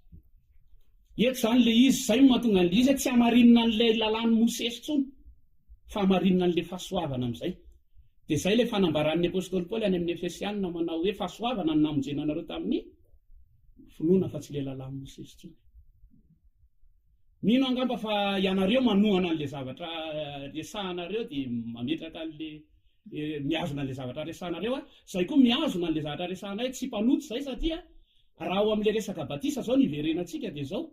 Eto izany ilay izy, izay no mahatonga an'ilay izy hoe tsy hamarinina an'ilay lalàn'i Mosesy intsony. Fahamarinana an'ilay fahasoavana amin'izay. Dia izay ilay fanambaran'ny apostoly Paoly any amin'ny Efesianina manao hoe fahasoavana no namonjena anareo tamin'ny finoana fa tsy ilay lalàn'i Mosesy intsony. Mino angamba fa ianareo manohana an'ilay zavatra resahanareo dia mametraka an'ilay eh, mihazona an'ilay zavatra resahanareo aho. Izay koa mihazona an'ilay zavatra resahanay, tsy mpanota izay satria raha ao amin'ilay resaka batisa izao no iverenantsika dia izao,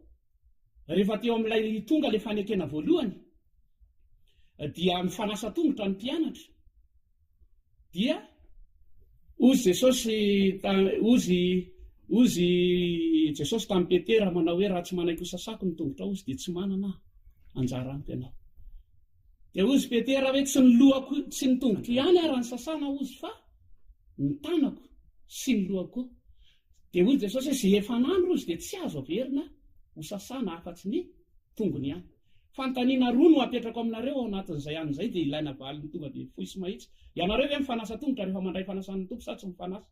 rehefa teo amin'ilay tonga ilay fanekena voalohany, dia mifanasa tongotra ny mpianatra dia hozy Jesosy hozy hozy Jesosy tamin'i Petera manao hoe raha tsy manaiky ho sasako ny tongotrao hozy dia tsy manana anjara amiko ianao. Dia hozy Petera hoe tsy ny lohako tsy ny tongotro ihany ary ny sasana hozy fa ny tanako sy ny lohako koa. Dia hoy Jesosy hoe izay efa nandro hozy dia tsy azo averina ho sasana afa-tsy ny tongony ihany. Fanontaniana roa no apetrako aminareo ao anatin'izay any izay dia ilaina valiny tonga dia fohy sy mahitsy. Ianareo ve mifanasa tongotra rehefa mandray fanasan'ny Tompo sa tsy mifanasa?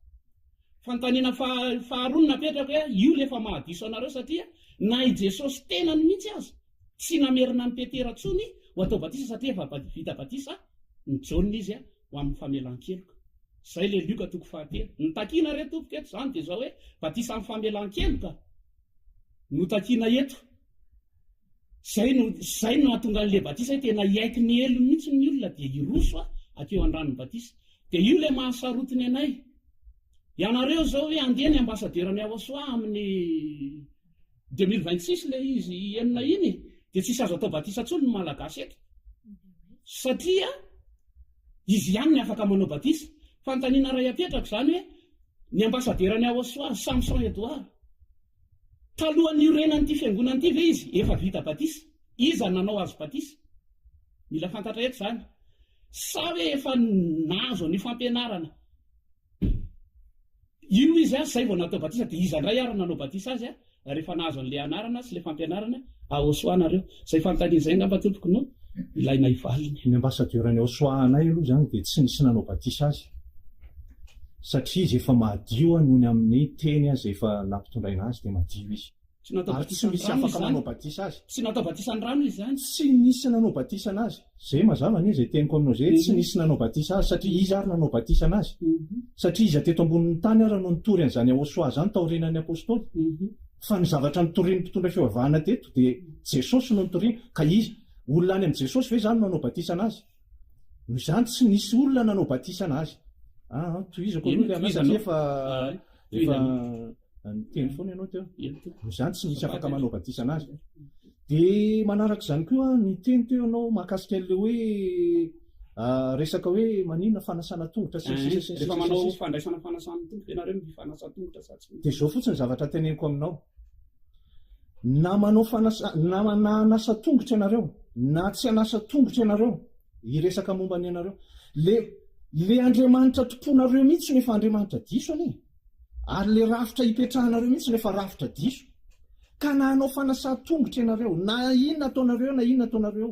Fanontaniana faharoa no napetrako hoe io le efa mahadiso anareo satria na i Jesosy tenany mihitsy aza tsy namerina an'i Petera intsony ho atao batisa satria efa vita batisa ny Jaona izy ho amin'ny famelan-keloka. Izay le Lioka toko fahatelo. Ny takiana re tompoko eto izany dia izao hoe batisa amin'ny famelan-keloka no takiana eto. Zay no zay no nahatonga an'le batisa hoe tena hiaiky ny helony mihitsy ny olona dia hiroso a akeo an-dranon'ny batisa. Dia io ilay mahasarotiny anay. Ianareo izao hoe andeha ny ambassadeur-n'i Aosoa amin'ny 2026 ilay izy enina iny dia tsisy azo atao batisa intsony ny Malagasy eto. Satria izy ihany ny afaka manao batisa. Fanontaniana iray apetrako izany hoe ny ambassadeur-n'i Aosoa, Samson Edouard, talohan'ny niorenan'ity fiangonana ity ve izy efa vita batisa? Iza no nanao azy batisa? Mila fantatra eto izany. Sa hoe efa nahazo an'io fampianarana Io izy a, zay vao natao batisa, dia iza indray ary no nanao batisa azy a, rehefa nahazo an'ilay anarana sy ilay fampianarana Aosoa nareo? Zay fanontaniana izay angamba tompoko no ilainay valiny. Ny ambassadeur an'i Aosoa anay aloha izany dia tsy nisy nanao batisa azy satria izy efa madio noho ny amin'ny teny izay efa nampitondraina azy dia madio izy. Tsy natao Ary tsy batisa ny misy rano izy afaka zany? manao batisa azy. Tsy natao batisa ny rano izy zany? Tsy nisy nanao batisa anazy. Zay mazava anie zay teniko aminao zay, tsy nisy nanao batisa azy satria iza ary nanao batisa anazy? Satria iza teto ambonin'ny tany ary no nitory an'izany Yahosoa zany taorianan'ny Apostoly? Fa ny zavatra nitorian'ny mpitondra fivavahana teto dia Jesosy no nitoriany, ka iza, olona any amin'i Jesosy ve zany no hanao batisa anazy? Noho izany tsy nisy olona nanao batisa anazy. Aa tohizako aloha ilay anah satria efa efa Niteny foana ianao teo. Noho izany tsy misy afaka manao batisa anazy. Dia manaraka izany koa, niteny teo ianao mahakasika an'ilay hoe resaka hoe maninona fanasana tongotra sy ny sisa sy ny sisa. Rehefa manao fandraisana fanasan'ny Tompo ianareo mifanasa tongotra sa tsy? Dia izao fotsiny ny zavatra teneniko aminao. Na manao fanasa na na hanasa tongotra ianareo na tsy hanasa tongotra ianareo, hiresaka momba ny anareo. Le le Andriamanitra tomponareo mihitsy no efa Andriamanitra diso anie. Ary le rafitra ipetrahanareo mihitsy no efa rafitra diso. Ka na hanao fanasan-tongotra ianareo, na inona ataonareo na inona ataonareo,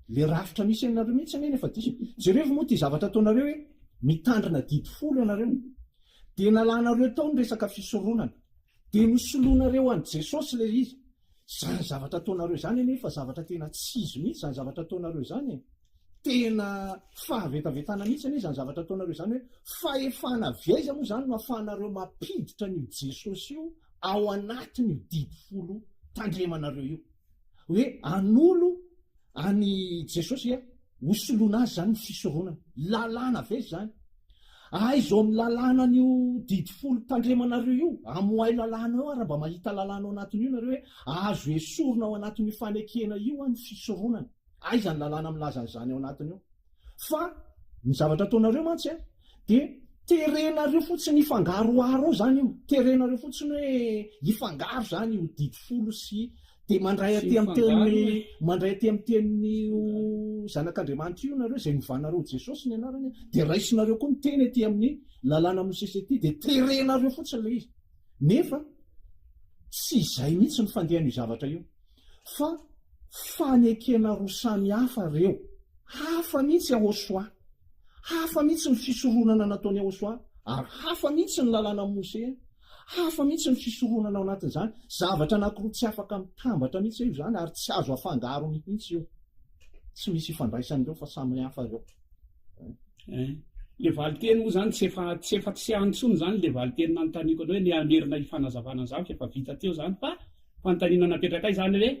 le rafitra misy aminareo mihitsy anie no efa diso. Jerevo moa ity zavatra ataonareo hoe mitandrina didy folo ianareo. Dia nalanareo tao ny resaka fisoronana. Dia nosoloanareo an'i Jesosy ilay izy. Izany zavatra ataonareo izany anie efa zavatra tena tsy izy mihitsy izany zavatra ataonareo izany e. Tena fahavetavetana mihitsy anie izany zavatra ataonareo izany hoe fahefana avy aiza moa izany no ahafahanareo mampiditra an'io Jesosy io ao anatin'io didy folo tandremanareo io. Hoe hanolo an'i Jesosy hosoloana azy izany ny fisoronana. Lalàna avy aiza izany? Aiza ao amin'ny lalànan'io didy folo tandremanareo io? Amohay lalàna eo ary mba mahita lalàna ao anatin'io nareo hoe azo esorina ao anatin'io fanekena io ny fisoronana. Aiza ny lalàna milaza an'izany ao anatiny ao? Fa ny zavatra ataonareo mantsy a, dia terenareo fotsiny hifangaroharo ao izany io, terenareo fotsiny hoe hifangaro izany io didy folo sy dia mandray aty amin'ny teny mandray aty amin'ny tenin'io zanak'Andriamanitra io nareo izay novanareo ho Jesosy ny anarany dia raisinareo koa ny teny aty amin'ny lalàna Mosesy aty dia terenareo fotsiny ilay izy nefa tsy izay mihitsy ny fandehan'io zavatra io Fa fanekena roa samy hafa reo. Hafa mihitsy Yahoshuah. Hafa mihitsy ny fisoronana nataon'i Yahoshuah ary hafa mihitsy ny lalànan'i Mosea. Hafa mihitsy ny fisoronana ao anatin'izany. Zavatra anankiroa tsy afaka mitambatra mihitsy io izany ary tsy azo afangaro mihitsy io. Tsy misy ifandraisany ireo fa samy hafa ireo. Eh. Le valinteny moa zany tsy efa tsy efa tsy any intsony zany le valinteny nanontaniako anao hoe ny hamerina hifanazavana an'izany fa efa vita teo zany fa Fanontaniana napetrakay izany hoe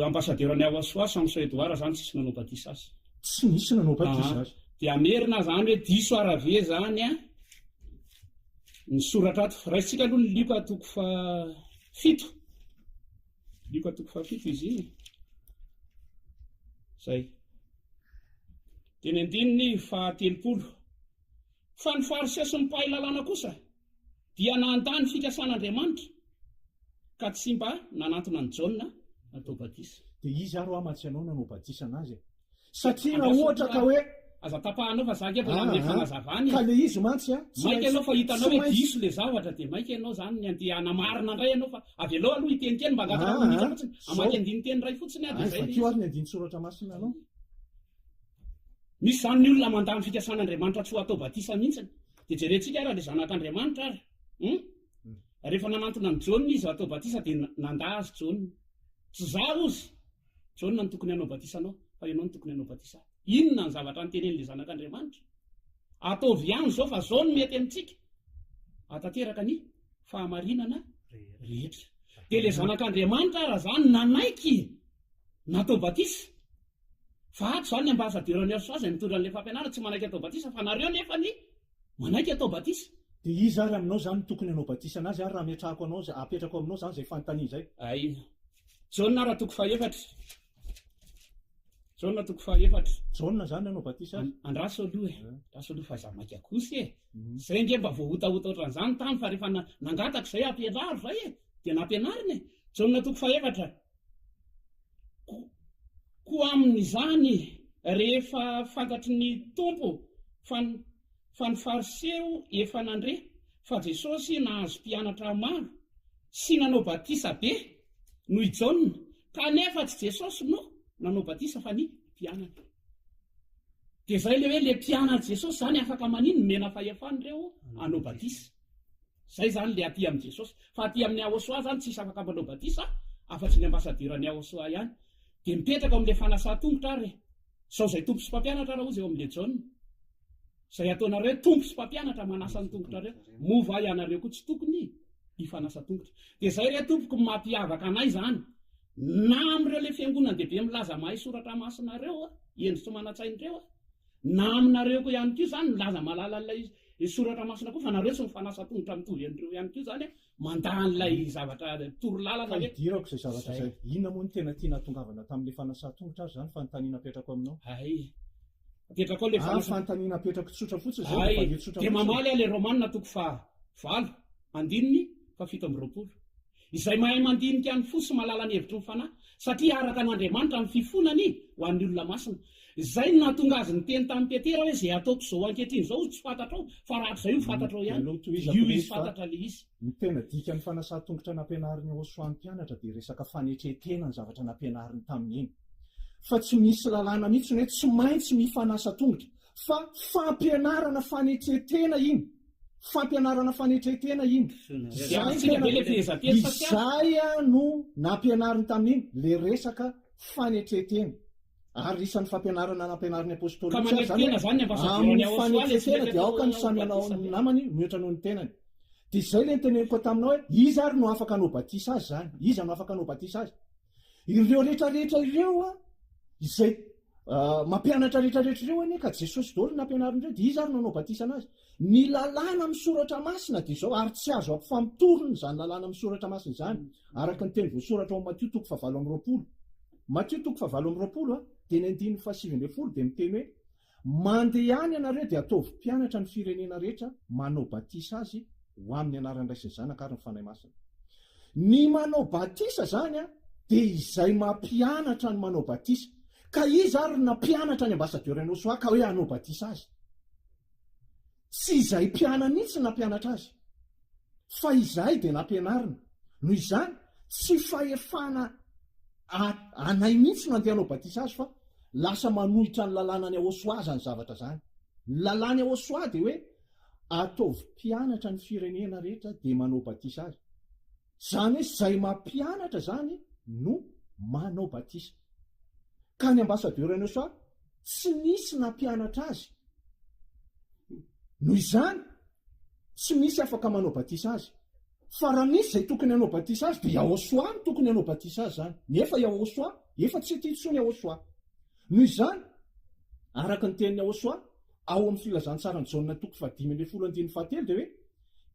ambassadeur an'i Awasoa, Samson Edouard zany tsisy nanao batisa azy. Tsy nisy nanao batisa azy. Dia hamerina zany hoe diso ara ve zany an ny soratra ato. Raisintsika aloha ny Lioka toko fahafito. Lioka toko fahafito izy iny. Zay. Dia ny andininy fahatelopolo. Fa ny Fariseo sy ny mpahay lalàna kosa dia nandà ny fikasan'Andriamanitra ka tsy mba nanantona an'i Jaona hatao batisa. Dia iza ary hoa mantsy ianao nanao batisa anazy e? Satria raha ohatra ka hoe. Aza tapahanao fa za ange mbola hanome fanazavana e. Ka le izy mantsy a, tsy Maika maintsy, ianao fa hitanao tsy hoe maintsy. diso le zavatra dia maika ianao zany ny andeha hanamarina indray ianao fa avelao aloha hiteny kely mba hangataka Aa, minitra fotsiny, hamaky zao. andinin-teny iray fotsiny aho dia Ay, zay le vakio izy. ary ny andinin-tsoratra masina anao. Misy izany ny olona mandà ny fikasan'Andriamanitra tsy ho atao batisa mihitsiny. Dia jerentsika ary ilay Zanak'Andriamanitra ary. Hum? Rehefa nanantona an'i Jaona izy hatao batisa dia nandà azy Jaona. Tsy izaho hozy Jaona no tokony hanao batisa anao, fa ianao no tokony hanao batisa ahy. Inona ny zavatra notenenin'ilay Zanak'Andriamanitra? Ataovy ihany izao fa izao no mety amintsika. Hahatanteraka ny fahamarinana rehetra. Dia ilay Zanak'Andriamanitra ary izany nanaiky natao batisa. Fa ato izany ny ambassadeur-n'i Arsoa izay mitondra an'ilay fampianarana tsy manaiky atao batisa fa nareo nefany. Manaiky atao batisa. Dia iza ary aminao izany no tokony hanao batisa anazy ary raha ametrahako anao izay, apetrako aminao izany izay fanontaniana izay? Ay. Jaona ara toko fahefatra. Jaona toko fahefatra. Jaona izany hanao batisa azy? Andraso aloha e. Andraso aloha fa za maika kosa e. Zay nge mba voahotahota ohatran'izany tany fa rehefa nangataka izay ampianaro zay e. Dia nampianarina e. Jaona toko fahefatra. Koa amin'izany, rehefa fantatry ny Tompo fa fa ny Fariseo efa nandre fa Jesosy nahazo mpianatra maro sy nanao batisa be noho i Jaona, kanefa tsy Jesosy no nanao batisa fa ny mpianany. Dia izay ilay hoe ilay mpianatr'i Jesosy izany afaka manino? Nomena fahefana ireo hanao batisa. Zay zany le aty amin'i Jesosy. Fa aty amin'ny Aosoa zany tsisy afaka manao batisa afa-tsy ny ambassadeur-n'ny Aosoa ihany. Dia mipetraka ao amin'ilay fanasan-tongotra ary e. Zao zay Tompo sy Mpampianatra raha hozy eo amin'ilay Jaona. Zay ataonareo hoe Tompo sy Mpampianatra manasa ny tongotrareo. Moa va ianareo koa tsy tokony hifanasa tongotra. Dia zay re tompoko ny mampiavaka anay zany. Na amin'ireo le fiangonan-dehibe milaza mahay soratra masina ireo, hendry tsy manan-tsaina ireo, Na aminareo koa ihany koa izany milaza mahalala an'ilay soratra masina koa fa nareo tsy mifanasa tongotra mitovy an'ireo ihany koa izany mandà an'ilay zavatra toro lalana hoe. Ka idirako izay zavatra izay. Inona moa no tena tiana hahatongavana tamin'ilay fanasan-tongotra ary izany fanontaniana apetrako aminao? Hay. Apetrako ao ilay ah, fanasa. Fanontaniana apetrako tsotra fotsiny izay, Hay. valio tsotra Dia fotsiny. mamaly aho ilay Romana toko faha valo andininy faha 27. Izay mahay mandinika ny fo sy mahalala ny hevitry ny fanahy, satria araka an'Andriamanitra ny fifonany ho an'ny olona masina. Izay no nahatonga azy niteny tamin'i Petera hoe, Izay ataoko izao ankehitriny izao tsy fantatrao, fa rahatrizay ho fantatrao ihany. Aleo tohizako Io ilay izy izy fa fantatra ilay izy. ny tena dikan'ny fanasan-tongotra nampianarin'i Yehosua ny mpianatra dia resaka fanetren-tena ny zavatra nampianariny tamin'iny. Fa tsy misy lalàna mihitsy ny hoe tsy maintsy mifanasa tongotra fa fampianarana fanetren-tena iny. Fampianarana fanetren-tena iny. Izay tena, izay no nampianariny tamin'iny, le resaka fanetren-tena. Ary isan'ny fampianarana nampianarin'ny apostoly mihitsy ary izany hoe, amin'ny fanetren-tena dia aoka ny samy hanao ny namany mihoatra noho ny tenany. Dia izay le noteneniko taminao hoe, iza ary no afaka hanao batisa azy izany? Iza no afaka hanao batisa azy? Ireo rehetra rehetra ireo izay mampianatra rehetra rehetra ireo anie ka Jesosy daholo no nampianariny ireo, dia iza ary no hanao batisa anazy? Ny lalàna amin'ny soratra masina dia izao, ary tsy azo ampifamotorina izany lalàna amin'ny soratra masina izany, araka ny teny voasoratra ao amin'ny Matio toko fahavalo amby roapolo. Matio toko fahavalo amby roapolo dia ny andininy fahasivy ambin'ny folo dia miteny hoe, Mandehana ianareo dia ataovy mpianatra ny firenena rehetra, manao batisa azy ho amin'ny anaran'ny Ray sy ny Zanaka ary ny Fanahy Masina. Ny manao batisa izany dia izay mampianatra ny manao batisa. Ka iza ary no nampianatra ny ambassadeur an'i Osoa ka hoe hanao batisa azy? Tsy izay mpianany mihitsy no nampianatra azy. Fa izahay dia nampianarina. Noho izany, tsy fahefana anay mihitsy no andeha hanao batisa azy fa lasa manohitra ny lalànan'i Yahosoa izany zavatra izany. Ny lalàn'i Yahosoa dia hoe ataovy mpianatra ny firenena rehetra dia manao batisa azy. Izany hoe izay mampianatra izany no manao batisa. Ka ny ambassadeur an'i Yahosoa tsy nisy nampianatra azy. Noho izany, Tsy misy afaka manao batisa azy. Fa raha misy izay tokony hanao batisa azy dia Yahosoa no tokony hanao batisa azy izany. Nefa Yahosoa efa tsy ety intsony Yahosoa. Noho izany, araka ny tenin'i Yahosoa, ao amin'ny filazantsaran'i Jaona toko fahadimy ambin'ny folo andininy fahatelo dia hoe,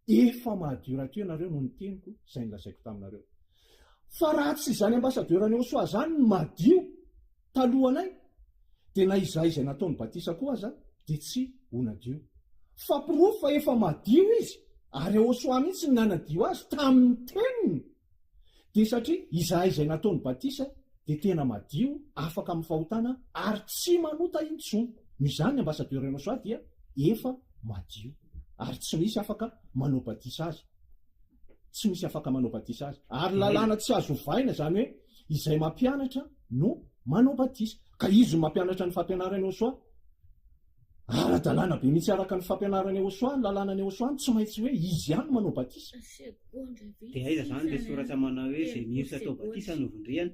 Efa mahadio rahateo ianareo noho ny teniko izay nolazaiko taminareo. Fa raha tsy izany ambassadeur an'i Yahosoa izany no madio, Talohanay, dia na izahay izay nataony batisa koa aza dia tsy ho nadio. Fa porofo fa efa madio izy, ary Yehosua mihitsy no nanadio azy tamin'ny teniny, dia satria izahay izay nataony batisa dia tena madio, afaka amin'ny fahotana ary tsy manota intsony. Noho izany ny ambassadeur Yehosua dia efa madio, ary tsy misy afaka manao batisa azy. Tsy misy afaka manao batisa azy. Ary lalàna tsy azo ovaina izany hoe izay mampianatra no manao batisa. Ka izy no mampianatra ny fampianaran'i Yehosua. Ara-dalàna be mihitsy araka ny fampianaran'i Yehosua, ny lalànan'i Yehosua no tsy maintsy hoe izy ihany no manao batisa. Dia aiza izany ilay soratra manao hoe izay mino sy atao batisa no vondriana?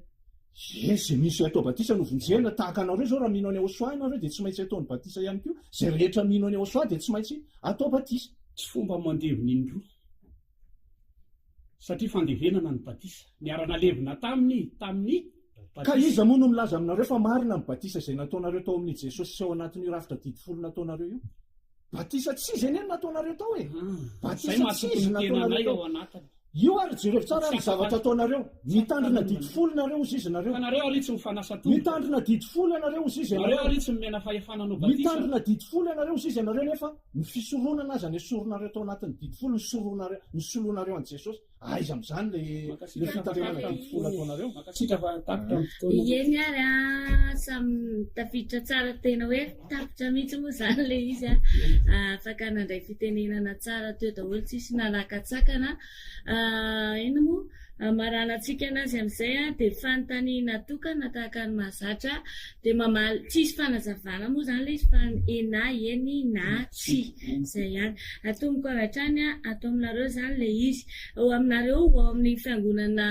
Ie, izay mino sy atao batisa no vonjena. Tahaka anareo izao raha mino an'i Yehosua ianareo dia tsy maintsy ataony batisa ihany koa. Izay rehetra mino an'i Yehosua dia tsy maintsy atao batisa. Tsy fomba mandevona indroa. Satria fandevenana ny batisa. Niara-nalevina taminy tamin'ny Ka batisa. iza moa no milaza aminareo fa marina ny batisa izay nataonareo tao amin'i Jesosy sy ao anatin'io rafitra didy folo nataonareo io? Batisa tsy izy anie no nataonareo tao e. Zay Batisa tsy mahatoky izy ny tenanay nataonareo ao tao. anatiny. Io ary jereo tsara Tsy ny afaka zavatra ataonareo. tsy afaka Mitandrina hanova didy an'io. folo nareo hozy izy nareo. Fa nareo ary tsy mifanasa tongotra. Mitandrina didy folo ianareo hozy izy Nareo ianareo. ary tsy nomena fahefana hanao batisa. Mitandrina didy folo ianareo hozy izy ianareo nefa ny fisoronana aza nesorinareo tao anatin'ny didy folo nisoroanareo nisoloanareo an'i Jesosy. Aiza amin'izany le le Mankasitraka fa fitandremana tapitra ny didy folo fotoana. ataonareo? Mankasitraka fa tapitra ny fotoana. Eny ary an, samy tafiditra tsara tena hoe tapitra mihitsy moa izany ilay izy an. Afaka nandray fitenenana tsara teo daholo, tsisy nanakatsakana. Inona moa? Hamaranantsika anazy amin'izay an, dia fanontaniana tokana tahaka ny mahazatra, dia mamaly, tsisy fanazavana moa izany ilay izy fa na eny na tsia, izay ihany. Atomboka avy hatrany an, ato aminareo izany ilay izy. Ao aminareo, ao amin'ny fiangonana,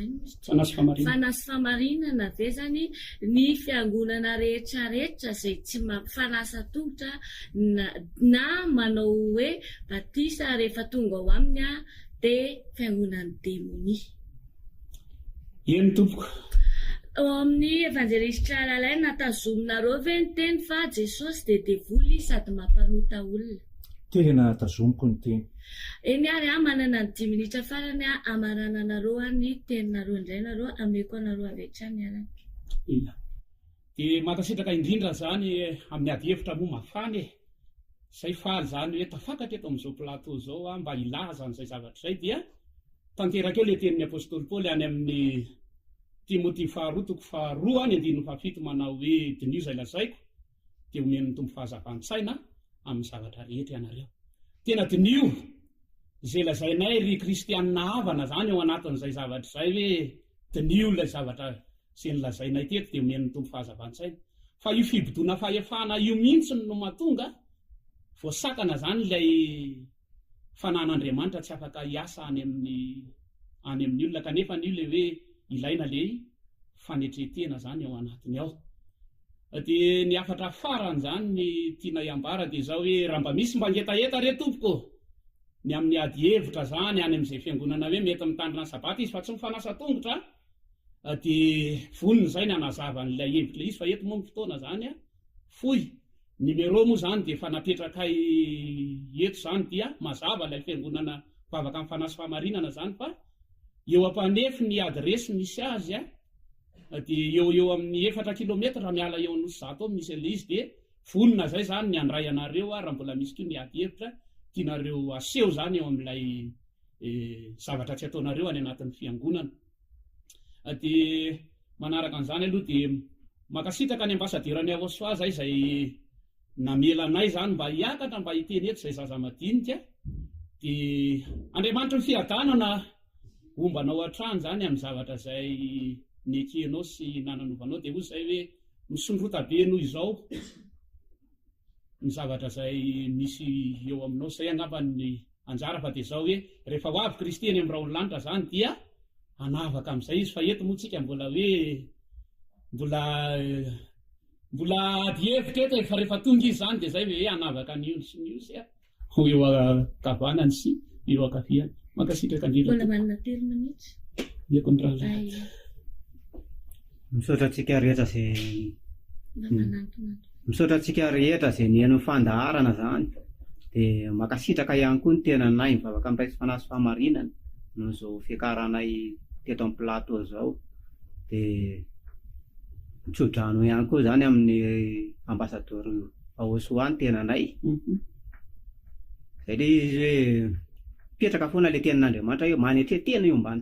inona izy ity? Fanahy sy famarinana. Fanahy sy famarinana ve izany ny fiangonana rehetrarehetra izay tsy mampifanasa tongotra na na manao hoe batisa rehefa tonga ao aminy an, dia fiangonan'ny demonia. Eny tompoko. Ao amin'ny Evanjelistra Lalaina, tazominareo ve ny teny fa Jesosy dia devoly sady mampanota olona? Tena tazomiko ny teny. Eny ary an, manana ny dimy minitra farany aho hamarananareo ny teninareo indray nareo, ameko anareo avy hatrany arany. Ia. Dia mankasitraka indrindra zany amin'ny ady hevitra moa mafana e! Zay faly zany hoe tafakatra eto amin'izao plateau zao aho mba hilaza an'izay zavatra izay dia tanteraka eo le tenin'ny apostoly Paoly any amin'ny Timoty faharoa toko faharoa ny andininy fahafito manao hoe diniho izay lazaiko dia omen'ny Tompo fahazavan-tsaina amin'ny zavatra rehetra ianareo. Tena diniho izay lazainay ry kristianina havana zany ao anatin'izay zavatra izay hoe diniho ilay zavatra izay nolazainay teto dia omen'ny Tompo fahazavan-tsaina. Fa io fibodoana fahefana io mihitsy no mahatonga voasakana izany ilay fanan'Andriamanitra tsy afaka hiasa any amin'ny any amin'ny olona kanefa io ilay hoe ilaina ilay fanetren-tena izany ao anatiny ao. Dia ny hafatra farany izany ny tianay ambara dia izao hoe raha mba misy mba hangetaheta re tompoko ô! ny amin'ny ady hevitra izany any amin'izay fiangonana hoe mety mitandrina ny sabata izy fa tsy mifanasa tongotra dia vonona izay ny hanazava an'ilay hevitra ilay izy fa eto moa ny fotoana izany fohy. Numéro moa izany dia efa napetrakay eto izany dia mazava ilay fiangonana mpivavaka amin'ny fanahy sy fahamarinana izany fa eo ampanefy ny adiresy misy azy dia eo eo amin'ny efatra kilometra miala eo Anosizato eo misy an'ilay izy dia vonona izay izany ny handray anareo raha mbola misy koa ny ady hevitra tianareo aseho izany eo amin'ilay zavatra tsy ataonareo any anatin'ny fiangonana. Dia manaraka an'izany aloha dia mankasitraka ny ambassadeur-n'ny Aosoa zay izay namela anay izany mba hiakatra mba hiteny eto izay zaza madinika. Dia Andriamanitry ny fiadanana homba anao hatrany izany amin'ny zavatra izay nekenao sy nananovanao. Dia hoy izay hoe misondrota be noho izao ny zavatra izay misy eo aminao. Izay angamba ny anjara fa dia izao hoe rehefa ho avy Kristy eny amin'ny rahon'ny lanitra izany dia hanavaka amin'izay izy fa eto moa tsika mbola hoe mbola mbola ady hevitra eto e fa rehefa tonga izy izany dia izay hoe hanavaka ny ondry sy ny osy a. Ho eo ankavanany sy eo ankaviany. Mankasitraka indrindra Mbola tompoko. manana telo minitra. Omeko ny rahalahy. Ay. Misaotra antsika rehetra izay Mba manantonanto. Misaotra antsika rehetra izay nihaino ny fandaharana izany dia mankasitraka ihany koa ny tenanay mivavaka amin'ny Ray sy Fanahy sy Fahamarinana noho izao fiakaranay teto amin'ny plateau izao dia mitsodrano ihany koa izany amin'ny ambasadaoro Aosoa ny tenanay. Izay ilay izy hoe mipetraka foana ilay tenin'Andriamanitra hoe manetre tena eo ambany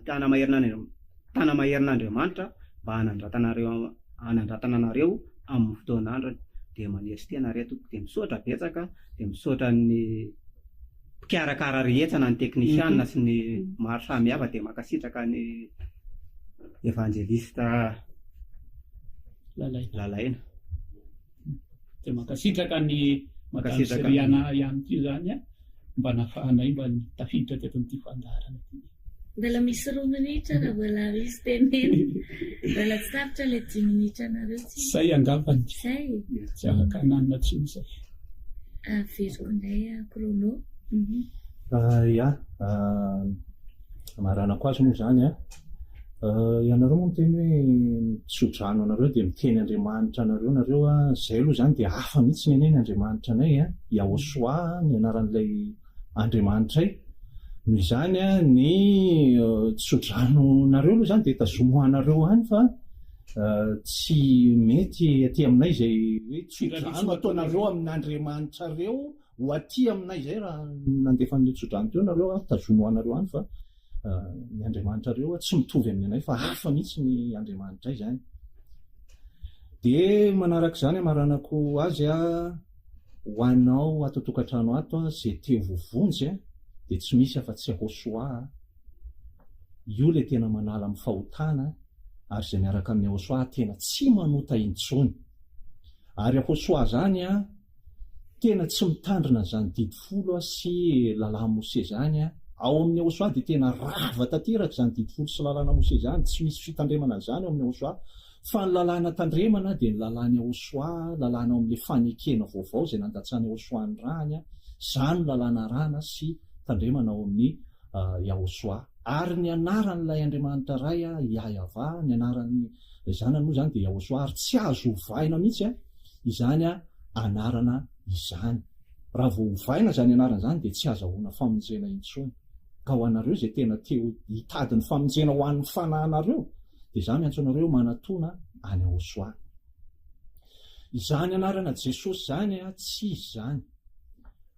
tana-maherin'Andriamanitra mba hanandratanareo hanandratana anareo amin'ny fotoan'androny. Dia manetry tena re tompoko. Dia misaotra betsaka, dia misaotra ny mpikarakara rehetra na ny teknisiana sy ny maro samihafa dia mankasitraka ny evanjelista Lalaina. Lalaina. Dia mankasitraka ny Madame Mankasitraka. Syriana ihany koa izany a, mba nafahanay mba tafiditra teto amin'ity fandaharana ity. Mbola misy roa minitra raha mbola misy tenenina. Mbola tsy tapitra ilay dimy minitra anareo tsy. Zay angambany. Zay. Tsy afaka hananina intsony izay. Averiko indray chrono. Ya, hamaranako azy moa izany an. Ianareo moa miteny hoe mitsodrano anareo dia miteny Andriamanitra anareo nareo a, izay aloha izany dia hafa mihitsy ny anay ny Andriamanitra anay a, Yahoshuah ny anaran'ilay Andriamanitray. Noho izany a, ny tsodranonareo aloha izany dia tazomy ho anareo any fa tsy mety aty aminay izay hoe tsodrano ataonareo amin'Andriamanitrareo ho aty aminay izay raha nandefa an'io tsodrano teo nareo a, tazomy ho anareo any fa ny Andriamanitrareo tsy mitovy amin'ny anay fa hafa mihitsy ny Andriamanitray izany. Dia manaraka izany amaranako azy a, ho anao ato an-tokantrano ato a, izay te ho voavonjy a, dia tsy misy afa-tsy Yahoshuah a. Io ilay tena manala amin'ny fahotana ary izay miaraka amin'i Yahoshuah tena tsy manota intsony. Ary Yahoshuah izany a, Tena tsy mitandrina an'izany didy folo sy lalàn'i Mosesy izany aho. Ao amin'ny Yahoshuah dia tena rava tanteraka izany didy folo sy lalàna Mosesy izany, tsy misy fitandremana an'izany ao amin'ny Yahoshuah. Fa ny lalàna tandremana dia ny lalàn'i Yahoshuah, lalàna ao amin'ilay fanekena vaovao izay nandatsahan'i Yahoshuah ny rany, izany no lalàna arahana sy tandremana ao amin'ny Yahoshuah. Ary ny anaran'ilay Andriamanitra Ray, Yahyahavah, ny anaran'ilay Zanany moa izany dia Yahoshuah, ary tsy azo ovaina mihitsy izany anarana izany. Raha vao ovaina izany anarana izany dia tsy azahoana famonjena intsony. Ka ho anareo izay tena te hitady ny famonjena ho an'ny fanahinareo dia izaho miantso anareo manatona any Aosoa. Izany anarana Jesosy izany tsy izy izany.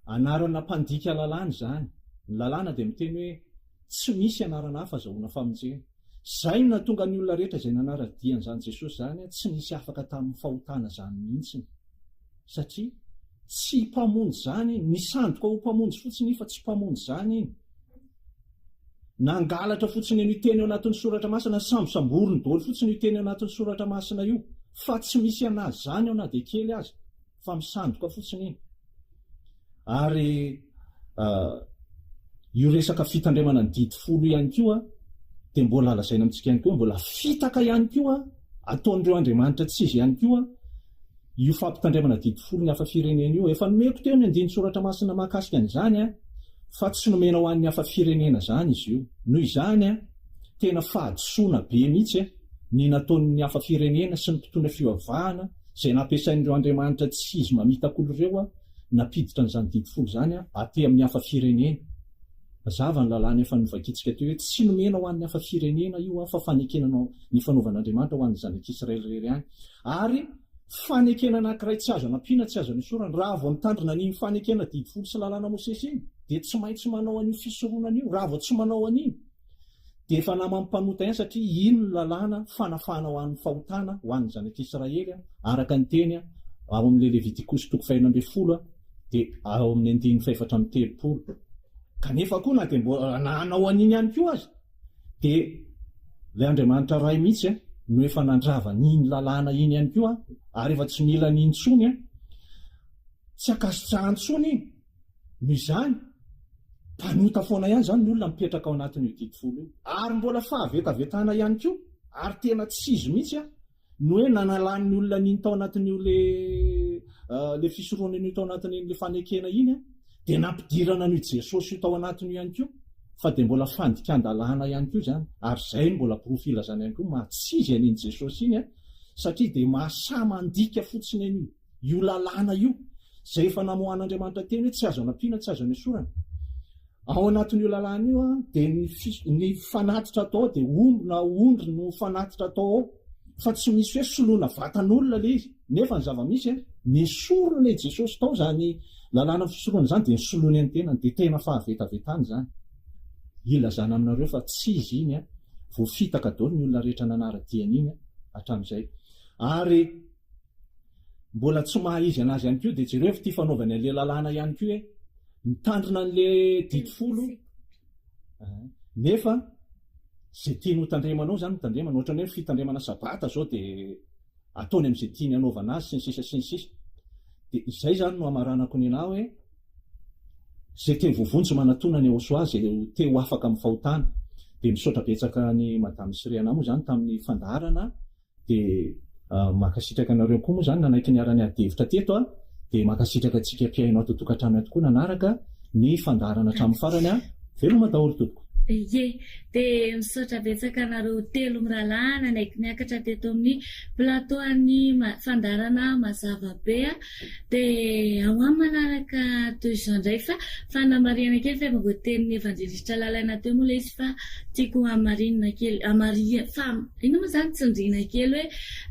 Anarana mpandika lalàna izany. Ny lalàna dia miteny hoe tsy misy anarana hafa azahoana famonjena. Izay no nahatonga ny olona rehetra izay nanara-dia an'izany Jesosy izany tsy nisy afaka tamin'ny fahotana izany mihitsiny. Satria tsy mpamonjy izany iny. Nisandoka ho mpamonjy fotsiny iny fa tsy mpamonjy izany iny. Nangalatra fotsiny an'io teny ao anatin'ny soratra masina, nisambosamboriny daholo fotsiny io teny ao anatin'ny soratra masina io. Fa tsy misy an'azy izany ao na dia kely aza. Fa misandoka fotsiny iny. Ary io resaka fitandremana ny didy folo ihany koa dia mbola lazaina amintsika ihany koa mbola fitaka ihany koa ataon'ireo andriamanitra tsy izy ihany koa io fampitandremana didy folo ny hafa firenena io. Efa nomeko teo ny andinin-tsoratra masina mahakasika an'izany fa tsy nomena ho an'ny hafa firenena izany izy io. Noho izany tena fahadisoana be mihitsy ny nataon'ny hafa firenena sy ny mpitondra fivavahana izay nampiasain'ireo andriamanitra tsy izy mamitaka olo ireo nampiditra an'izany didy folo izany aty amin'ny hafa firenena. Mazava ny lalàna efa novakintsika teo hoe tsy nomena ho an'ny hafa firenena io fa fanekena ny fanaovan'Andriamanitra ho an'ny zanak'Israely irery ihany. Ary fanekena anankiray tsy azo anampiana tsy azo anesorana. Raha vao mitandrina an'iny fanekena didy folo sy lalàna Mosesy iny dia tsy maintsy manao an'io fisoronana io. Raha vao tsy manao an'iny dia efa naman'ny mpanota ihany satria iny no lalàna fanafahana ho an'ny fahotana ho an'ny zanak'Israely araka ny teny ao amin'ilay Levitikosy toko faha-16 dia ao amin'ny andininy faha-34. Kanefa koa na dia mbola na hanao an'iny ihany koa aza dia ilay Andriamanitra Ray mihitsy no efa nandrava an'iny lalàna iny ihany koa ary efa tsy mila an'iny intsony, tsy ankasitrahany intsony iny. Noho izany, mpanota foana ihany izany ny olona mipetraka ao anatin'io didy folo io. Ary mbola fahavetavetana ihany koa, ary tena tsy izy mihitsy an, ny hoe nanalan'ny olona an'iny tao anatin'io le le fisoronana io tao anatin'iny le fanekena iny an, dia nampidirana an'io Jesosy io tao anatin'io ihany koa, fa dia mbola fandikan-dalàna ihany koa izany, ary izay no mbola porofo ilazana ihany koa maha tsy izy an'iny Jesosy iny an, satria dia mahasahy mandika fotsiny an'io. Io lalàna io, izay efa namoahan'Andriamanitra teny hoe tsy azo anampiana, tsy azo anesorana. Ao anatin'io lalàna io dia ny ny fanatitra atao ao dia omby na ondry no fanatitra atao ao, fa tsy misy hoe soloina vatan'olona ilay izy. Nefa ny zava-misy, nesorina ilay Jesosy tao izany lalàna fisoronana izany dia nosoloiny an'ny tenany, dia tena fahavetavetana izany. Ilazana aminareo fa tsy izy iny, voafitaka daholo ny olona rehetra nanara-dia an'iny hatramin'izay. Ary Mbola tsy maha izy anazy ihany koa dia jereo ity fanaovany an'le lalàna ihany koa hoe mitandrina an'le didy folo nefa zay tiany ho tandremanao zany no tandremana, ohatran'ny hoe fitandremana sabata zao dia ataony amin'izay tiany hanaovana azy sy ny sisa sy ny sisa. Dia izay zany no hamaranako ny anahy hoe izay te ho voavonjy manatona an'i Yehosua, izay te ho afaka amin'ny fahotana. Dia misaotra betsaka an'i Madame sy Riana moa zany tamin'ny fandaharana. Dia mankasitraka anareo koa moa izany nanaiky niara-niady hevitra teto a! Dia mankasitraka antsika mpihaino ato an-tokantrano ato koa nanaraka ny fandaharana hatramin'ny farany a! Veloma daholo tompoko! Ie, dia misaotra betsaka anareo telo mirahalahy nanaiky niakatra teto amin'ny plateau an'ny fandaharana mazava be. Dia ao amin'ny manaraka toy izao indray fa fanamarihana kely fa efa voatenin'ny evanjelistra Lalaina teo moa ilay izy fa tiako hamarinina kely, hamariha, fa inona moa izany tsindriana kely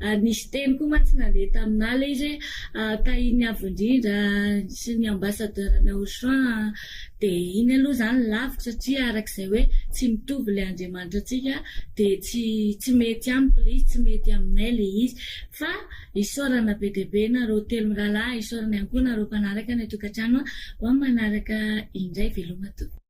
hoe nisy teny koa mantsy nandeha taminà ilay izy hoe tahian'ny Avo Indrindra sy ny ambassadeur-n'ny Auchan Dia iny aloha izany laviko satria araka izay hoe tsy mitovy ilay Andriamanitra antsika dia tsy tsy mety amiko ilay izy, tsy mety aminay ilay izy. Fa isaorana be dia be nareo telo mirahalahy, isaorana ihany koa nareo mpanaraka any an-tokantrano ho amin'ny manaraka indray veloma tompoko.